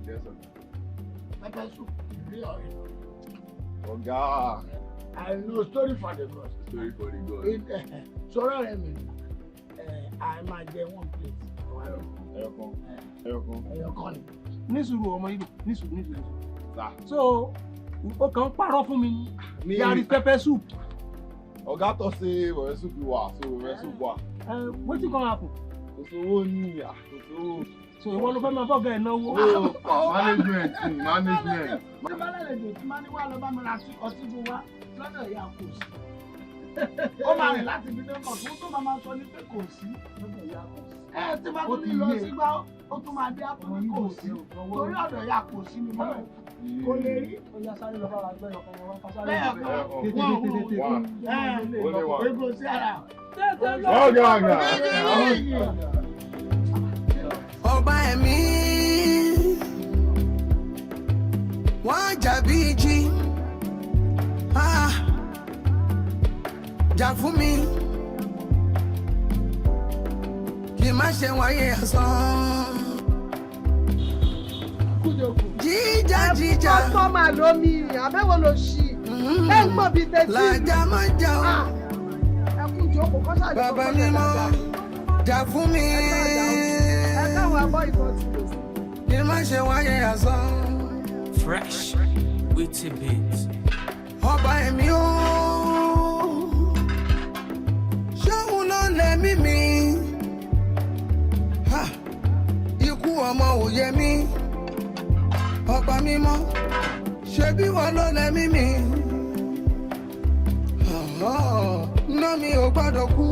Yes, sir. Pepper soup, real or no? Ọ̀gá. I know story for the gods. Story for the gods. Sọ̀rọ̀ rẹ̀ mi, I máa jẹ one plate. Ẹyọkan. Ẹyọkan. Ẹyọkan ni. Ní sùúrù ọmọ Ìgbò, ní sùúrù, ní sùúrù. So, o kàn ń parọ́ fún mi ni. There is pepper soup. Ọ̀gá tó ṣe pepper soup wà, so pepper soup wà. Wetin come happen? Kò sówó ní à, kò sówó. So ìwọ ló fẹ́ máa fọ́gà ẹ̀ náwó. Management ni management. Tí bá lálejò tí máa ní wá lọ bá mi ra ọtí fún wa lọ́dọ̀ ìyá kò sí. Ó máa rìn láti ibi dé kọ̀ tó máa máa sọ ní pé kò sí lọ́dọ̀ ìyá kò sí. Ẹ tí bá tún ní lọ sígbà ó tún máa dé á tún ní kò sí. Torí ọ̀dọ̀ ìyá kò sí ni mo kò lè rí. Ó yá sáré lọ bá wa gbẹ́ ọkàn wọn ká sáré. Bẹ́ẹ̀ kọ́ wọ́n ego sí ara. Ọ̀gá ọ̀gá. Ọba ẹ̀mí wọ́n jàbí jí jà fún mi kí má ṣe wáyé asán. Jíjà jíjà. Kọ́sọ́mà lómi àbẹ̀wò ló ṣì ẹ̀ ń gbọ̀n bíi tẹ́tí. Làjà máa jà ó. Ẹkún jókòó kọ́sà jókòó. Bàbá mímọ́ jà fún mi. Ẹ káwọn abọ́ ìbọn ti lò sí. Kí má ṣe wáyé asán. Fresh witty bit. Ọba ẹ̀mí ó ṣóun ló lẹ́mí mi. Ikú ọmọ ò yẹ mí. Ọba mímọ́ ṣebí wọn ló lẹ́mí mi. Ná mi ò gbọ́dọ̀ kú.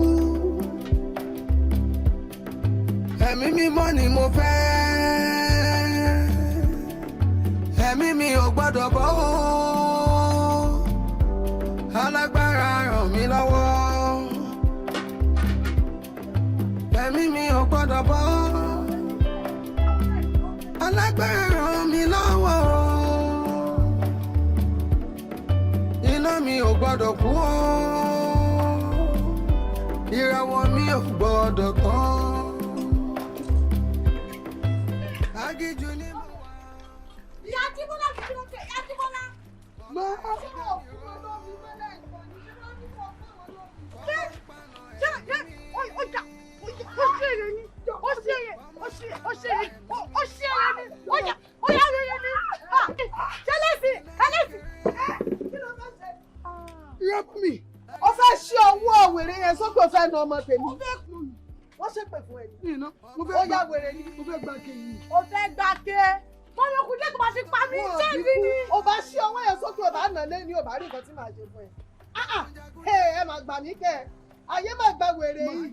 Ẹ̀mí mímọ́ ni mo fẹ́. Ẹ̀mí mi ò gbọ́dọ̀ bọ́ o. Alágbára ràn mí lọ́wọ́. Ẹ̀mí mi ò gbọ́dọ̀ bọ́. Alágbára ràn mí lọ́wọ́ o. Iná mi ò gbọ́dọ̀ kú o. Ìràwọ̀ mi ò gbọ́dọ̀ tán. Agíjú ni mo wà. Ìyá Jíbọ́lá kí ló ṣe? Ìyá Jíbọ́lá. Má. Ṣé o fún wọn lómi mọ́lẹ̀ ìkànnì? Ṣé wọ́n ní kó fún wọn lómi? Ṣé ṣé ó jà ó ṣe èrè ni ó ṣe èrè ó ṣe ó ṣe èrè ó ṣe èrè ni ó yà ó yà èrè ni. Ṣé lẹ́sìn ẹlẹ́sìn? Kí ló fẹ́ ṣe? Ìyá mi. Ó fẹ́ ṣí ọwọ́ wèrè yẹn sókè ó fẹ́ na ọmọ tèmi. Wọ́n ṣépè fún ẹ ní. Ó yá wèrè ni. Mo fẹ́ gba ke yìí. Ó fẹ́ gba ke. Mo ní okùn jẹ́ tó máa fi pa mí ṣé rí ni. Ó bá ṣí ọwọ́ yẹn sókè ó bá nà lé ní ó bá rí nǹkan tí màá ṣe fún ẹ. Ẹ máa gbà mí kẹ́ ẹ. Ayé máa gba wèrè yìí.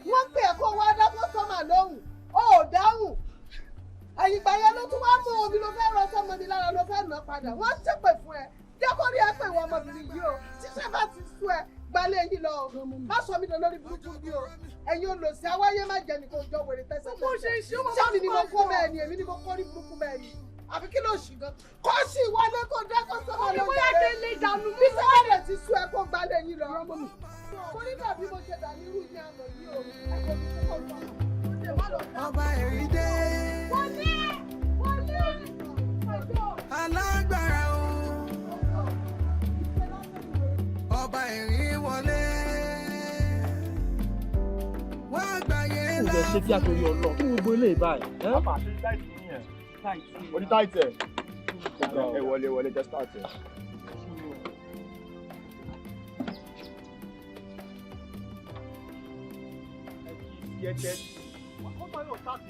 Wọ́n pè é kó wá dá kọ́sọ́mà lóhùn. Ó ò dáhùn. Àyìnbá yẹn ló tún wá mú omi ló fẹ́ rọ sọ́mọ mi lára ló fẹ́ nà padà. Wọ́n ṣépè fún ẹ. Jẹ́ kó rí ẹ pé ìwọ ọmọbìnrin yìí o. Tíṣẹ́ bá ti sú ẹ gbalẹ̀ yìí lọ o. Má sọ mí lórí burúkú bí o. Ẹ̀yin olòṣì awáyé má jẹ nìkan òjò wèrè tẹ̀sẹ̀ tẹ̀sẹ̀. Mo ṣe ṣe ó Ṣé mi ni mo kó bẹ́ẹ̀ ni èmi ni mo kó rí burúkú bẹ́ẹ̀ ni? Àbí kí ló ṣì gan? Kó sì wọlé kó dá kó sọ́mọ lọ Mo bóyá kí n lè dànù bí sẹ́wọ́n ti sú ẹ kó gbalẹ̀ yìí lọ. Kò ní dàbí mo ṣe dà ní irú ní àmọ̀ yìí o. Ẹ̀kọ́ mi kò sọ. Ọba ẹ̀rí dé. Wọlé! Wọlé! Alágbára o. Ọba ẹ̀rí wọlé. Wá gbàyè Kò jẹ́ ṣe kí a torí ọlọ́ kí gbogbo ilé ìbáyìí. Oní táìtì ẹ̀. Ẹ wọlé wọlé jẹ́ start ẹ̀.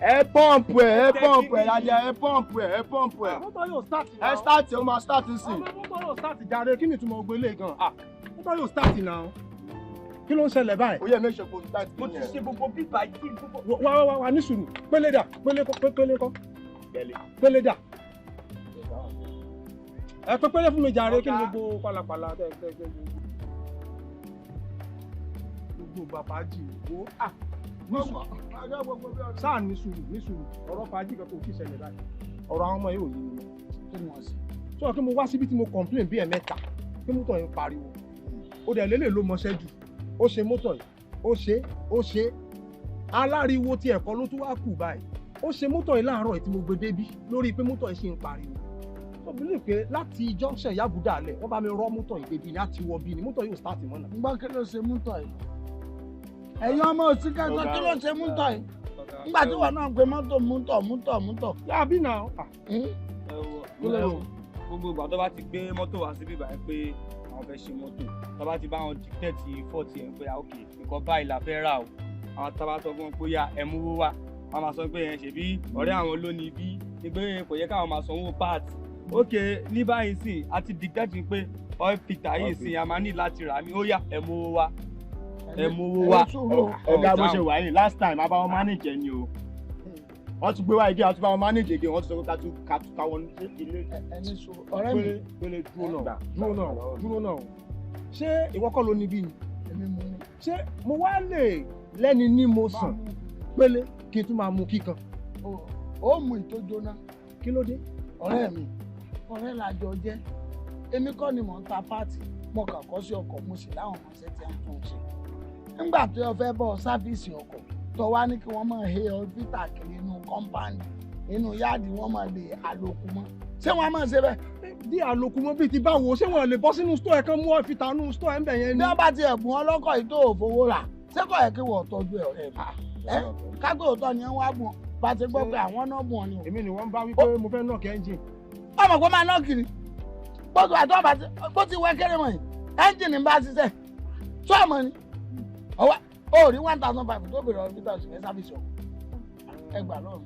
Ẹ pọ́ǹpù ẹ̀ ẹ pọ́ǹpù ẹ̀ dáadáa ẹ pọ́ǹpù ẹ̀ ẹ pọ́ǹpù ẹ̀. Mọ́tò yóò start náà. Ẹ start ẹ̀ ó máa start nsìn. Mọ́tò yóò start jàre kí ni ìtumọ̀ gbogbo ilé gan-an? Mọ́tò yóò start náà. Kí ló ń ṣẹlẹ̀ báyìí? Ó yẹ make sure kó start. Mo ti ṣe gbogbo bíbá yìí gbogbo. Wá wá wá ní sùúrù pélé dà pélé kọ́ pélé kọ́ pélé dà. Ẹ pé pélé fún mi jàre kí ni gbogbo pálapàla tẹ tẹ tẹ gbogbo bàbá jì wó sáà ní sùúrù ní sùúrù ọ̀rọ̀ fàájì kan kò kí ṣẹlẹ̀ báyìí ọ̀rọ̀ àwọn ọmọ yìí ò yé mi mọ́. Sọ kí mo wá síbi tí mo complain bí ẹ̀mẹ́ta kí mo tọ̀ yín pariwo Ó dẹ̀ lélẹ̀ ló mọṣẹ́ jù. Ó ṣe mọ́tò yìí, ó ṣe, ó ṣe. Aláriwo ti ẹ̀kọ́ ló tún wá kù báyìí. Ó ṣe mọ́tò yìí láàárọ̀ yìí tí mo gbé débí lórí pé mọ́tò yìí ṣì ń pariwo. Tó believe pé láti junction Yabuda alẹ̀ wọ́n bá mi rọ́ mọ́tò yìí débi láti wọ bí ni mọ́tò yìí ò start mọ́ náà. Ń gbọ́ kí ló ṣe mọ́tò yìí? Ẹ̀yin ọmọ òsínkẹ́sọ kí ló ṣe mọ́tò yìí? Nígbà tí wọn náà ń pe mọ́tò mọ́tò mọ́tò mọ́tò. Yàbí náà. Gbogbo ìgbà tó bá ti gbé mọ́tò wá síbí báyìí pé àwọn fẹ́ ṣe mọ́tò, tó bá ti bá wọn dictate fọ́ọ̀tì ẹ̀ pé ok nǹkan báyìí la fẹ́ rà o, àwọn tá a bá sọ fún wọn pé yá ẹ mú owó wá, wọn máa sọ pé ẹ ṣèbí ọ̀rẹ́ àwọn ló ní ibi ni pé kò yẹ káwọn máa sanwó part. Ok ní báyìí sìn a ti dictate pé oil filter yìí sìn a máa ní láti rà mí, ó yá ẹ mú owó wá, ẹ mú owó wá. Ọ̀gá bó ṣe wà yìí last time a bá wọn manage ẹ ni o, wọ́n tún gbé wá igi, àwọn tún bá wọn manage igi, wọ́n tún sọ pé ká tún ká tún káwọn ilé. Ẹni sọ ọ̀rẹ́ mi. Pélé dúró náà, dúró náà, dúró náà. Ṣé ìwọ kọ́ ló ní bí ni? Èmi mo ní. Ṣé mo wá lè lẹ́ni ní mo sàn pélé kí n tún máa mu kíkan? Ó mú ìtọ́jú náà. Kí ló dé? Ọ̀rẹ́ mi, ọ̀rẹ́ làjọ jẹ́. Èmi kọ́ ni mò ń ta páàtì, mo kàn kọ́ sí ọkọ̀, mo sì láwọn ọmọọṣẹ́ tí a ń tún ṣe. Nígbà tí o fẹ́ bọ́ sáfíìsì ọkọ̀, tó wá ní kí wọ́n máa he ọ́fíìtà kiri inú kọ́ńpáàndì, inú yáàdì wọ́n máa lè àlòkù mọ́. Ṣé wọ́n á máa ṣe bẹ́ẹ̀? Bí àlòkù mọ́ bíi ti báwo, ṣé wọ́n lè bọ́ sínú stọ̀ ẹ̀ kan mú ọ́fíìtà inú stọ̀ ẹ̀ ń bẹ̀ yẹn ni? Bí wọ́n bá ti ẹ̀bùn ọlọ́kọ̀ yìí tó òfowó rà, ṣé kò yẹ kí wọ́n tọ́jú ẹ̀ ọ̀rẹ́ mi? Ẹ kágbé òótọ́ ni wọ́n á bùn bá ti gbọ́ pé àwọn náà bùn ọ ni o. Èmi ni wọ́n bá wí pé mo fẹ́ nọ́ọ̀kì ẹ́ńjìn. Ọmọ kó máa nọ́ọ̀kì ni. Bó ti wẹ́ kéré mọ̀ yìí, ẹ́ńjìnì ń bá ṣiṣẹ́. Sọ́ọ̀mọ̀ ni. Ọwọ́ o rí 1,500 tó bèrè ọ̀rọ̀ peter ṣe sáfìsì ọkọ̀ ẹgbàá lọ́rùn.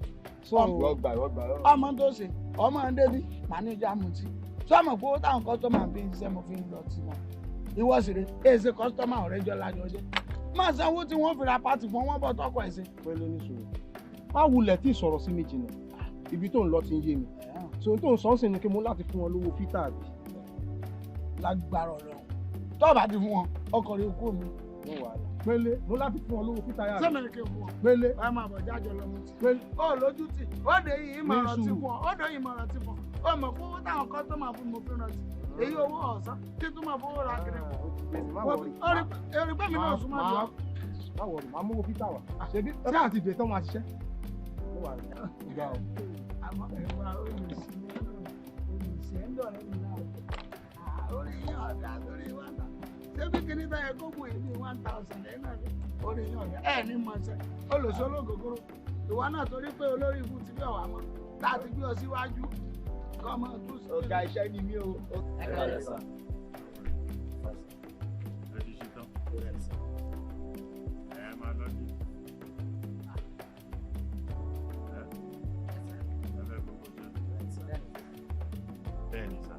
Ọmọ tó ṣe ọmọ ń débi màníjà mutí sọmọ pé owó táwọn kọ́sítọ́mà fi ń ṣiṣẹ́ mo fi ń lọ tí wọn. Ìwọ sì rè é ṣe kọ́sítọ́mà ọ̀rẹ́ jọ lájọ jẹ́. Máa sanwó tí wọ́n fi ra pátì fún wọn bọ̀ tọkọ̀ ẹ̀ ṣe. Pẹ̀lú ní sùúrù, má wulẹ̀ tí ìsọ̀rọ̀ sí mi jìnnà, ibi tó ń lọ ti ń yé mi. Sòun tó ń sọ ń sìn ni kí mo láti fún wọn lówó fítà àbí. Lágbára Ọlọ́run tó bá ti fún wọn ọkọ̀ rẹ̀ kú mi. Pélé mo láti fún ọ lówó fítà yàrá. Sẹ́mi ni kí n fún ọ. Pélé. Ẹ máa bọ̀ jájọ lọ mutí. Pélé. Ó lójú tì, ó dé yìí ìmọ̀ràn ti fún ọ, ó dé yìí ìmọ̀ràn ti fún ọ. Ó mọ̀ pé owó táwọn kọ́sítọ́mà fún mi fi rántí. Èyí owó ọ̀sán kí tún máa fowó ra kiri. Èrè pé mi náà súnmọ́ jù ọ. Má wọ̀rù, máa mówó fítà wá. Ṣebí ẹ bá ti dè tán máa ṣiṣẹ́. Àmọ́ ẹ̀wà olùsí olùsí ẹ̀ ń dọ̀rẹ́ mi náà. Orí yín ọ̀dà lórí wàtà. Ṣébí kìíní bẹ́ẹ̀ kó bù yìí ní 1,000 ẹ̀ náà ní orí yín ọ̀dà. Ẹ ní mọ̀ ṣẹ́, olùsí ológógóró. Ìwọ náà torí pé olórí ibú ti bí ọ̀wà mọ́. Tá a ti gbé ọ síwájú. Kọ́ ọmọ tún sí. Ọ̀gá iṣẹ́ ni mí o. Ẹ káàlẹ́ sà. Ẹ ti ṣe tán. Ẹ máa lọ sí. Ẹ ẹ fẹ́ gbogbo ṣe. Bẹ́ẹ̀ ni sà.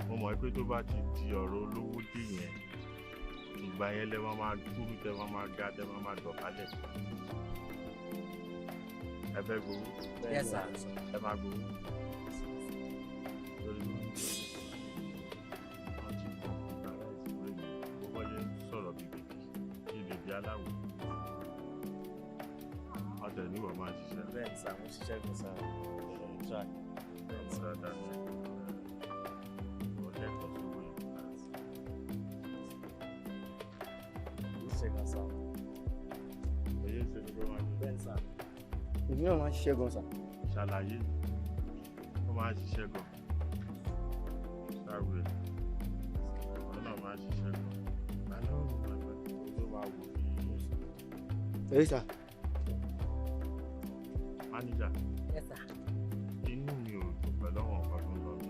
Mo mọ̀ pé tó bá ti di ọ̀rọ̀ olówó dé yẹn, ìgbà yẹn lẹ máa máa kúrú, tẹ máa máa ga, tẹ máa máa dọ̀bálẹ̀. Ẹ fẹ́ gbowó? Yes, sir. Ẹ máa gbowó. Lórí wọ́n ti kọ́ ara ìsìnkú rẹ̀, bó bá ṣe ń sọ̀rọ̀ bí bèbí, bí bèbí aláwọ̀. Ọ̀tẹ̀ níwọ̀ máa ṣiṣẹ́. Bẹ́ẹ̀ ni sà, mo ṣiṣẹ́ gan sà. Try. Bẹ́ẹ̀ ni sà, dáadáa. Lẹ́tọ̀ọ́ sówó yẹn. Ó ṣe gan sà. Èyí ń ṣe ni pé wọ́n á ṣe. Bẹ́ẹ̀ ni sà. Èmi náà máa ń ṣiṣẹ́ gan sà. Ṣàlàyé, ó máa ń ṣiṣẹ́ gan. Ṣáwé, òun náà máa ń ṣiṣẹ́ gan. Àná òun máa gbà tó máa wò bí. Èyí sà. Máníjà. Yes, sir. Inú mi ò dùn pẹ̀lú àwọn nǹkan tó ń lọ bí.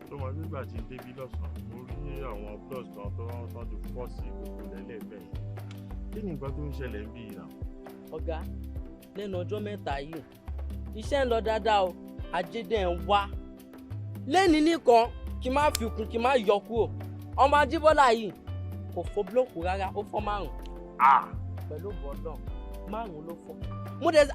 Tó mọ nígbà tí ń débí lọ́sàn-án, mo rí àwọn plus kan tó tán ti fọ́ sí gbogbo lẹ́lẹ́fẹ̀ yẹn. Kí ni nǹkan tó ń ṣẹlẹ̀ ń bí yìí náà? Ọ̀gá, lẹ́nu ọjọ́ mẹ́ta yìí, iṣẹ́ ń lọ dáadáa o, ajé dẹ̀ ń wá. Lẹ́ni nìkan kí n má fi kún kí n má yọ kúrò. Ọmọ Ajíbọ́lá yìí kò fọ́ búlọ́ọ̀kù rárá, ó fọ́ 5. Pẹ̀lú bọ́ọ̀dọ̀ 5 ló fọ́. Mo dẹ̀ sọ,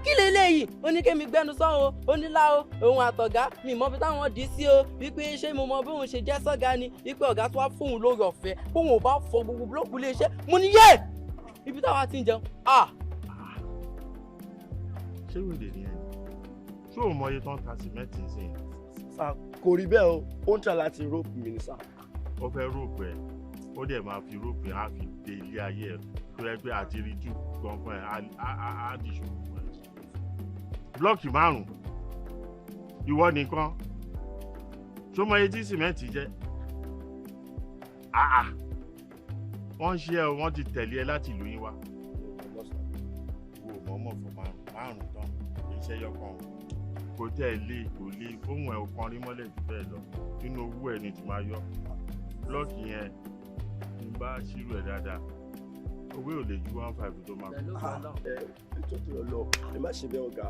kí leléyìí? Ó ní kémi gbẹ́nu sọ́hun o, ó ní lá o, òun àtọ̀gá mi mọ bí táwọn dì í sí o, wípé ṣé mo mọ bí òun ṣe jẹ́ sọ́gá ni, wípé ọ̀gá tó wá fóun lórí ọ̀fẹ́, bóun ò bá fọ gbogbo búlọ́ọ̀kù iléeṣẹ́. Mo ní yé! Ibi táwa ti ń jẹun. Ṣé wèrè ni ẹ ní? Ṣé o mọ iye tó ń ta sìmẹ́ǹtì sí i? Sir, kò rí bẹ́ẹ̀ o, ó ń try láti rope mi ni, sir. Ó fẹ́ rope ẹ̀, ó dẹ̀ máa fi rope ẹ̀, á fi dé ilé ayé ẹ̀ tó yẹ pé àti rí jù gan fún ẹ̀ á dìṣòro fún ẹ̀. Block 5, ìwọ nìkan, ṣó mọ iye tí sìmẹ́ǹtì jẹ́? Àà, wọ́n ń ṣe ẹ o, wọ́n ti tẹ̀lé ẹ láti ìlú yín wá. Wo mọ̀ọ́mọ̀ fún márùn-ún tán, iṣẹ́ yọkan o. Kò tẹ́ ẹ lé, kò lé, fóun ẹ̀ ò kan rí mọ́lẹ̀ jù bẹ́ẹ̀ lọ. Nínú owó ẹ̀ ni ti máa yọ. Block yẹn, tí n bá ṣírò ẹ̀ dáadáa, owó ò lè ju 1.5 tó máa kú. Ẹ jọ̀ọ́ tó lọ lọ, ẹ má ṣe bẹ́ẹ̀ ọ̀gá,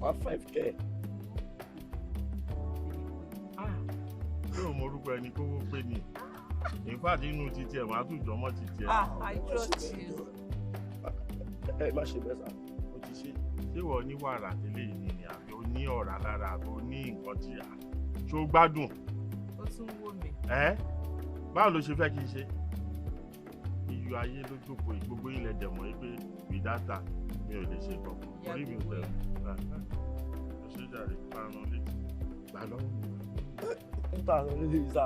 1.5 kẹ́. Ṣé o mọ orúkọ ẹni kówó pé ni? In fact, inú títí ẹ̀ máa tún jọmọ́ títí ẹ̀. Ah, I trust you. Ẹ má ṣe bẹ́ẹ̀ sá. Ó ti ṣe. Ṣé ìwọ ní wàrà tẹ́lẹ̀ yìí ni àbí o ní ọ̀rá lára àbí o ní nǹkan tí a ṣó gbádùn? Ó tún wò mí. Ẹ́, báwo ló ṣe fẹ́ kí n ṣe? Iyọ̀ ayé ló jókòó yìí, gbogbo ilẹ̀ dẹ̀mọ̀ yìí pé wìdáta mi ò lè ṣe kankan. Orí mi ò tẹ̀ ọ́. Ó ṣe jàre, parun létí. Gbà lọ́wọ́ mi. 2,000 ló lè sá.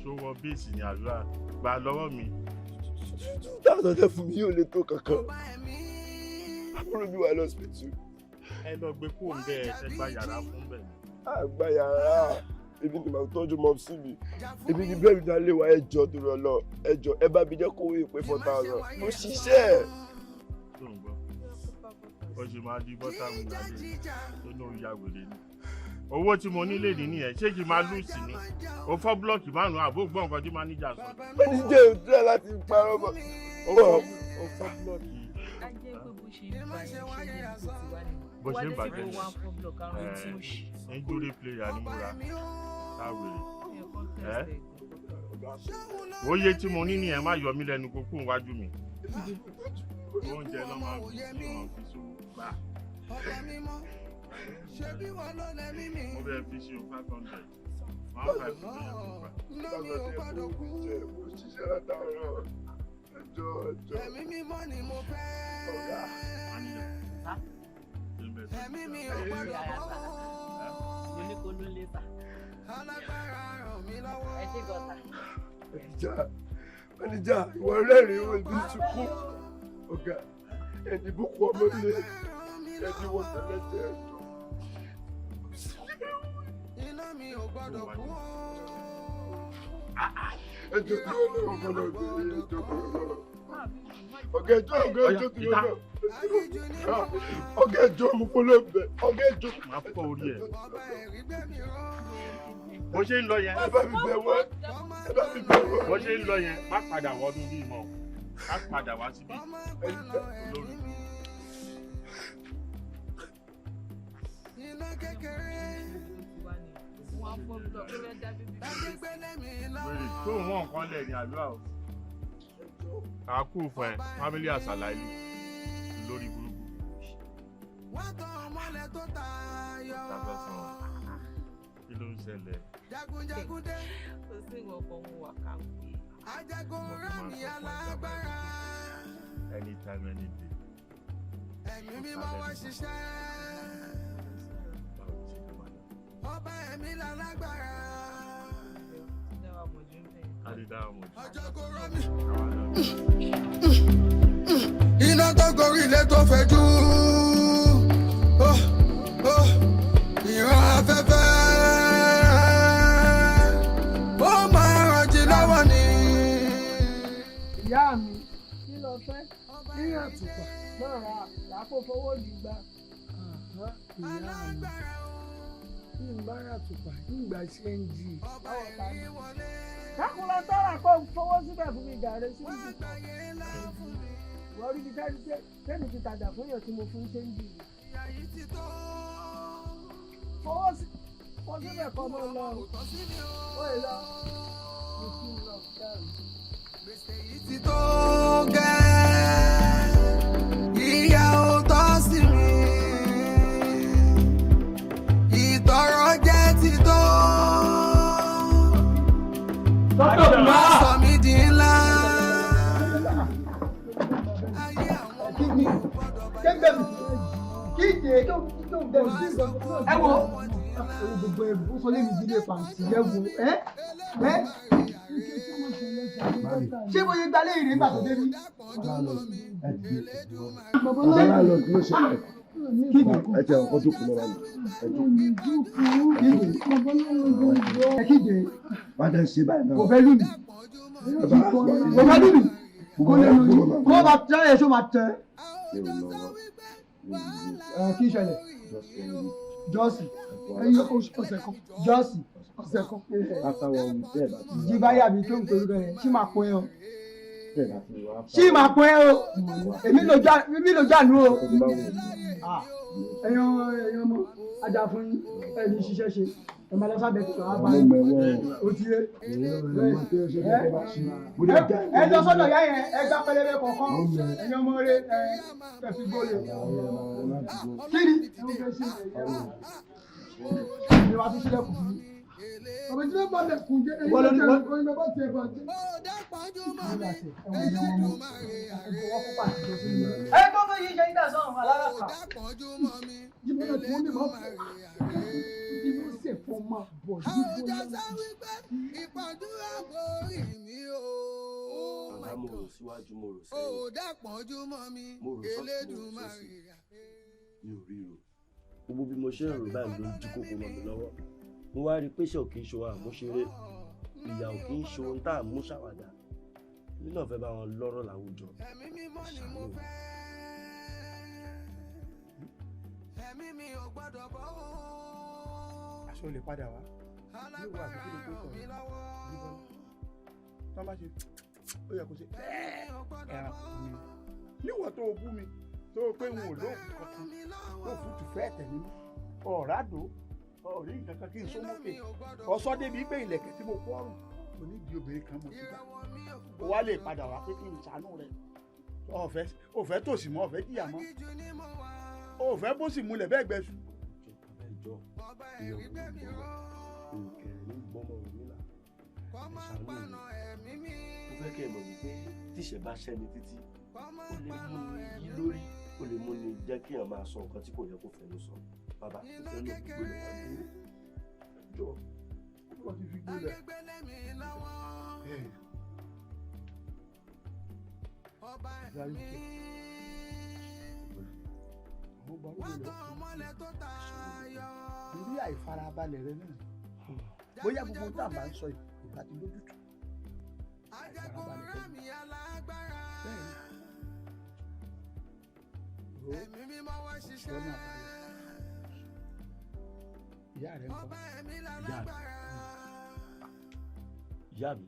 Ṣó wọ bíìsì ní àdúrà? Gbà lọ́wọ́ mi. 2,000 tẹ fún mi yóò lè tó kankan. Àbúrò mi wà lọ́sibítù. Ẹ lọ gbé kó ń bẹ́ẹ̀, ẹ gba yàrá fún bẹ́ẹ̀. Àgbà yàrá, èmi ni màá tọ́jú mọ́ sí mi. Èmi ni bẹ́ẹ̀ mi náà lè wá, ẹjọ́ tó rọ lọ. Ẹjọ́ ẹ bá mi jẹ́ kó wé pé 4,000. Mo ṣiṣẹ́. Tó ń gbọ́. Ó ṣe máa di bọ́tà mi lálẹ́ tó ní òun ya wèrè ni. Owó tí mo ní lè ní nìyẹn, ṣé kí n máa lùsì ni? O fọ́ block 5, àbó gbọ́ nǹkan tí máníjà sọ. Máníjà ò dúró láti parọ́ mọ́. O fọ́ block. A jẹ́ pé bó ṣe ń ba ẹ̀ ṣe jẹ́ tó ti wá ní. Bó ṣe ń bàjẹ́ Wálé ti wá fọ́ block àrùn tí ó ṣì. Injury player ni mo ra. Táwèrè. Ẹ́, oye tí mo ní nìyẹn, má yọ mí lẹ́nu kó kún iwájú mi. Oúnjẹ ló máa fi sí wọn fi sówó gbà. Mo bẹ́ẹ̀ fi ṣe 500. 1.5 ló yẹ kó gbà. Mo ṣiṣẹ́ látàárọ̀. Ẹjọ́ ẹjọ́. Ẹ̀mí mímọ́ ni mo fẹ́. Ọ̀gá. Ẹ̀mí mi ò gbọ́dọ̀ bọ́. Mo ní kó ló lé sá. Alágbára ràn mí lọ́wọ́. Ẹ ṣe gọ́tà. Mánìjà, máníjà, ìwọ rẹ́rìn-ín wo ibi sunkún. Ọ̀gá, ẹni bùkún ọmọ ilé, ẹni wọ́n tẹ̀lé tẹ̀ ẹjọ́. Iná mi ò gbọ́dọ̀ kú o. Ẹjọ́ tó lọ gbọ́dọ̀ gbé, ẹjọ́ tó lọ. Ọ̀gá ẹjọ́, ọ̀gá ẹjọ́ tó lọ. Ọ̀gá ẹjọ́ mo fọlọ́ bẹ̀, ọ̀gá ẹjọ́. Màá fọ́ orí ẹ̀. Bó ṣe ń lọ yẹn. Ẹ bá mi bẹ̀ wọ́n. Ẹ bá mi bẹ̀ wọ́n. Bó ṣe ń lọ yẹn, má padà wọnú bí mọ́. Má padà wá síbí. Olórí. Iná kékeré. Wọ́n fọ́ block ló fẹ́ dá bíbí. Wèrè tó ń wọ́n nǹkan lẹ̀ ní àdúrà o. Àákú fún ẹ, family àṣàlà ìlú lórí burúkú. Wọ́n tọ́ ọmọlẹ̀ tó tayọ. Tàbẹ́sán, kí ló ń ṣẹlẹ̀? Jagunjagun dé. Kò sí nǹkan kan mo wà káàkiri. Ajagun rámi alágbára. Anytime, any day. Ẹ̀mí mímọ́ wá ṣiṣẹ́. Ọba ẹ̀mí lálágbára. Ajagun rámi. Iná tó gorí ilé tó fẹ̀jú. Ìran afẹ́fẹ́. Ó máa rànjí lọ́wọ́ ni. Ìyá mi, kí ló fẹ́? Ní àtùpà náà ra làákò fowó jù gbà. Ìyá mi, bí n bá rà tùpà, ìgbà ṣe ń jì. Dákun lọ tọ́ra kó fowó síbẹ̀ fún mi jàre sí ibi. Wọ́n rí ibi tẹ́mi ti tajà fún èèyàn tí mo fún ṣe ń jì. Fowó síbẹ̀ kọ́ mọ́ lọ. Ó lè lọ. Mo ti lọ dáhùn. Ti tó gẹ́, ìyà ò tọ́ sí mi. Ìtọrọ jẹ́ ti tó. Má sọ mí di ńlá. Kí ni? Kẹ́ńgẹ́ mi. Kíje tó tó bẹ̀rù. Ẹ wo gbogbo ẹ bó sọ lémi ìdílé pàǹtí ẹ wo ẹ ẹ ṣé mo yẹ gbalẹ̀ ìrè nígbà tó débi. Bàbá lọ kí ló ṣẹlẹ̀? Ẹ jẹ́ ọkọ jókòó lọ́wọ́ mi. Ẹ kíje. Bàdà ń ṣe báyìí náà. Kò fẹ́ lù mí. Kò fẹ́ lù mí. Kò lè lù mí. Kó bá tẹ ẹ ṣó máa tẹ. Ẹ kí ṣẹlẹ̀? Jọ́sì. Ọ̀sẹ̀ kan. Jọ́sì. Ọ̀sẹ̀ kan. After one week, bẹ́ẹ̀ bá ti wá. Jíbáyà mi tó ń torí bẹ́ẹ̀ ṣí máa pọ́n ẹ o. Bẹ́ẹ̀ bá ti wá. Ṣí máa pọ́n ẹ o. Èmi lójú àánú o. Ẹ̀yin ẹ̀yin ọmọ ajá fún yín ẹni ṣiṣẹ́ ṣe ẹ máa lọ sábẹ́ tó wá bá yín o ti yé. Ẹ lọ sọ́dọ̀ ìyá yẹn ẹ gbá pẹlẹbẹ kọ̀ọ̀kan ẹ̀yin ọmọ rẹ ẹ fẹ́ fi gbóre. Kí ni ẹ wá tún sílẹ̀kùn fún yín. Bàbá tí wọ́n bá lẹ̀ kún jẹ́ ẹ̀yin Wọ́n ló ní- ló tẹ̀lé bàbá tiẹ̀ bàjẹ́. Ẹ tó fẹ́ yí ṣe ń dà sọ́run aláràkà. Jíbọ́lá tí wọ́n lè máa fọ́ ibi ló ṣe fọ́ máa bọ̀ jíbọ́lá. Bàbá mo rò síwájú mo rò sẹ́yìn. Mo rò sọ́tún mo rò sósì. Mi ò ríro. Gbogbo bí mo ṣe ń rò báyìí ló ń dí kókó mọ́ mi lọ́wọ́. Mo wá rí i pé ṣé ò kì í ṣe ohun àmúṣeré. Ìyà ò kì í ṣe ohun tá à ń mú ṣàwàdà. Èmi náà fẹ́ bá wọn lọ́rọ̀ láwùjọ. Ṣàánú mi. Aṣọ lè padà wá. Yóò wá àbí kí ló tó kọ̀ ọ́. Jíbọ́lá. Tọ́ bá ṣe ó yẹ kó ṣe ẹran mi. Níwọ̀n tó o bú mi tó o pé n ò lóògùn kankan tó o fún tùfẹ́ ẹ̀tẹ̀ nínú. Ọ̀rá dò ọ̀rí nǹkan kan kí n só mókè. Ọ̀sọ́ débi pé ìlẹ̀kẹ̀ tí mo kó ọrùn kò ní di obìnrin kan mo ti gbà. O wá lè padà wá pé kí n ṣàánú rẹ̀. Ọ̀fẹ́ òfẹ́ tòsí mọ́ ọ̀fẹ́ jìyà mọ́. Òfẹ́ bó sì múlẹ̀ bẹ́ẹ̀ gbẹ̀sù. Ẹjọ́ ìyàwó mi gbọ́mọ òkèrè ní gbọ́mọ Ọ̀rúnmìlà. Ẹ ṣàánú mi. Mo fẹ́ kẹ́ ẹ mọ̀ wípé tíṣẹ̀ bá ṣẹ́ni títí ó lè mú ni yí lórí ó lè mú ni jẹ́ kí èèyàn máa sọ nǹkan tí kò yẹ kó fẹnu sọ. Bàbá ìfẹ́ ló fi gbólẹ̀ wá dúró. Ẹjọ́ Wọ́n ti fi gbólẹ̀. Torí àìfarabalẹ̀ rẹ náà bóyá gbogbo tá a bá ń sọ yìí ìgbà tí lójútùú àìfarabalẹ̀ rẹ bẹ́ẹ̀ ni ro lọ́nà àbáyọ ìyá rẹ ń kọ́. Ìyá mi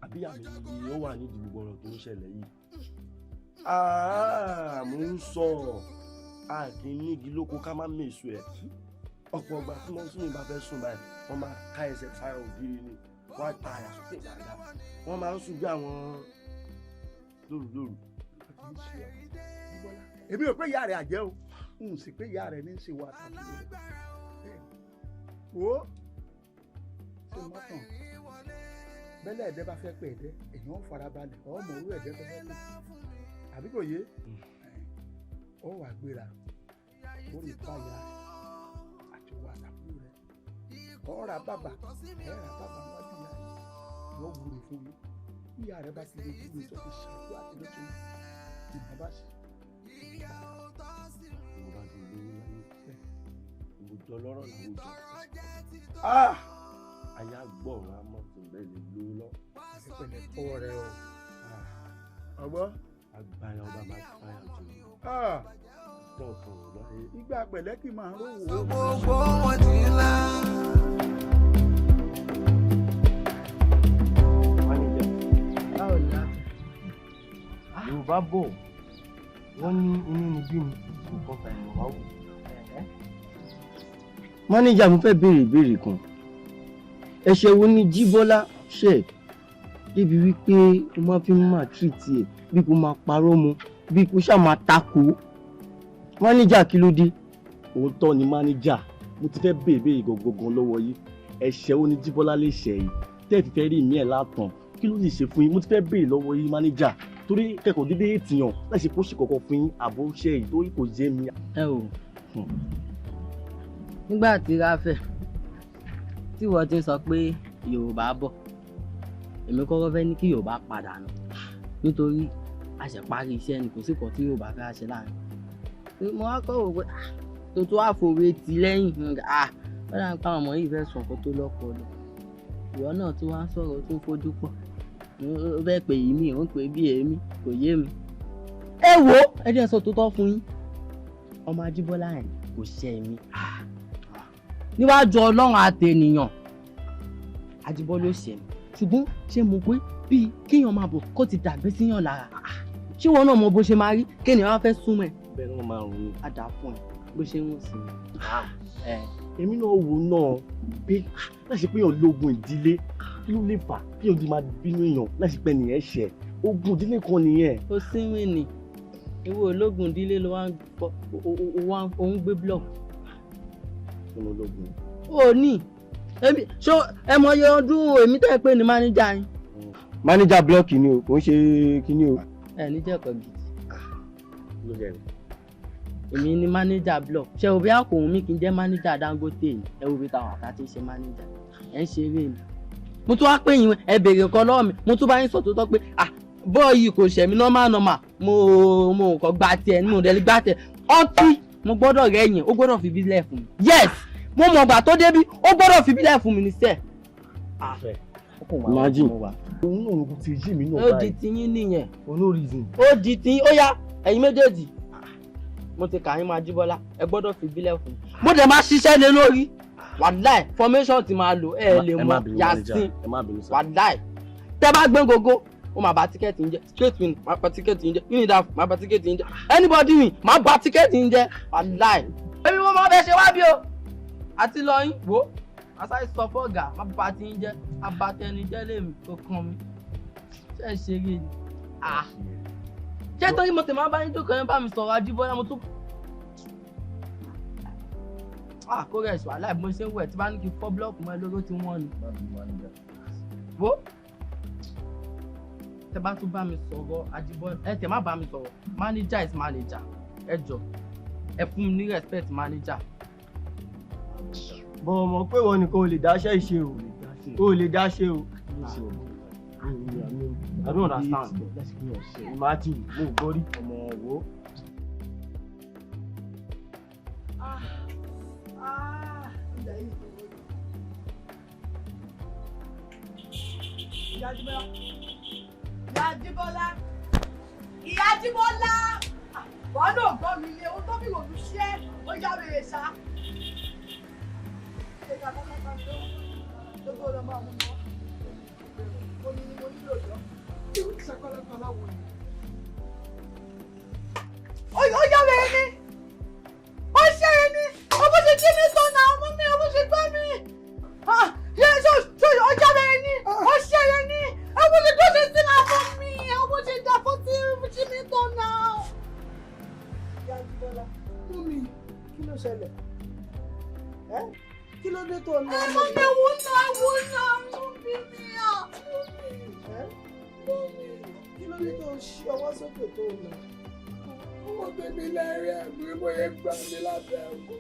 àbí ìyá mi ni ó wà nídìí gbogbo ọ̀rọ̀ tó ń ṣẹlẹ̀ yìí. Mo ń sọ a kì í nígi lóko ká má mèso ẹ̀. Ọ̀pọ̀ ọgbà tí wọ́n sún mi bá fẹ́ sùn báyìí wọ́n máa ká ẹsẹ̀ sára ògiri ni wọ́n á ta àyà sókè dáadáa wọ́n máa ń sùn bí àwọn lóru lóru. Èmi ò pé ìyá rẹ̀ àjẹ́ o n sì pé ìyá rẹ̀ ní í ṣe wà tàbí rẹ̀ wo ṣe mọ́tàn bẹ́lẹ̀ ẹ̀dẹ́ bá fẹ́ pé ẹ̀dẹ́ èèyàn ó farabalẹ̀ ọmọ orú ẹ̀dẹ́ tó fẹ́ pé àbí kò yé ó wà gbéra ó rí báyà àti wà tàbí rẹ̀ ó ra bàbà ẹ̀ ra bàbà wájú ìyá rẹ̀ yóò wúre fún yín bí ìyá rẹ̀ bá ti lè wúre tó ti ṣàdúrà àti lóṣù ìmọ̀ bá sì. Mo bá di olówó láyé mo dọlọ́rọ̀ láwùjọ. Aya gbọ̀rọ̀ amọ̀tò bẹ́ẹ̀ lè lówó lọ. Pẹ̀lẹ́ tọwọ́ rẹ o. Ọgbọ́. Agbára ọba máa gbára jù. Dọ̀tọ̀ láyé. Ìgbà pẹ̀lẹ́ kì í máa rówó. Gbogbo wọn ti là. Yorùbá bọ̀ wọ́n ní inú ni bí ni nǹkan ta ìmọ̀ wá wò. Mánéjà mo fẹ́ béèrè ìbéèrè kan. Ẹ̀ṣẹ̀ wo ni Jíbọ́lá ṣẹ̀ débi wípé o máa fi máa tírìtì ẹ̀ bí kò máa parọ́ mọ́ bí kò ṣáà máa takò. Mánéjà kí ló dé? Òótọ́ ni mánéjà mo ti fẹ́ béèrè ìbéèrè gangan lọ́wọ́ yìí. Ẹ̀ṣẹ̀ wo ni Jíbọ́lá lè ṣẹ̀ yìí? Tẹ́ ẹ̀ fi fẹ́ rí ìmí ẹ̀ látàn kí ló lè ṣe fún yín? Mo ti fẹ́ béèrè lọ́wọ́ yín mánéjà torí kẹ́kọ̀ọ́ dédé ètìyàn láì ṣe kó ṣe kọ̀ọ̀kan fún yín àbó ṣe èyí torí kò yé mi. Ẹ o Nígbà tí Ráfẹ̀ tí wọ́n ti ń sọ pé Yorùbá bọ̀, èmi kọ́kọ́ fẹ́ ní kí Yorùbá padà nù, nítorí a ṣẹ̀ parí iṣẹ́ ni, kò sí kan tí Yorùbá fẹ́ ṣe láàrin. Mo wá kọ́ wò pé tó tó àfòwé ti lẹ́yìn, wọ́n dà ń pa àwọn ọmọ yìí fẹ́ sọ nǹkan tó lọ́pọlọ. Ìwọ náà tí wọ́n á sọ̀rọ̀ tó fojú pọ̀, ó fẹ́ pè yí mi, ó ń pè bí èmi, kò yé mi. Ẹ wo, ẹ jẹ́ sọ tó tọ́ fún yín, ọmọ Ajíbọ́lá yẹn kò ṣe mí. Níwájú Ọlọ́run àtẹnìyàn, Ajíbọ́lá ò ṣe mí. Ṣùgbọ́n ṣé mo pé bíi kéèyàn máa bọ̀ kó ti dàgbé síyàn lára, ṣé wọn náà mọ bó ṣe máa rí kéèyàn wá fẹ́ súnmọ́ ẹ? Bẹ́ẹ̀ ni wọ́n máa rùn mí. Á dà fún ẹ bó ṣe ń rùn sí mi. Èmi náà wò náà pé láti pé èèyàn lógun ìdílé, kí ló lè fà kí èèyàn ti máa bínú èèyàn láti pé ènìyàn ṣẹ̀? Ogun ìdílé kan nìyẹn. Ó sínwìn ni ìwọ ológun ìdílé ló wá ń gbé block. Ṣé mo lógun? Ó ní èmi ṣó ẹ mọ iye ọdún èmi tẹ́ ẹ pé ní mánéjà yín. Mánéjà blọọkì ni o, kò ń ṣe kíní o. Ẹ ní jẹ́kọ̀ọ́ gidi. Èmi ni mánéjà block. Ṣé o bí àkòhùn mi kì í jẹ́ mánéjà Dangote ni? Ẹ wo bí táwọn àtà ti ń ṣe mánéjà. Ẹ ń ṣe eré ni. Mo tún wá pè yín, ẹ béèrè nǹkan lọ́wọ́ mi. Mo tún bá yín sọ tó tọ́ pé bọ́ọ̀ yìí kò ṣẹ̀mí nọ́mà nọ́mà. Mo kàn gba tiẹ̀ ni, mo dẹ̀ lè gba tiẹ̀. Ọtí mo gbọ́dọ̀ rẹ̀yìn, ó gbọ́dọ̀ fi bílẹ̀ fún mi. Yes! Mo mọ̀ gbà tó débí, ó gbọ́dọ̀ fi bílẹ̀ fún mi ní sẹ́ẹ̀. Imagine. Òun náà ogun ti yí mi náà báyìí. Ó di tiyín nìyẹn. For no reason. Ó di tiyín, ó yá ẹ̀yin méjèèjì. Mo ti kà yín máa Ajíbọ́lá, ẹ gbọ́dọ̀ fi bílẹ̀ fún mi. Mo dẹ̀ máa ṣiṣẹ́ lé lórí. Wàláì, formation ti máa lò, ẹ lè mọ Yasin. Wàláì. Tẹ́ bá gbé gógó, ó máa bà tíkẹ́ẹ̀tì ń jẹ́. Straight win, máa bà tíkẹ́ẹ̀tì ń jẹ́. Unidaf, máa bà tíkẹ́ẹ̀tì ń jẹ́. Anybody win, máa bà tíkẹ́ẹ̀tì ń jẹ́. Wàláì. Èmi mo máa bẹ ṣe wá bí o. Àti lọ yín, wò ó. Asáyé sọ fọ́gà, má bà tí ń jẹ́, abatẹnijẹ́ lèmi tó kàn mí. Ṣé ẹ ṣe rí ni? Ṣé torí mo tẹ̀ máa bá yín jókòó yẹn bá mi sọ̀rọ̀ Ajíbọ́lá mo tún. Kó rẹ̀ ṣùgbọ́n aláì mo ṣe ń wẹ̀ tí bá ní kí n fọ́ búlọ́ọ̀kù mọ́ ẹ lórí ó ti wọ́n ni. Wo tẹ bá tún bá mi sọ̀rọ̀ Ajíbọ́lá, ẹ tẹ̀ má bá mi sọ̀rọ̀, manager is manager, ẹ jọ ẹ fún mi ní respect manager. Bọ̀ mọ̀ pé wọn nìkan ò lè dáṣẹ́ ṣe o, ò lè dáṣe o. I don't understand. Imagine, mo gbọ́ rí ọmọ wo. Ìyá Jíbọ́lá. Ìyá Jíbọ́lá. Ìyá Jíbọ́lá. Wọ́n náà gbọ́ mi lé, ohun tó fi wò mí ṣe é, ó yá wèrè ṣá. Ó yá wèrè ni, ó ṣe é ni, ó bó ṣe jí mi sọ̀nà, ọmọ mi, ó bó ṣe gbá mi. Ó yá wèrè ni, ó ṣe é ni, ó bó ṣe tó ṣe sí máa fún mi, ó bó ṣe dà fún tí jí mi sọ̀nà. Ìyá Jíbọ́lá, mummy, kí ló ṣẹlẹ̀? Kí ló dé tó ń lọ? Ẹ mọ mi wò náà wò náà mú bí mi à. Kí ló dé tó ń ṣí ọwọ́ sókè tó ń lọ? Ọmọ tèmi lẹ́rìí ẹ̀mí bóyá gbà mí lábẹ́ ẹ̀kọ́.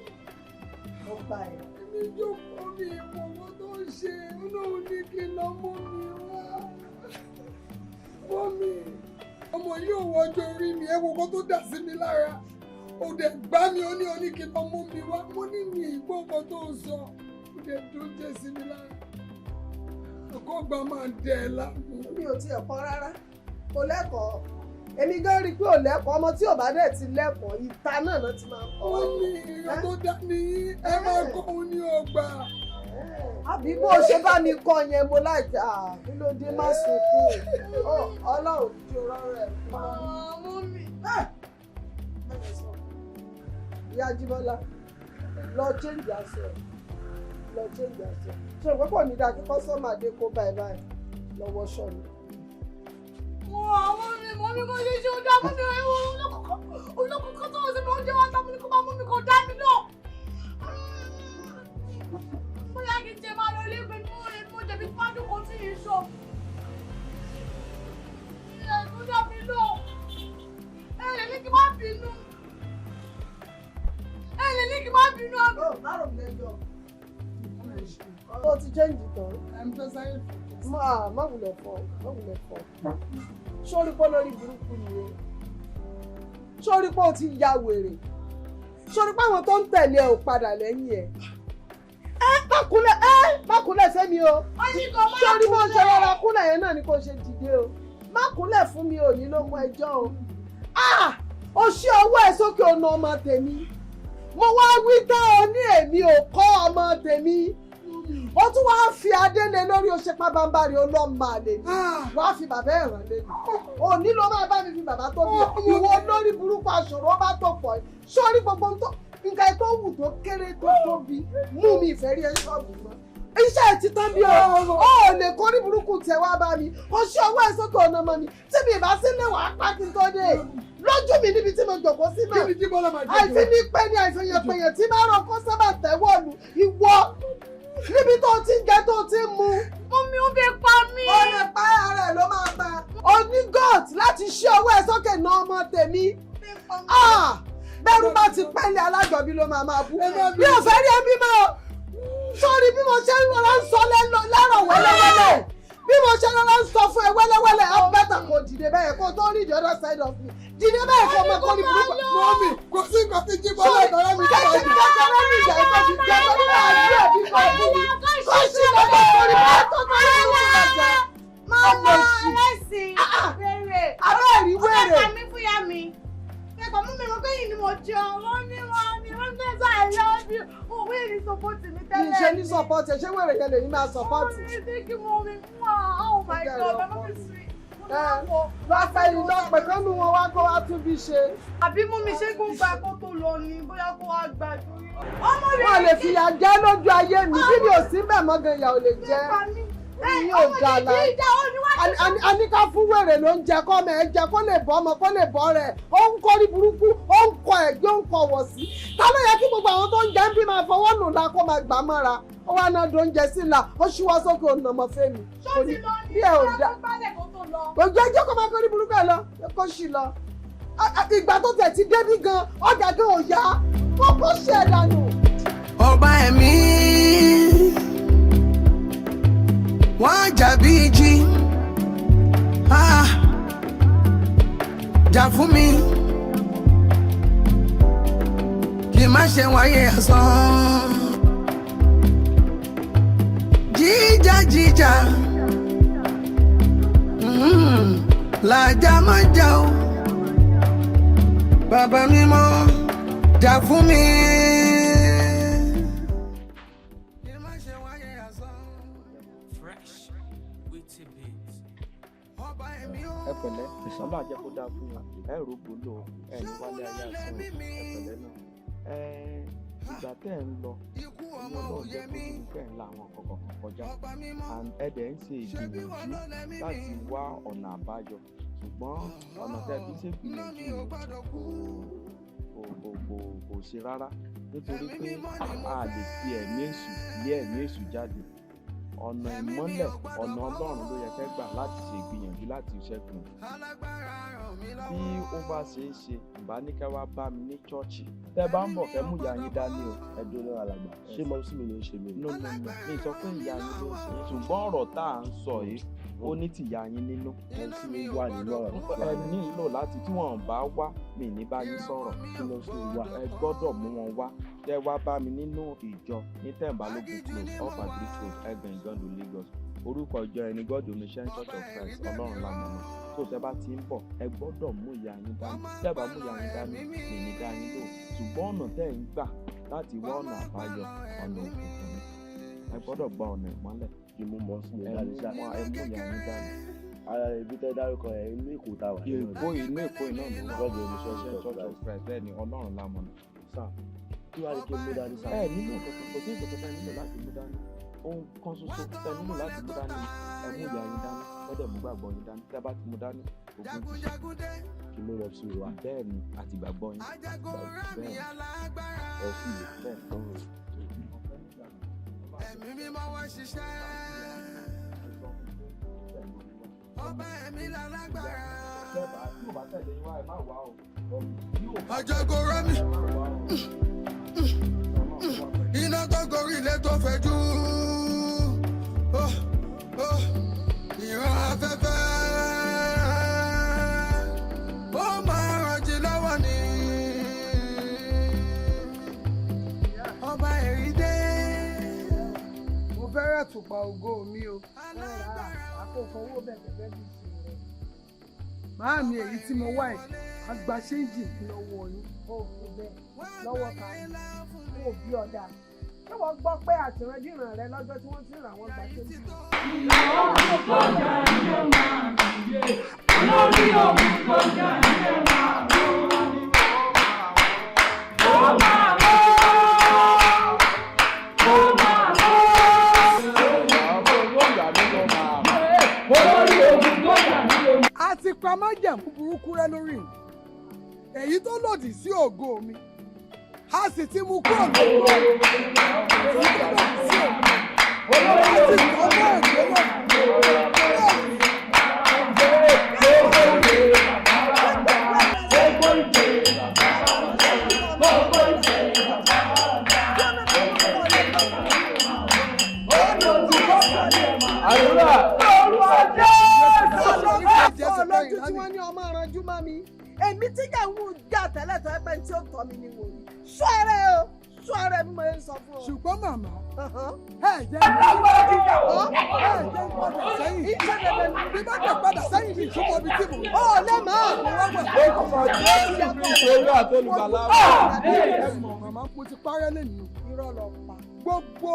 Ọgbà ẹ̀. Èmi jókòó mi ìmọ̀ owó tó ń ṣe, olóhùn ní kí n lọ mú mi wá. Mummy, ọmọ yóò wọjọ́ orí mi, ẹ wo kó tó dà sí mi lára. Ó dẹ̀ gbá mi, ó ní oní kí n lọ mú mi wá. Mo ní mi ìgbọ́ nǹkan tó ń sọ, ó dẹ̀ tó jẹ́ sí mi lára. Ọkọ̀ ọgbà máa ń dẹ̀ ẹ́ láàmú. Mi ò tiẹ̀ kọ́ rárá, kò lẹ́kọ̀ọ́. Èmi gan rí i pé ò lẹ́kọ̀ọ́, ọmọ tí ò bá dẹ̀ ti lẹ́kọ̀ọ́, ìta náà ló ti máa ń kọ́. Ó ní ìyàn tó dá ní ẹ máa kọ́ òun ní ọgbà. Àbí bó ṣe bá mi kọ́ yẹn mo láìka, kí ló dé má sunkún. Ọlọ́run ti rọrọ ẹ̀ fún mi. Ìyá Jíbọ́lá, lọ change aṣọ ẹ̀, lọ change aṣọ. Ṣé o pé kò ní dáa kí kọ́sọ́mà dé kó báyìí báyìí lọ́wọ́ ṣọ́ni? Àwọn mi mọ̀ mi kò ṣe ṣe ọjà mú mi olókùnkùn tó ń sinmi oúnjẹ wa tàbí kó máa mú mi kò dá mi náà. Bóyá kí n ṣe máa lọ ilé ìgbé ní mo rè mo jẹ̀bi pádùn kò tí ì sọ. Ẹ̀ẹ́dùn dá mi náà. Ẹ lè ní kí n má bínú. Ẹ lè bínú àbí. Ó má rò mí lẹ́jọ́. Ó ti change tán. Má wulẹ̀ fọ́, má wulẹ̀ fọ́. Sórí pé lórí burúkú ni o. Sórí pé o ti ya wèrè. Sórí pé àwọn tó ń tẹ̀lé ẹ ò padà lẹ́yìn ẹ. Ẹ má kúnlẹ̀, ẹ má kúnlẹ̀ sẹ́mi o. Sórí bó ṣe rọra kúnlẹ̀ yẹn náà ni kò ṣe dìde o. Má kúnlẹ̀ fún mi ò ní ló mú ẹjọ́ o. Ah! O ṣí ọwọ́ ẹ sókè ọ̀nà ọmọ tèmi. Mo wá wí tán o ní èmi ò kọ́ ọmọ tèmi. Ó tún wá fi adé lé lórí, o ṣe pabambarì ọlọ́mọ àlè ni. Wàá fi bàbá ẹ̀ ràn lé mi. Òní ló máa bá mi fi bàbá tó bí ọ. Ìwọ lórí burúkú aṣòro bá tó pọ̀ yìí. Sórí gbogbo nǹkan tó wù tó kéré tó tóbi mú mi ìfẹ́ rí ẹ ṣọ́ọ̀bù mọ́. Iṣẹ́ ẹ̀ ti tán bí o. O ò lè kórí burúkú tẹ wá bá mi. O ṣí ọwọ́ ẹ sókè ọ̀nà mọ́ mi. Tí mi ìbá sílé wàá pa kí n tó dé. Lójú mi níbi tí mo jòkó sí náà. Àìfi ní pẹ́ ní àìfẹ̀yẹ̀pẹ̀yẹ̀ tí máa ràn kó sábà tẹ̀wọ́ lu ìwọ níbi tó ti ń jẹ tó ti ń mu. Mummy ó fẹ́ pa mí. Ó lè pa ara ẹ̀ ló máa pa. O ní gut láti ṣí ọwọ́ ẹ sókè ná ọmọ tèmi. Bẹ́rù bá ti pẹ́lẹ̀ alájọbí ló máa máa bú. Mi ò fẹ́ rí ẹbí mọ́. Sọ́ọ́rí bí mo ṣe ń rọra ń sọ lẹ́rọ̀ wẹ́lẹ́wẹ́lẹ́. Bí mo ṣe rọra ń sọ fún ẹ wẹ́lẹ́wẹ́lẹ́, á bẹ́tà kò dìde bẹ́ẹ̀ kó tó rí the other side of me. Dìde bẹ́ẹ̀ kó máa kó ní burúkú. Mọ́mì, kò sí nǹkan tí jí bọ́lá ìtọ́rẹ́ mi jẹ́ Sọ́ọ́rí kékeré mi ìjà ìtọ́jú jẹ́ tó ní àdúrà bí kò fún mi. Kó sì lọ́dọ̀ torí bá tó tó ní ìlú ìgbàgbọ́. Mama ẹlẹ́sìn wèrè. Abẹ́ẹ̀rí wèrè. Ó fẹ́ pa mí fúyà mi. Kẹ́kọ̀ọ́ mú mi mọ́ pé yìí ni mo jẹun. Wọ́n ní wọ́n ní wọ́n ní ẹ̀sọ́ I love you. Òun wéèrè ní sọ́pọ́tì mi tẹ́lẹ̀. Ìṣe ní sọ́pọ́tì, ṣé wèrè yẹn lè ní máa sọ́pọ́tì? Ó ní thank you mommy. Oh my God, my mom is sweet. Lọ́pẹ́ ìlọ́pẹ́ kan nù wọn wá kó wá tún bí ṣe. Àbí mú mi ṣégún gba kó tó lọ ni bóyá kó wá gba ìtorí. Ọmọ rẹ̀ Wọ́n lè fìyà jẹ lójú ayé mi, bí mi ò sí bẹ̀ mọ́ gan ìyà ò lè jẹ. Ìyín ò dà láì. A ní ká fún wèrè ló ń jẹ kọ́ ọmọ ẹ jẹ kó lè bọ́ ọmọ kó lè bọ́ rẹ̀. Ó ń kọrí burúkú, ó ń kọ ẹ̀gbẹ́, ó ń kọ wọ̀ sí. Ta ló yẹ kí gbogbo àwọn tó ń jẹ ń bí máa fọwọ́ nù la kó máa gbà mọ́ra? Ó wá náà do oúnjẹ sí la, ó ṣíwọ́ sókè ọ̀nà ọmọ fẹ́mi. Ṣó ti lọ ní Bí ẹ ò ìyá dá. tó gbálẹ̀ kó tó lọ. Òjò ẹjọ́ kó máa kọrí burúkú ẹ lọ, kó ṣì lọ. Ìgbà tó tẹ̀ ti débí gan, ọjà gan ò yá, kó kó ṣe ẹ̀ dànù. Ọba ẹ̀mí wọ́n jà bí ìjì, ah, jà fún mi kí n má ṣe wáyé asán. Jíjà jíjà làjà máa jà o, bàbá mímọ́ jà fún mi. Fresh with a bit. Ẹ pẹ̀lẹ́, Ọlọ́run á jẹ́ kó dáa fún yín. Ẹ rògbò lò ó, ẹ ní wálé ayé asán o. Ẹ pẹ̀lẹ́ náà. Ẹ ìgbà tẹ́ ẹ̀ ń lọ, ẹ̀yin Ọlọ́run jẹ́ kó ní pẹ́ ń la àwọn nǹkan kọ̀ọ̀kan kọjá, and ẹ dẹ̀ ń ṣe ìgbìyànjú láti wá ọ̀nà àbáyọ, ṣùgbọ́n ọ̀nà tẹ́ ẹ fi ṣe ìgbìyànjú yìí kò ṣe rárá, nítorí pé a lè fi ẹ̀mí èṣù lé ẹ̀mí èṣù jáde. Ọ̀nà ìmọ́lẹ̀, ọ̀nà Ọlọ́run ló yẹ kẹ́ gbà láti ṣe ìgbìyànjú láti ṣẹ́gun. Bí ó bá ṣe é ṣe, ìbá ní kẹ́ wá bá mi ní chọ́ọ̀chì. Tẹ́ bá ń bọ̀, kẹ́ mú ìyá yín dání o. Ẹ dúró náà, alàgbà, ṣé mọ sí mi ló ń ṣe mí? No, no, no, mi sọ pé ìyá yín ló ń ṣe yín, ṣùgbọ́n ọ̀rọ̀ tá à ń sọ yìí ó ní tìyá yín nínú. Mọ sí mi wà nínú ọ̀rọ̀. Ẹ nílò láti tí wọ́n bá wá, mi ní bá yín sọ̀rọ̀. Kí ló sì wà? Ẹ gbọ́dọ̀ mú wọn wá. Tẹ́ wá bá mi nínú ìjọ ní Tẹ̀m̀bálógun Close, off Agric Road, Ẹgbẹ̀rin Ìgàndò, Lagos. Orúkọ ìjọ ẹni God Mission Church of Christ, Ọlọ́run Lamọ̀nà. Tó tẹ́ bá ti ń bọ̀, ẹ gbọ́dọ̀ mú ìyá yín dání. Tẹ́ bá mú ìyá yín dání, mi ní dá yín lò. Ṣùgbọ́n ọ̀nà tẹ́ ń gbà láti wá ọ̀nà àbáyọ, ọ̀nà òkùnkùn ni. Ẹ gbọ́dọ̀ gba ọ̀nà ìmọ́lẹ̀. Kí mú mọ sí mi Ẹ dání mú ṣá. ẹ mú ìyá yín dání. Ara ibi tẹ́ dárúkọ ẹ̀, inú Èkó tá a wà. Èkó, inú Èkó iná ló wà. God Mission Church of Christ, bẹ́ẹ̀ ni, Ọlọ́run Lamọ̀nà. Sá, kí wàá ní kí n mú dání sá? Ẹ nílò nǹkan kan, kò sí nǹkan kan tẹ́ nílò láti mú dání. Ohun kan ṣoṣo tẹ́ nílò láti mú dání, ẹ mú ìyá yín dání, ẹ dẹ̀ mú gbàgbọ́ yín dání. Tẹ́ bá ti mú dání, ogun ti ṣe. Kí mú wọn sí mi wá. Bẹ́ẹ̀ ni, àti ìgbàgbọ́ yín. Bẹ́ẹ̀ ni. Ẹ sì lè. Bẹ́ẹ̀ ni. Ẹ̀mí mímọ́ wá ṣiṣẹ́. Ọba ẹ̀mí lálágbára. Tí ò bá tẹ̀lé yín wá, ẹ má wá o. Ajagun rami. àtùpà ògo mi o. Àkókò owó bẹ̀rẹ̀ bẹ́ẹ̀ bí ìṣe rẹ̀. Màámi, èyí tí mo wá yìí, a gba ṣéǹjì lọ́wọ́ yín. Ó kò bẹ́ẹ̀ lọ́wọ́ ta ni kò bí ọ̀dà. Ṣé wọ́n gbọ́ pé àtìrandíran rẹ lọ́jọ́ tí wọ́n ti rà wọ́n gba ṣéǹjì? Olórí ogun tó jà ní ẹ̀ máa wó. Ó máa wó. Ó máa wó. Olórí ogun tó jà ní omi. A ti pa májẹ̀mú burúkú rẹ́ lórí mi, èyí tó lòdì sí ògo mi, a sì ti mú kúrò lórí mi, èyí tó lòdì sí ògo mi, a ti kọ́ bẹ́ẹ̀ gbé lọ. Àdúrà. Lójú tí wọ́n ní ọmọ ìranjú mọ́ mi, èmi tí kà ń wù já tẹ́lẹ̀ tó ẹgbẹ́ tí ó tọ́ mi ni wò rí. Sọ́ọ̀rẹ́ o, sọ́ọ̀rẹ́ mi máa ń sọ fún ọ. Ṣùgbọ́n màmá, ẹ jẹ́ ẹ jẹ́ ń padà sẹ́yìn. Bí bá dẹ̀ padà sẹ́yìn ní ìṣúmọ̀ ibi tí mò ń. Ó lè mọ̀. Jésù Kristi Olúwa àti Olùgbàlà wa. Ẹ mọ̀ màmá, mo ti parẹ́ lẹ́nu. Irọ́ lọ pa. Gbogbo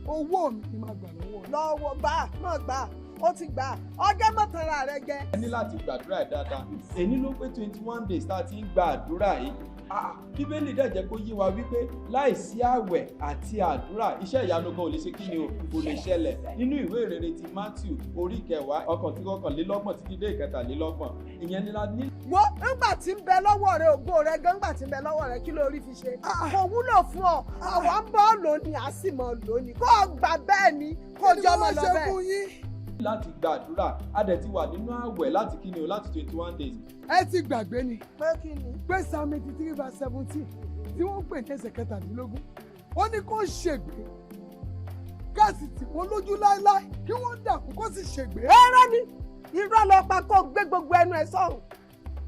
owó mi ni màá gbà lọ́wọ́. Lọ́wọ́ gbà, mọ̀ gbà, ó ti gbà, ọjọ́ mọ̀tara rẹ jẹ. Ẹ ní láti gbàdúrà ẹ̀ dáadáa. Èní ló pé 21 days tá a ti ń gba àdúrà yìí. Ah, Bíbélì dẹ̀ jẹ́ kó yé wa wípé láìsí àwẹ̀ àti àdúrà iṣẹ́ ìyanu kan ò lè ṣe kí ni o, kò lè ṣẹlẹ̀. Nínú ìwé ìrere ti Matthew orí kẹwàá ọkàn tí kọkànlélọ́gbọ̀n títí dé ìkẹtàlélọ́gbọ̀n, ìyẹn ni la ní. Wo ńgbà tí ń bẹ lọ́wọ́ rẹ, ògo rẹ gan ńgbà tí ń bẹ lọ́wọ́ rẹ, kí ló rí fi ṣe? Kò wúlò fún ọ, àwa ń bọ́ lónìí, a sì mọ̀ lónìí. Kó o gbà bẹ́ẹ̀ ni, kó o jọ mọ̀ lọ bẹ́ẹ̀. Láti gba àdúrà, a dẹ̀ ti wà nínú àwẹ̀ láti kí ni o, láti 21 days. Ẹ ti gbàgbé ni. Pé kí ni? Pé Psalm 83 verse 17 tí wọ́n pè ní ẹsẹ̀ kẹtàdínlógún, ó ní kó ṣègbè gáàsì tì wọ́n lójú láéláé, kí wọ́n dààmú kó sì ṣègbè. Ẹ̀rọ ni irọ́ lọ pa, kó gbé gbogbo ẹnu ẹ̀ sọ̀hún.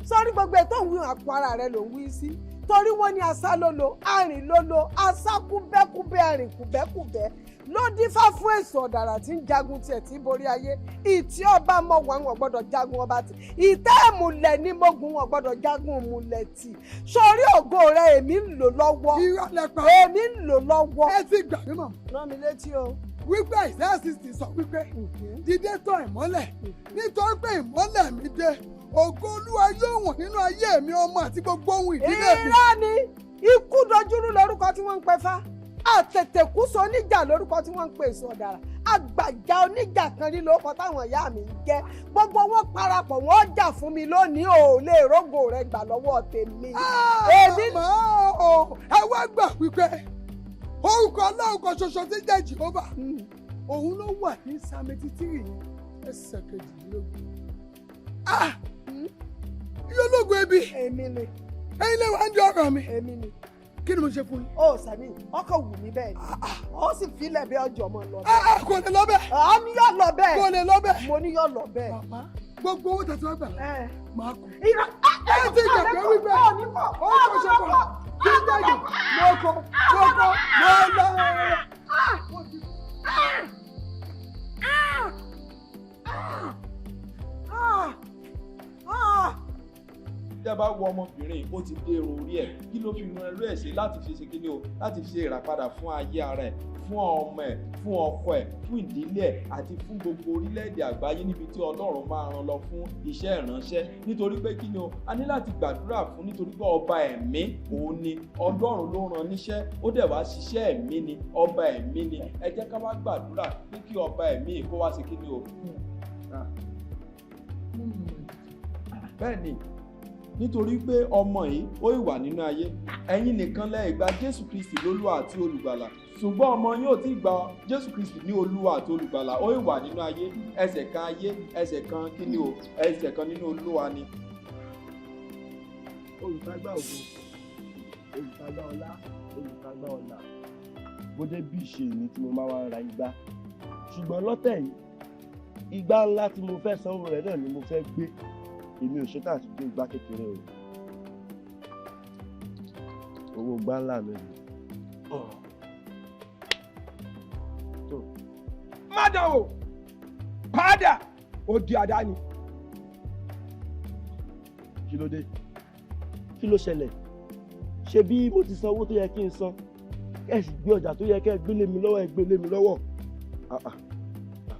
Sórí gbogbo ètò òun àpò ara rẹ ló ń wí sí. Torí wọ́n ní asá lólo, arìn lólo, asá kúbẹ́kúbẹ́, arìn kúbẹ́kúbẹ́ ló dífá fún èso ọ̀dàrà tí ń jagun tiẹ̀ tí ń borí ayé. Ìtì ọba mọ wà, wọn gbọ́dọ̀ jagun ọba tì. Ìtẹ́ ìmùlẹ̀ ní mogun, wọn gbọ́dọ̀ jagun ìmùlẹ̀ tì. Sórí ògo rẹ, èmi ń lò lọ́wọ́. Irọ́ lẹ pa. Èmi ń lò lọ́wọ́. Ẹ ti gbàgbé mọ̀. Rán mi létí o. Wípé Isaiah 60 sọ wípé dídé tán ìmọ́lẹ̀, nítorí pé ìmọ́lẹ̀ mi dé, ògo Olúwa yóò wọ̀n nínú ayé mi, ọmọ àti gbogbo ohun ìdílé mi. Irọ́ ni, ikú dojúrú lórúkọ tí wọ́n ń pè fá. Àtètèkúsọ oníjà lórúkọ tí wọ́n ń pè èso ọ̀dàrà. Àgbàjà oníjà kan rí lórúkọ táwọn ìyá mi ń jẹ́. Gbogbo wọn parapọ̀, wọ́n jà fún mi lónìí, ò lè rógò rẹ gbà lọ́wọ́ tèmi. Èmi ẹ wá gbà wípé orúkọ Ọlọ́run kan ṣoṣo tí ń jẹ́ Jèhófà, òun ló wà ní Psalm 83 yẹn ẹsẹ̀ kejìlélógún. Iye ológun ebi. Èmi ni. Ẹ̀yin lè wá ń di ọ̀rọ̀ mi. Èmi ni. Kí ni mo ṣe fún yín? Ó sàmì, ọkọ̀ wù mí bẹ́ẹ̀ ni. Ó sì filẹ̀ bí ọjọ́ mọ́ lọ bẹ́ẹ̀. Kò lè lọ bẹ́ẹ̀. A ní yóò lọ bẹ́ẹ̀. Kò lè lọ bẹ́ẹ̀. Mo ní yóò lọ bẹ́ẹ̀. Màmá, gbogbo owó tẹ̀sí wá gbà. Màá kú. Irọ́ ẹ ti gbàgbé wípé ó kò ṣe kọ̀ kí n jẹ́jọ́ lóko lóko lọ́lọ́. Tẹ́ bá wo ọmọbìnrin, ó ti dé irun orí ẹ̀, kí ló fi irun ẹrú ẹ̀ ṣe? Láti fi ṣe kíni o, láti fi ṣe ìràpadà fún ayé ara ẹ̀, fún ọmọ ẹ̀, fún ọkọ ẹ̀, fún ìdílé ẹ̀ àti fún gbogbo orílẹ̀-èdè àgbáyé níbi tí Ọlọ́run máa rán lọ fún iṣẹ́ ìránṣẹ́. Nítorí pé kíni o, a ní láti gbàdúrà fún, nítorí pé ọba ẹ̀mí òun ni Ọlọ́run ló rán níṣẹ́, ó dẹ̀ wá ṣiṣẹ́ ẹ̀mí ni, ọba ẹ̀mí ni. Ẹ jẹ́ ká wá gbàdúrà pé kí ọba ẹ̀mí kó wá ṣe kíni o. Bẹ́ẹ̀ ni, nítorí pé ọmọ yìí ó ìwà nínú ayé, ẹ̀yin nìkan lẹ gba Jésù Kristi lólúwa àti olùgbàlà, ṣùgbọ́n ọmọ yín ò tí ì gba Jésù Kristi ní olúwa àti olùgbàlà, ó ìwà nínú ayé, ẹsẹ̀ kan ayé, ẹsẹ̀ kan kíni o, ẹsẹ̀ kan nínú olúwa ni. Olùtagbà ògo, olùtagbà ọlá, olùtagbà ọlá, bó dé bí ìṣe mi tí mo máa wá ra igbá, ṣùgbọ́n lọ́tẹ̀ yìí igbá ńlá tí mo fẹ́ sanwó rẹ̀ náà ni mo fẹ́ gbé. Èmi ò ṣetán àti gbé igbá kékeré o, owó igbá ńlá mi rè. Tó Má dán o, padà ó di àdáni. Kí ló dé? Kí ló ṣẹlẹ̀? Ṣe bí mo ti san owó tó yẹ kí n san, ẹ sì gbé ọjà tó yẹ kẹ́ ẹ gbé lé mi lọ́wọ́, ẹ gbé lé mi lọ́wọ́.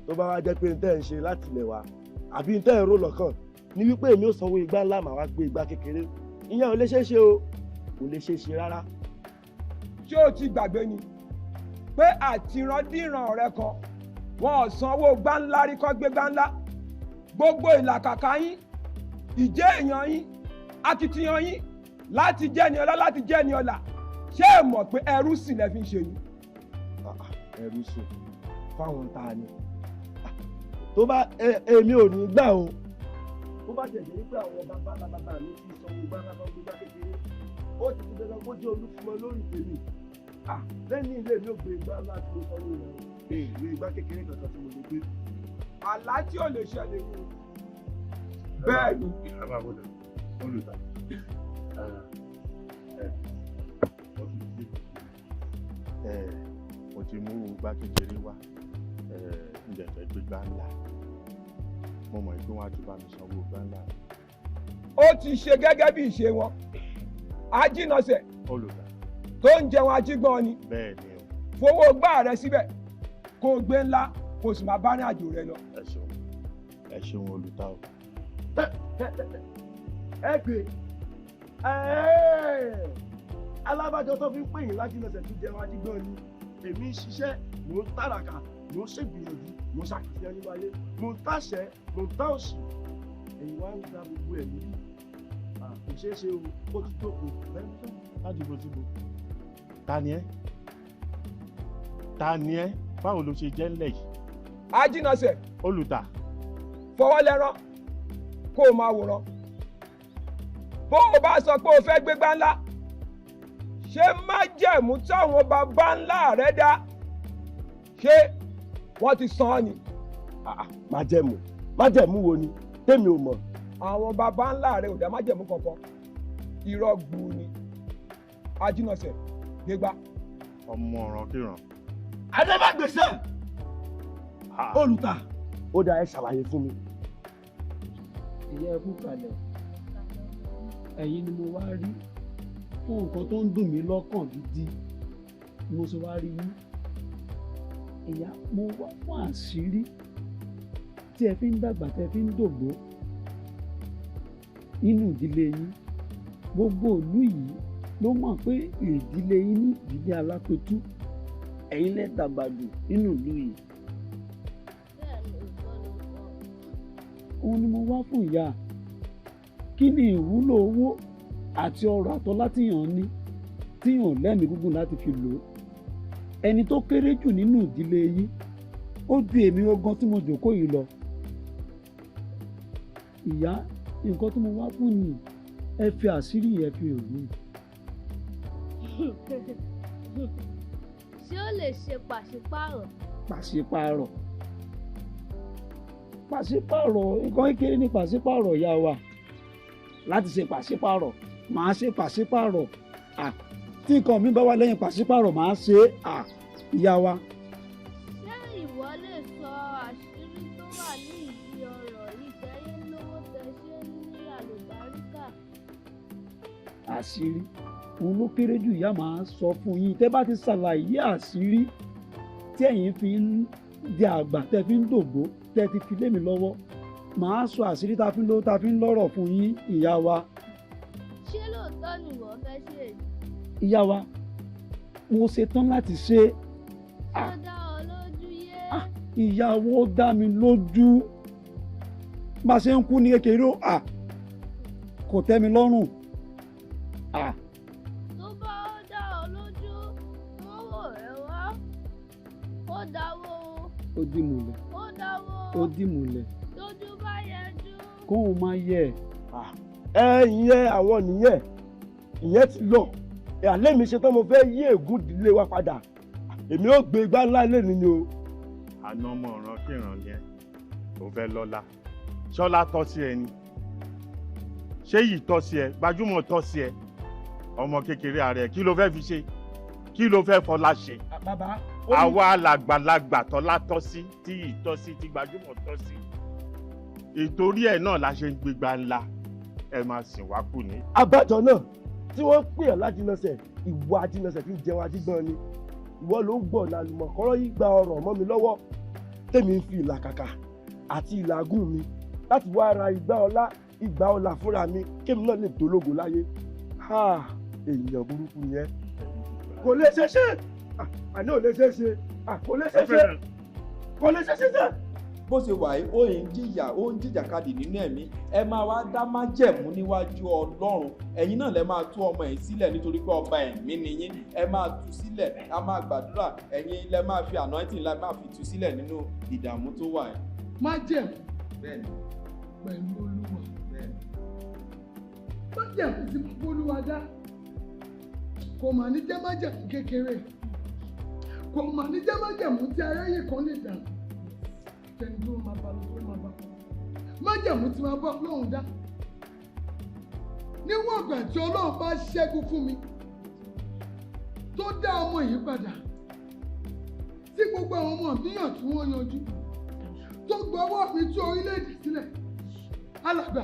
Tó bá wá jẹ́ pé n tẹ́ ń ṣe láti ilẹ̀ wá àbí n tẹ́ ń rò lọ́kàn ni wípé èmi ò sanwó igbá ńlá, màá wá gbé igbá kékeré, ìyẹn ò lè ṣeé ṣe o, kò lè ṣeé ṣe rárá. Ṣé o ti gbàgbé ni pé àtìrandíran rẹ kan wọn ò sanwó gbá ńlá rí kọ́ gbé gbá ńlá? Gbogbo ìlàkàkà yín, ìjẹ́ èèyàn yín, akitiyan yín láti jẹ́ ni ọlá, láti jẹ́ ni ọlà, ṣé ẹ mọ̀ pé ẹrú sì lẹ fi ń ṣe ni? Ẹrú sùn fáwọn ta ni? Tó bá èmi ò ní gbà o. Tó bá jẹ̀jẹ̀ wípé àwọn bàbá bàbá mi ti sanwó gbá bàbá gbégbá kékeré, ó ti di dandan kó jẹ́ olúfúnmọ́ lórí tèmi. Lẹ́yìn ilé mi ò gbé igbá ńlá tí mo sanwó rẹ̀, ìwé igbá kékeré kankan tí mo lè gbé. Àlá tí ò lè ṣẹlẹ̀ ni bẹ́ẹ̀ ni. Ẹ máa wọlé olùta ẹ mo ti mú igbá kékeré wá, ǹjẹ́ fẹ́ gbégbá ńlá? Mo mọ̀ pé wọ́n á ti bá mi sanwó igbá ńlá. Ó ti ṣe gẹ́gẹ́ bí ìṣe wọn, ajínasẹ̀ olùta tó ń jẹun ajígbọ́n ni. Bẹ́ẹ̀ ni o. Fowó gbá rẹ síbẹ̀ kó o gbé ńlá, kó o sì máa bá ní àjò rẹ lọ. Ẹ ṣeun, ẹ ṣeun olùta o. Ẹ gbé alábàjọ tó fi ń pè yín lájínasẹ̀ tó jẹun ajígbọ́n ni. Èmi ń ṣiṣẹ́, mò ń tàràkà, mò ń ṣègbìyànjú, mò ń ṣàkìtìyàn nínú ayé, mò ń tàṣẹ, mò ń tá òṣì, ẹ̀yin wá ń gba gbogbo ẹ̀mí yìí. Kò ṣeé ṣe o, ó ti jókòó. Láti bo síbo. Ta ni ẹ́? Ta ni ẹ́? Báwo ló ṣe jẹ́ ńlẹ̀ yìí? Ajínasẹ̀. Olùta. Fọwọ́ lẹ́rán kó o máa wòran. Bó o bá sọ pé o fẹ́ gbégbá ńlá, ṣé májẹ̀mú táwọn bàbá ńlá rẹ dá, ṣé wọ́n ti san án ni? Májẹ̀mú? Májẹ̀mú wo ni? Tèmi ò mọ̀. Àwọn bàbá ńlá rẹ ò dá májẹ̀mú kankan, irọ́ gbuu ni. Ajínasẹ̀, gbégbá. Ọmọ ọ̀ràn kíran. Adébágbèsè. Olùta. Ó dáa, ẹ ṣàlàyé fún mi. Ìyá, ẹ kú kalẹ̀. Ẹ̀yin ni mo wá rí fún nǹkan tó ń dùn mí lọ́kàn gidi ni mo ṣe wá rí yín. Ìyá, mo wá fún àṣírí tí ẹ fi ń dàgbà, tẹ fi ń dògbó nínú ìdílé yín. Gbogbo ìlú yìí ló mọ̀ pé ìdílé yín ní ìdílé alápẹ̀tù, ẹ̀yin lẹ dàgbà jù nínú ìlú yìí. Òun ni mo wá fún ìyá. Kí ni ìwúlò owó àti ọrọ̀ àtọlá tíyàn ní tíyàn lẹ́mìí gígùn láti fi lò ó? Ẹni tó kéré jù nínú ìdílé yín ó ju èmi ọgán tí mo jòkó yìí lọ. Ìyá, nǹkan tí mo wá fún ni, ẹ fi àṣírí yẹn fi hàn mí. Ṣé ó lè ṣe pàṣípààrọ̀? Pàṣípààrọ̀, pàṣípààrọ̀, nǹkan kékeré ní pàṣípààrọ̀, ìyá wa. Láti ṣe pàṣípààrọ̀, màá ṣe pàṣípààrọ̀. Tí nǹkan mi bá wà lẹ́yìn pàṣípààrọ̀, màá ṣe é, ìyá wa. Ṣé ìwọ lè sọ àṣírí tó wà ní ìdí ọ̀rọ̀ ìtẹ́yẹ lówó tẹ ṣe ní àlùbáríkà? Àṣírí òun ló kéré jù, ìyá, màá sọ fún yín. Tẹ́ bá ti ṣàlàyé àṣírí tí ẹ̀yin fi ń di àgbà, tẹ́ fi ń dògbó, tẹ́ ti fi lé mi lọ́wọ́, màá sọ àṣírí tá a fi ń lówó, tá a fi ń lọ́rọ̀ fún yín, ìyá wa. Ṣé lóòótọ́ ni ìwọ fẹ́ ṣe èyí? Ìyá wa, mo ṣetán láti ṣe é. Ṣé ó dá ọ lójú yé? Ìyàwó, dá mi lójú. Bá a ṣe ń kú ní kékeré, kò tẹ́ mi lọ́rùn. Tó bá ó dá ọ lójú, wọ́n wò ẹ́ wá. Ó dáwọ́ o. Ó dì múlẹ̀. Ó dáwọ́ o. Ó dì múlẹ̀. Tójú bá yẹjú. Kóun máa yẹ. Ẹ ìyẹn àwọn nìyẹn, ìyẹn ti lọ. Àlẹ́ mi ṣe tán, mo fẹ́ yí ègún ìdílé wa padà, èmi ò gbé igbá ńlá lẹ́nu ni o. Àná ọmọ ọ̀ràn kíran ni ẹ ò fẹ́ lọ́lá. Ṣọlá tọ́ sí ẹ ni? Ṣé yìí tọ́ sí ẹ? Gbajúmọ̀ tọ́ sí ẹ? Ọmọ kékeré ààrẹ, kí ló fẹ́ fi ṣe? Kí ló fẹ́ fọlá ṣe? Bàbá, Àwa làgbàlagbà tọ́lá tọ́ sí, tí ìtọ́ sí, tí gbajúmọ̀ tọ́ sí. Ìtorí ẹ̀ náà la ṣe ń gbégbá ńlá. Ẹ máa sìn wá kù ní. Abájọ náà tí wọ́n ń pè ọ́ lájínàṣẹ̀, ìwọ ajínàṣẹ̀ tí ń jẹun ajígbọ́n ni. Ìwọ ló ń gbọ̀nà àlùmọ̀kọ́rọ́ yìí gba ọrọ̀ mọ́ mi lọ́wọ́. Tèmi ń fi ìlàkàkà àti ìlàgùn mi láti wá ra igbá ọlá, ìgbà ọlà fúnra mi, kémi náà lè dológo láyé. Ha! Èèyàn burúkú ni ẹ́. Kò lè ṣe ṣe. Àní ò lè ṣe ṣe. Kò lè ṣe ṣe. Kò lè ṣe ṣe ṣe. Bó ṣe wà yìí, ó ń jìyà, ó ń jìjàkadì nínú ẹ̀mí. Ẹ máa wá dá májẹ̀mú níwájú Ọlọ́run. Ẹ̀yin náà lẹ máa tú ọmọ yìí sílẹ̀ nítorí pé ọba ẹ̀mí ni yín. Ẹ máa tú sílẹ̀, a máa gbàdúrà. Ẹ̀yin lẹ máa fi anointing la máa fi tú sílẹ̀ nínú ìdààmú tó wà yìí. Májẹ̀mú Bẹ́ẹ̀ni. pẹ̀lú Olúwa. Bẹ́ẹ̀ni. Májẹ̀mú tí mo bólúwa dá kò mà ní jẹ́ májẹ̀mú kékeré, kò mà ní jẹ́ májẹ̀mú tí aráyé kan lè dà tẹni tó máa bá lọ tó máa bá. Májẹ̀mú tí máa bá Ọlọ́run dá níwọ̀n ìgbà tí Ọlọ́run bá ṣẹ́gun fún mi tó dá ọmọ yìí padà, tí gbogbo àwọn ọmọ mi yàn tí wọ́n yanjú, tó gbọ́wọ́ mi tú orílẹ̀-èdè sílẹ̀. Alàgbà,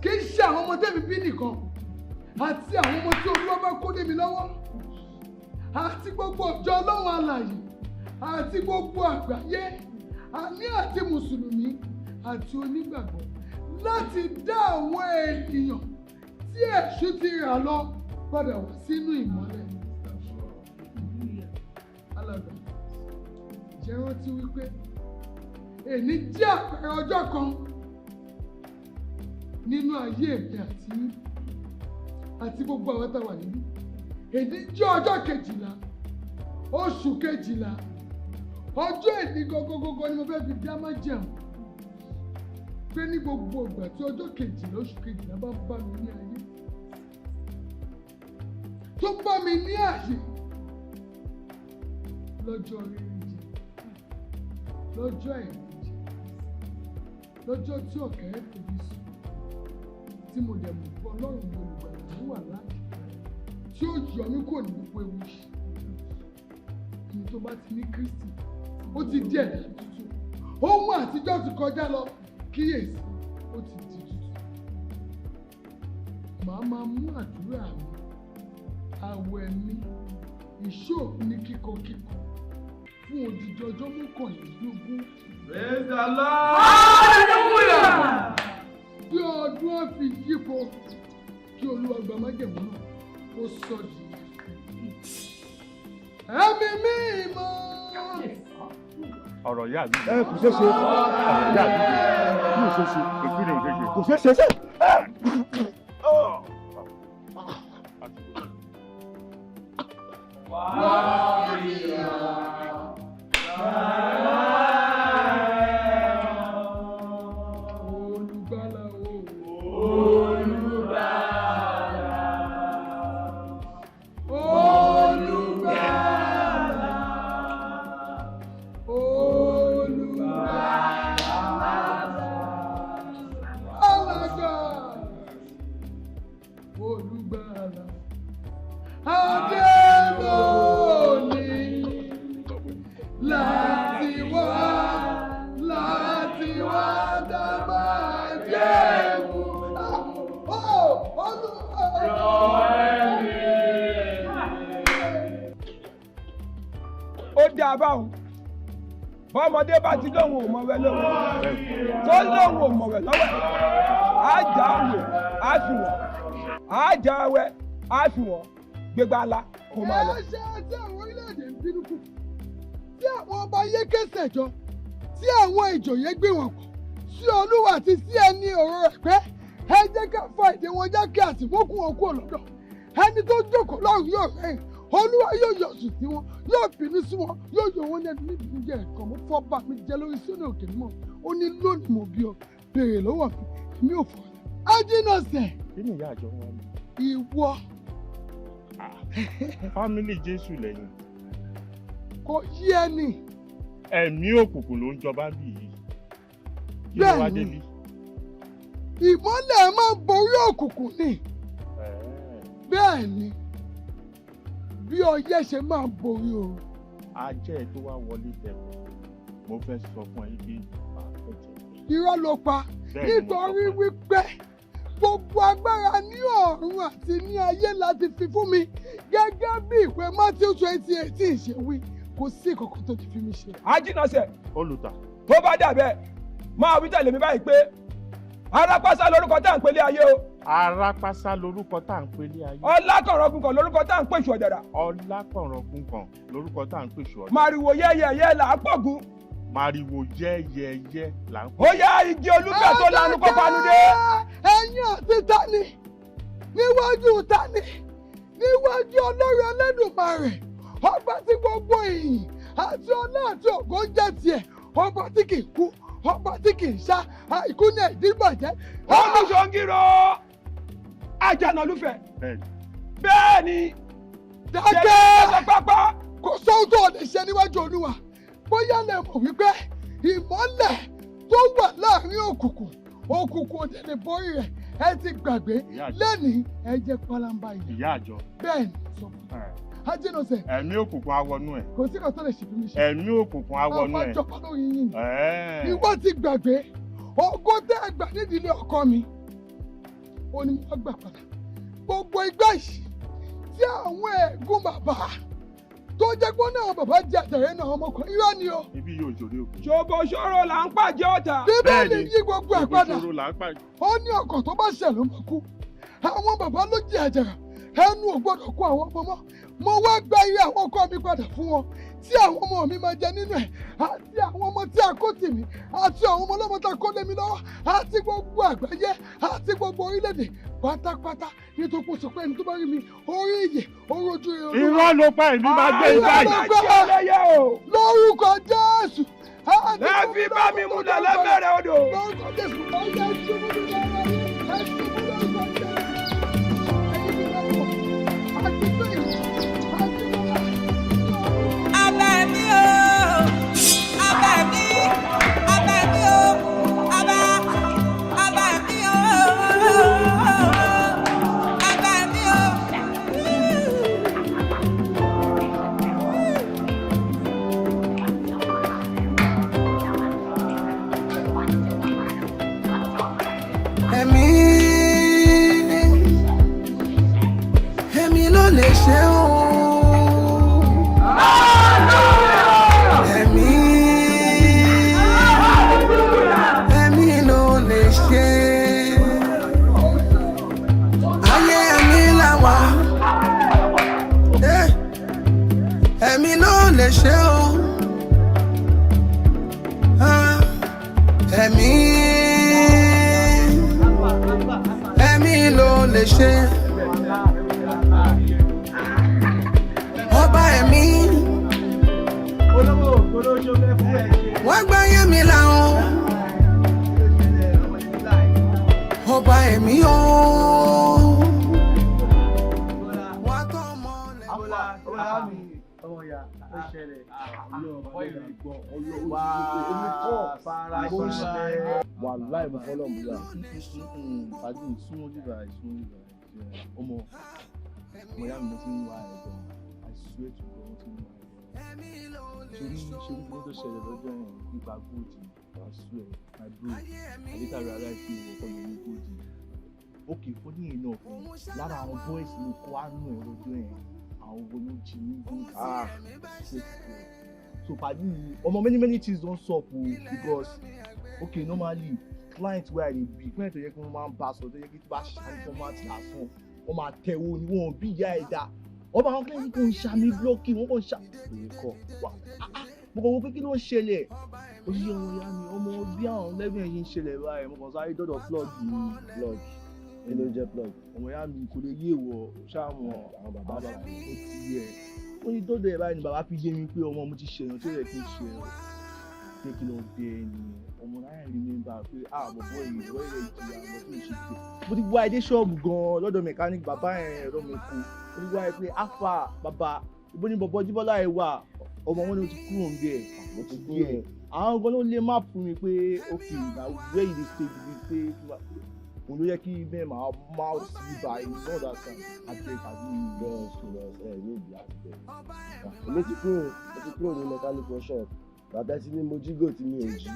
kì í ṣe àwọn ọmọ tẹ́mi bí nìkan àti àwọn ọmọ tí Olúwa bá kó dé mi lọ́wọ́ àti gbogbo ọjọ́ Ọlọ́run alààyè àti gbogbo àgbáyé, àní àti mùsùlùmí àti onígbàgbọ́, láti dá àwọn ènìyàn tí èṣù ti rà lọ padà wá sínú ìmọ́lẹ̀. Alàgbà, jẹ́ rántí wípé èní jẹ́ àpẹẹrẹ ọjọ́ kan nínú ayé mi àti yín àti gbogbo àwọn tá a wà níbí. Èní jẹ́ ọjọ́ 12 oṣù 12. Ọjọ́ èní gọgọgọgọ ni mo fẹ́ fi dá májẹ̀mú pé ní gbogbo ìgbà tí ọjọ́ 12 oṣù 12 bá bá mi ní ayé, tó bá mi ní àyè lọ́jọ́ rírí jẹ, lọ́jọ́ àìrí jẹ, lọ́jọ́ tí ọ̀kẹ́rẹ́ fòbi sùn, tí mo dẹ̀ mọ̀ pé Ọlọ́run mi olùgbàlà ló wà láàyè tí ó yọ mí kúrò ní gbogbo ewu yìí. Ẹni tó bá ti ní Kristi, ó ti di ẹ̀dá tuntun. Ohun àtijọ́ ti kọjá lọ, kíyèsí, ó ti di tuntun. Màá máa mú àdúrà mi, àwẹ̀ mi, ìṣòro ní kíkọkíkọ fún odidi ọjọ́ 21. Praise the Lord! Hallelujah! Bí ọdún á fi yípo, kí Olúwa gba májẹ̀mú náà, ó sọ di ẹ̀mí mímọ́. Ọ̀rọ̀ yà mí. Ẹ kò ṣeé ṣe. Ọ̀rọ̀ yà mí. Kò ṣeé ṣe. Ìpínlẹ̀ ò ṣeé ṣe. Kò ṣeé ṣe ṣe. Olùgbàlà o. Olùgbàlà. Olùgbàlà. Olùgbàlà. Alàgbà. Olùgbàlà. Adé lónìí láti wá, láti wá dá májẹ̀mú. Ó dáa báwọn bọ́mọdé bá ti lóhùn ò mọ̀wẹ́ lọ́wọ́ tó lóhùn ò mọ̀wẹ́ lọ́wọ́, á já àwẹ̀ á fi wọ́n, á já àwẹ̀ á fi wọ́n, gbégbá ńlá kó máa lọ. Ẹ ṣe tí àwọn orílẹ̀-èdè ń bínú kù, tí àwọn ọba yé kẹsẹ̀ jọ, tí àwọn ìjòyè gbé wọn pọ̀ sí Olúwa àti sí ẹni ọ̀rọ̀ rẹ̀ pé ẹ jẹ́ ká fa èdè wọn já kí àtìmọ́kùn wọn kúrò lọ́dọ̀ ẹni tó jókòó lọ́run. Yóò rẹ́yìn, Olúwa yóò yọ̀ sùn sí wọn, yóò bínú sí wọn, yóò yọ wọn lẹ́nu níbi ìjẹ́ ẹ̀kọ́. Mo fọ́ bá mi jẹ́ lórí sínú òkè mímọ́. Ó ní lónìí mo bí ọ, béèrè lọ́wọ́ mi, èmi ò fọ́ ajínàṣẹ́. Kí ni ìyá àjọ wọn ni? Ìwọ. Fámílì Jésù lẹ́yìn. Kò yí ẹni. Ẹ̀mí òkùnkùn ló ń jọba bí yìí. Kí ló wá Bẹ́ẹ̀ni. débi? Ìmọ́lẹ̀ máa ń borí òkùnkùn ni. Bẹ́ẹ̀ ni, bí ọyẹ́ ṣe máa ń borí ooru. Ajá ẹ tó wá wọlé tẹ̀kọ̀, mo fẹ́ sọ fún ẹ pé màá fẹ́ jẹ. Irọ́ ló pa. Bẹ́ẹ̀ ni mo sọ. Nítorí wípé gbogbo agbára ní ọ̀run àti ní ayé láti fi fún mi gẹ́gẹ́ bí ìwé Matthew 20:18 ṣe wí, kò sí ìkọ̀kọ̀ tó ti fi mí ṣe. Ajínàṣẹ. Olùtà. Tó bá dà bẹ́ẹ̀, máa wí tẹ̀lé mi báyìí pé arápásá lórúkọ tá à ń pèlé ayé o. Arápásá lorúkọ tá à ń pèlé ayé. Ọlákọ̀rọ̀gùn kan lórúkọ tá à ń pèsè ọ̀dàrà. Ọlákọ̀rọ̀gùn kan lórúkọ tá à ń pèsè ọ̀dàrà. Màrìwò yẹ́yẹ́yẹ́ là á pọ̀gùn. Màrìwò yẹ́yẹ́yẹ́ là ń Ó yá, igi olúfẹ́ tó lanu kó panu dé. Ẹ̀yin àti tani níwájú tani? Níwájú Ọlọ́run Ẹlẹ́dùnmarè, ọba tí gbogbo ìyìn àti ọlá àti ògo ń jẹ́ tiẹ̀, ọba tí kì í kú, ọba tí kì í ṣá, àìkú ní ẹ̀dínbàjẹ́. Olùsọ̀ngìrò Àjànàlúfẹ̀. Bẹ́ẹ̀ ni. Dákẹ́ kò sóhun tó o lè ṣe níwájú Olúwa. Bóyá lè mọ̀ wípé ìmọ́lẹ̀ tó wà láàrin òkùnkùn, òkùnkùn òde lè borí rẹ̀. Ẹ ti gbàgbé lẹ́nìí, ẹ jẹ́ pálábá ilẹ̀. Ìyá àjọ. Bẹ́ẹ̀ ni sọ fún mi. Ajínàṣẹ. Ẹ̀mí òkùnkùn awọnú ẹ̀. Kò sí kan tó lè ṣe fún mi ṣe. Ẹ̀mí òkùnkùn awọnú ẹ̀. Àwọn àjọpọ̀ lórí yín ni. Ìwọ ti gbàgbé ògo tẹ́ ẹ gbà nídìílé ọkọ mi, ó ní mo gbà padà. Gbogbo igbá yìí tí àwọn ẹ̀gún bàbá tó jẹ́ pé náà bàbá jẹ àtẹ̀rẹ́ náà ọmọkùnrin, irọ́ ni o. Ibi yóò jòrè òkú. Ṣòbò ṣòro là ń pàjẹ́ ọ̀tá. Bíbélì yí gbogbo ẹ̀ padà. Ṣòbò ṣòro là ń pàjẹ́. Ó ní ọkọ̀ tó bá ṣẹ̀ ló máa kú. Àwọn bàbá ló jẹ àjàrà, ẹnu ò gbọ́dọ̀ kó àwọn ọmọ mọ́. Mo wá gba iye àwọn ọkọ mi padà fún wọn tí àwọn ọmọ mi máa jẹ nínú ẹ̀, àti àwọn ọmọ tí a kó tì mí, àti àwọn ọmọ ọlọ́mọ tá a kó lé mi lọ́wọ́, àti gbogbo àgbáyé, àti gbogbo orílẹ̀-èdè pátápátá, nítorí pé ó sọ pé ẹni tó bá rí mi orí ìyè orí ojú rere Olúwa. Irọ́ ló pa, èmi máa gbé ibà yìí. Lórúkọ Jésù. Lẹ́ẹ̀fi bá mi múlẹ̀ lẹ́bẹ̀rẹ̀ odò. Lórúkọ Jésù. Ọ̀yá ìṣubú ní ọ̀rọ̀ ẹ̀ṣubú lórúkọ Jésù. Abẹ́mi o, abẹ́mi, abẹ́mi o, abẹ́, abẹ́mi o, abẹ́mi o. Ẹ̀mí, ẹ̀mí ló lè ṣe o. Ẹ̀mí, ẹ̀mí ló lè ṣe. Ayé ẹ̀mí là wà. Ẹ̀mí ló lè ṣe o. Ah, ẹ̀mí, ẹ̀mí ló lè ṣe. Ọba ẹ̀mí, wọ́n gbá yé mi làwọn. Ọba ẹ̀mí o. Wàláì mo fọlọ́ mo yà. Fàájì súnmọ́ bíbá, súnmọ́ bíbá. Ọmọ ọmọ ìyá mi, mo ti ń wá ẹ̀ gan. I swear to God, mo ti ń wá ẹ̀ gan. Ṣorí ṣorí kí ló tó ṣẹlẹ̀ lọ́jọ́ yẹn nípa gold? I swear, my bro, I later realize pé ìwọ kọ́ ló ní gold. Okay, funny enough, lára àwọn boys ló kó àánú ẹ̀ lọ́jọ́ yẹn, àwọn wo ló jí ní gold? Ah, swear to God. So padi, ọmọ, many many things don sup o, because okay, normally client wey I dey be, client tó yẹ kí wọ́n máa ń bá sọ, tó yẹ kí tí bá ṣàmì format lásán, wọ́n máa tẹ̀wọ́ ni wọ́n bí ìyá ẹ̀ dá. Ọba àwọn client kò ń ṣàmì blocking, wọ́n kò ń ṣà òye kọ́ wà. Mo kàn wọ́n pé kí ló ń ṣẹlẹ̀ òṣìṣẹ́ ọmọ ìyá mi, ọmọ bí àwọn lẹ́gbẹ̀ẹ́ yìí ń ṣẹlẹ̀ báyìí, mo kàn sáré dọ́dọ̀ plug mi. Plug, kí ló ń jẹ́ plug? Ọmọ ìyá mi, kò lè yé wọ ṣáàmù àwọn bàbá bàbá ó ti yẹ. Ó ní dọ́dọ̀ ẹ̀ báyìí ni bàbá fi yé mi pé ọmọ mo ti ṣèyàn tó yẹ kí n ṣe ẹ̀ pé kí lọ bẹ ẹ nìyẹn. Ọmọ náà remember pé ah, bọ̀bọ̀ yìí, bọ̀bọ̀ yìí jìyà ọmọ tó ń ṣe pé mo ti wá ẹdẹ ṣọ́ọ̀bù gan-an lọ́dọ̀ mechanic bàbá yẹn ẹ̀rọ mi kú. Mo ti wá ẹ pé afa bàbá ibo ni bọ̀bọ̀ Jíbọ́lá ẹ wà? Ọmọ wọn ni mo ti kúrò ń bẹ̀, mo ti kúrò. Àwọn gan ló lé map fún mi pé okay, na where you dey stay be this, pé Òun ló yẹ kí bẹ́ẹ̀ máa mouse sí báyìí, you don't understand? Abeg, àbí Bros, bros, ẹ ní ìdí àti bẹ̀rẹ̀. Èmi ti kúrò, mo ti kúrò ní mechanic workshop. Bàtà tí ní mo jí gò tí mi ò jí.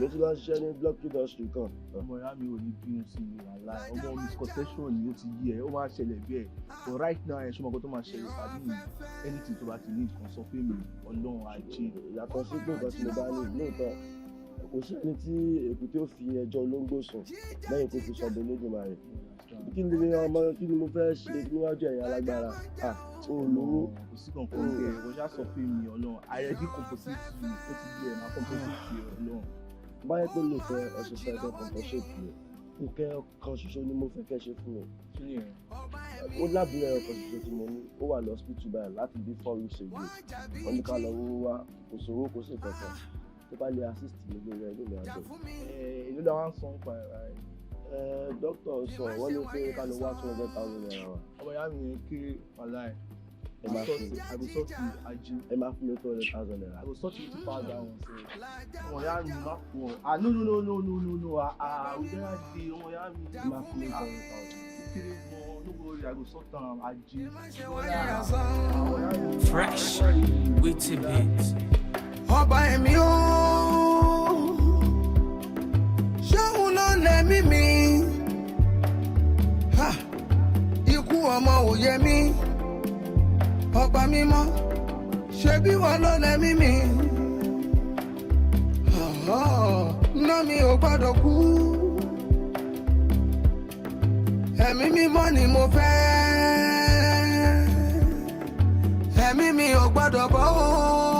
Mo ti lọ ṣiṣẹ́ ní block industry kan. Ọmọ ìyá mi, ò ní bínú sí mi, wàhálà ọmọ misconception ni, ó ti yí ẹ, ó máa ń ṣẹlẹ̀ bẹ́ẹ̀. But right now, ẹ ṣọmọ kan tó máa ṣẹlẹ̀ pàdé mi, anything tó bá ti ní nǹkan, sọ fún mi, Ọlọ́run ajé. Yàtọ̀ sí pé nǹkan tí mo bá ní lóòótọ́, kò sí ẹni tí èkúté ó fi ẹjọ́ olóńgbò sùn lẹ́yìn tó fi sọ̀bọ̀ Olódùmarè. Kí ni ọmọ, kí ni mo fẹ́ ṣe níwájú ẹ̀yin alágbára? Ah, o ò lówó. Kò sí kankan bẹ́ẹ̀, kò ṣáà sọ fún mi, Ọlọ́run, I already compensate you, ó ti yẹ, máa compensate you, Ọlọ́run. Báyẹ̀ pé lóòótọ́ ẹ ṣe fẹ́ kẹ́ compensate mi, nǹkan kan ṣoṣo ni mo fẹ́ kẹ́ ṣe fún mi. Ó lábúrò ẹ̀rọ kan ṣoṣo tí mo ní, ó wà lọ hospital báyìí láti bí 4 weeks ago. Wọ́n ní ká lọ wówó wá, kò sówó, kò sí kankan. Tó bá lè assist mi lórí ẹ, lómi àjọ. Èló la wá ń san pa ẹ̀ báyìí? Dókítà sọ wọ́n ní pé ká lọ wá ₦200,000 wá. Ọmọ ìyá mi, yẹn kéré, wàláì. Ẹ máa fún mi. I go sort you, ajé. Ẹ máa fún mi ₦200,000. I go sort you 2,000. Ọmọ ìyá mi, má pọ̀. Ah, no, no, no, no, no, no, no, ah ah, o jẹ́ àdé, ọmọ ìyá mi. Ẹ máa fún mi 200,000. Kéré gan, no worry, I go sort am, ajé. Fresh with a bit. Ọba ẹ̀mí o, ṣóun ló lẹ́mí mi? Ha! Ikú ọmọ ò yẹ mí. Ọba mímọ́, ṣebí wọn ló lẹ́mí mi? Ná mi ò gbọ́dọ̀ kú. Ẹ̀mí mímọ́ ni mo fẹ́, ẹ̀mí mi ò gbọ́dọ̀ bọ́ o.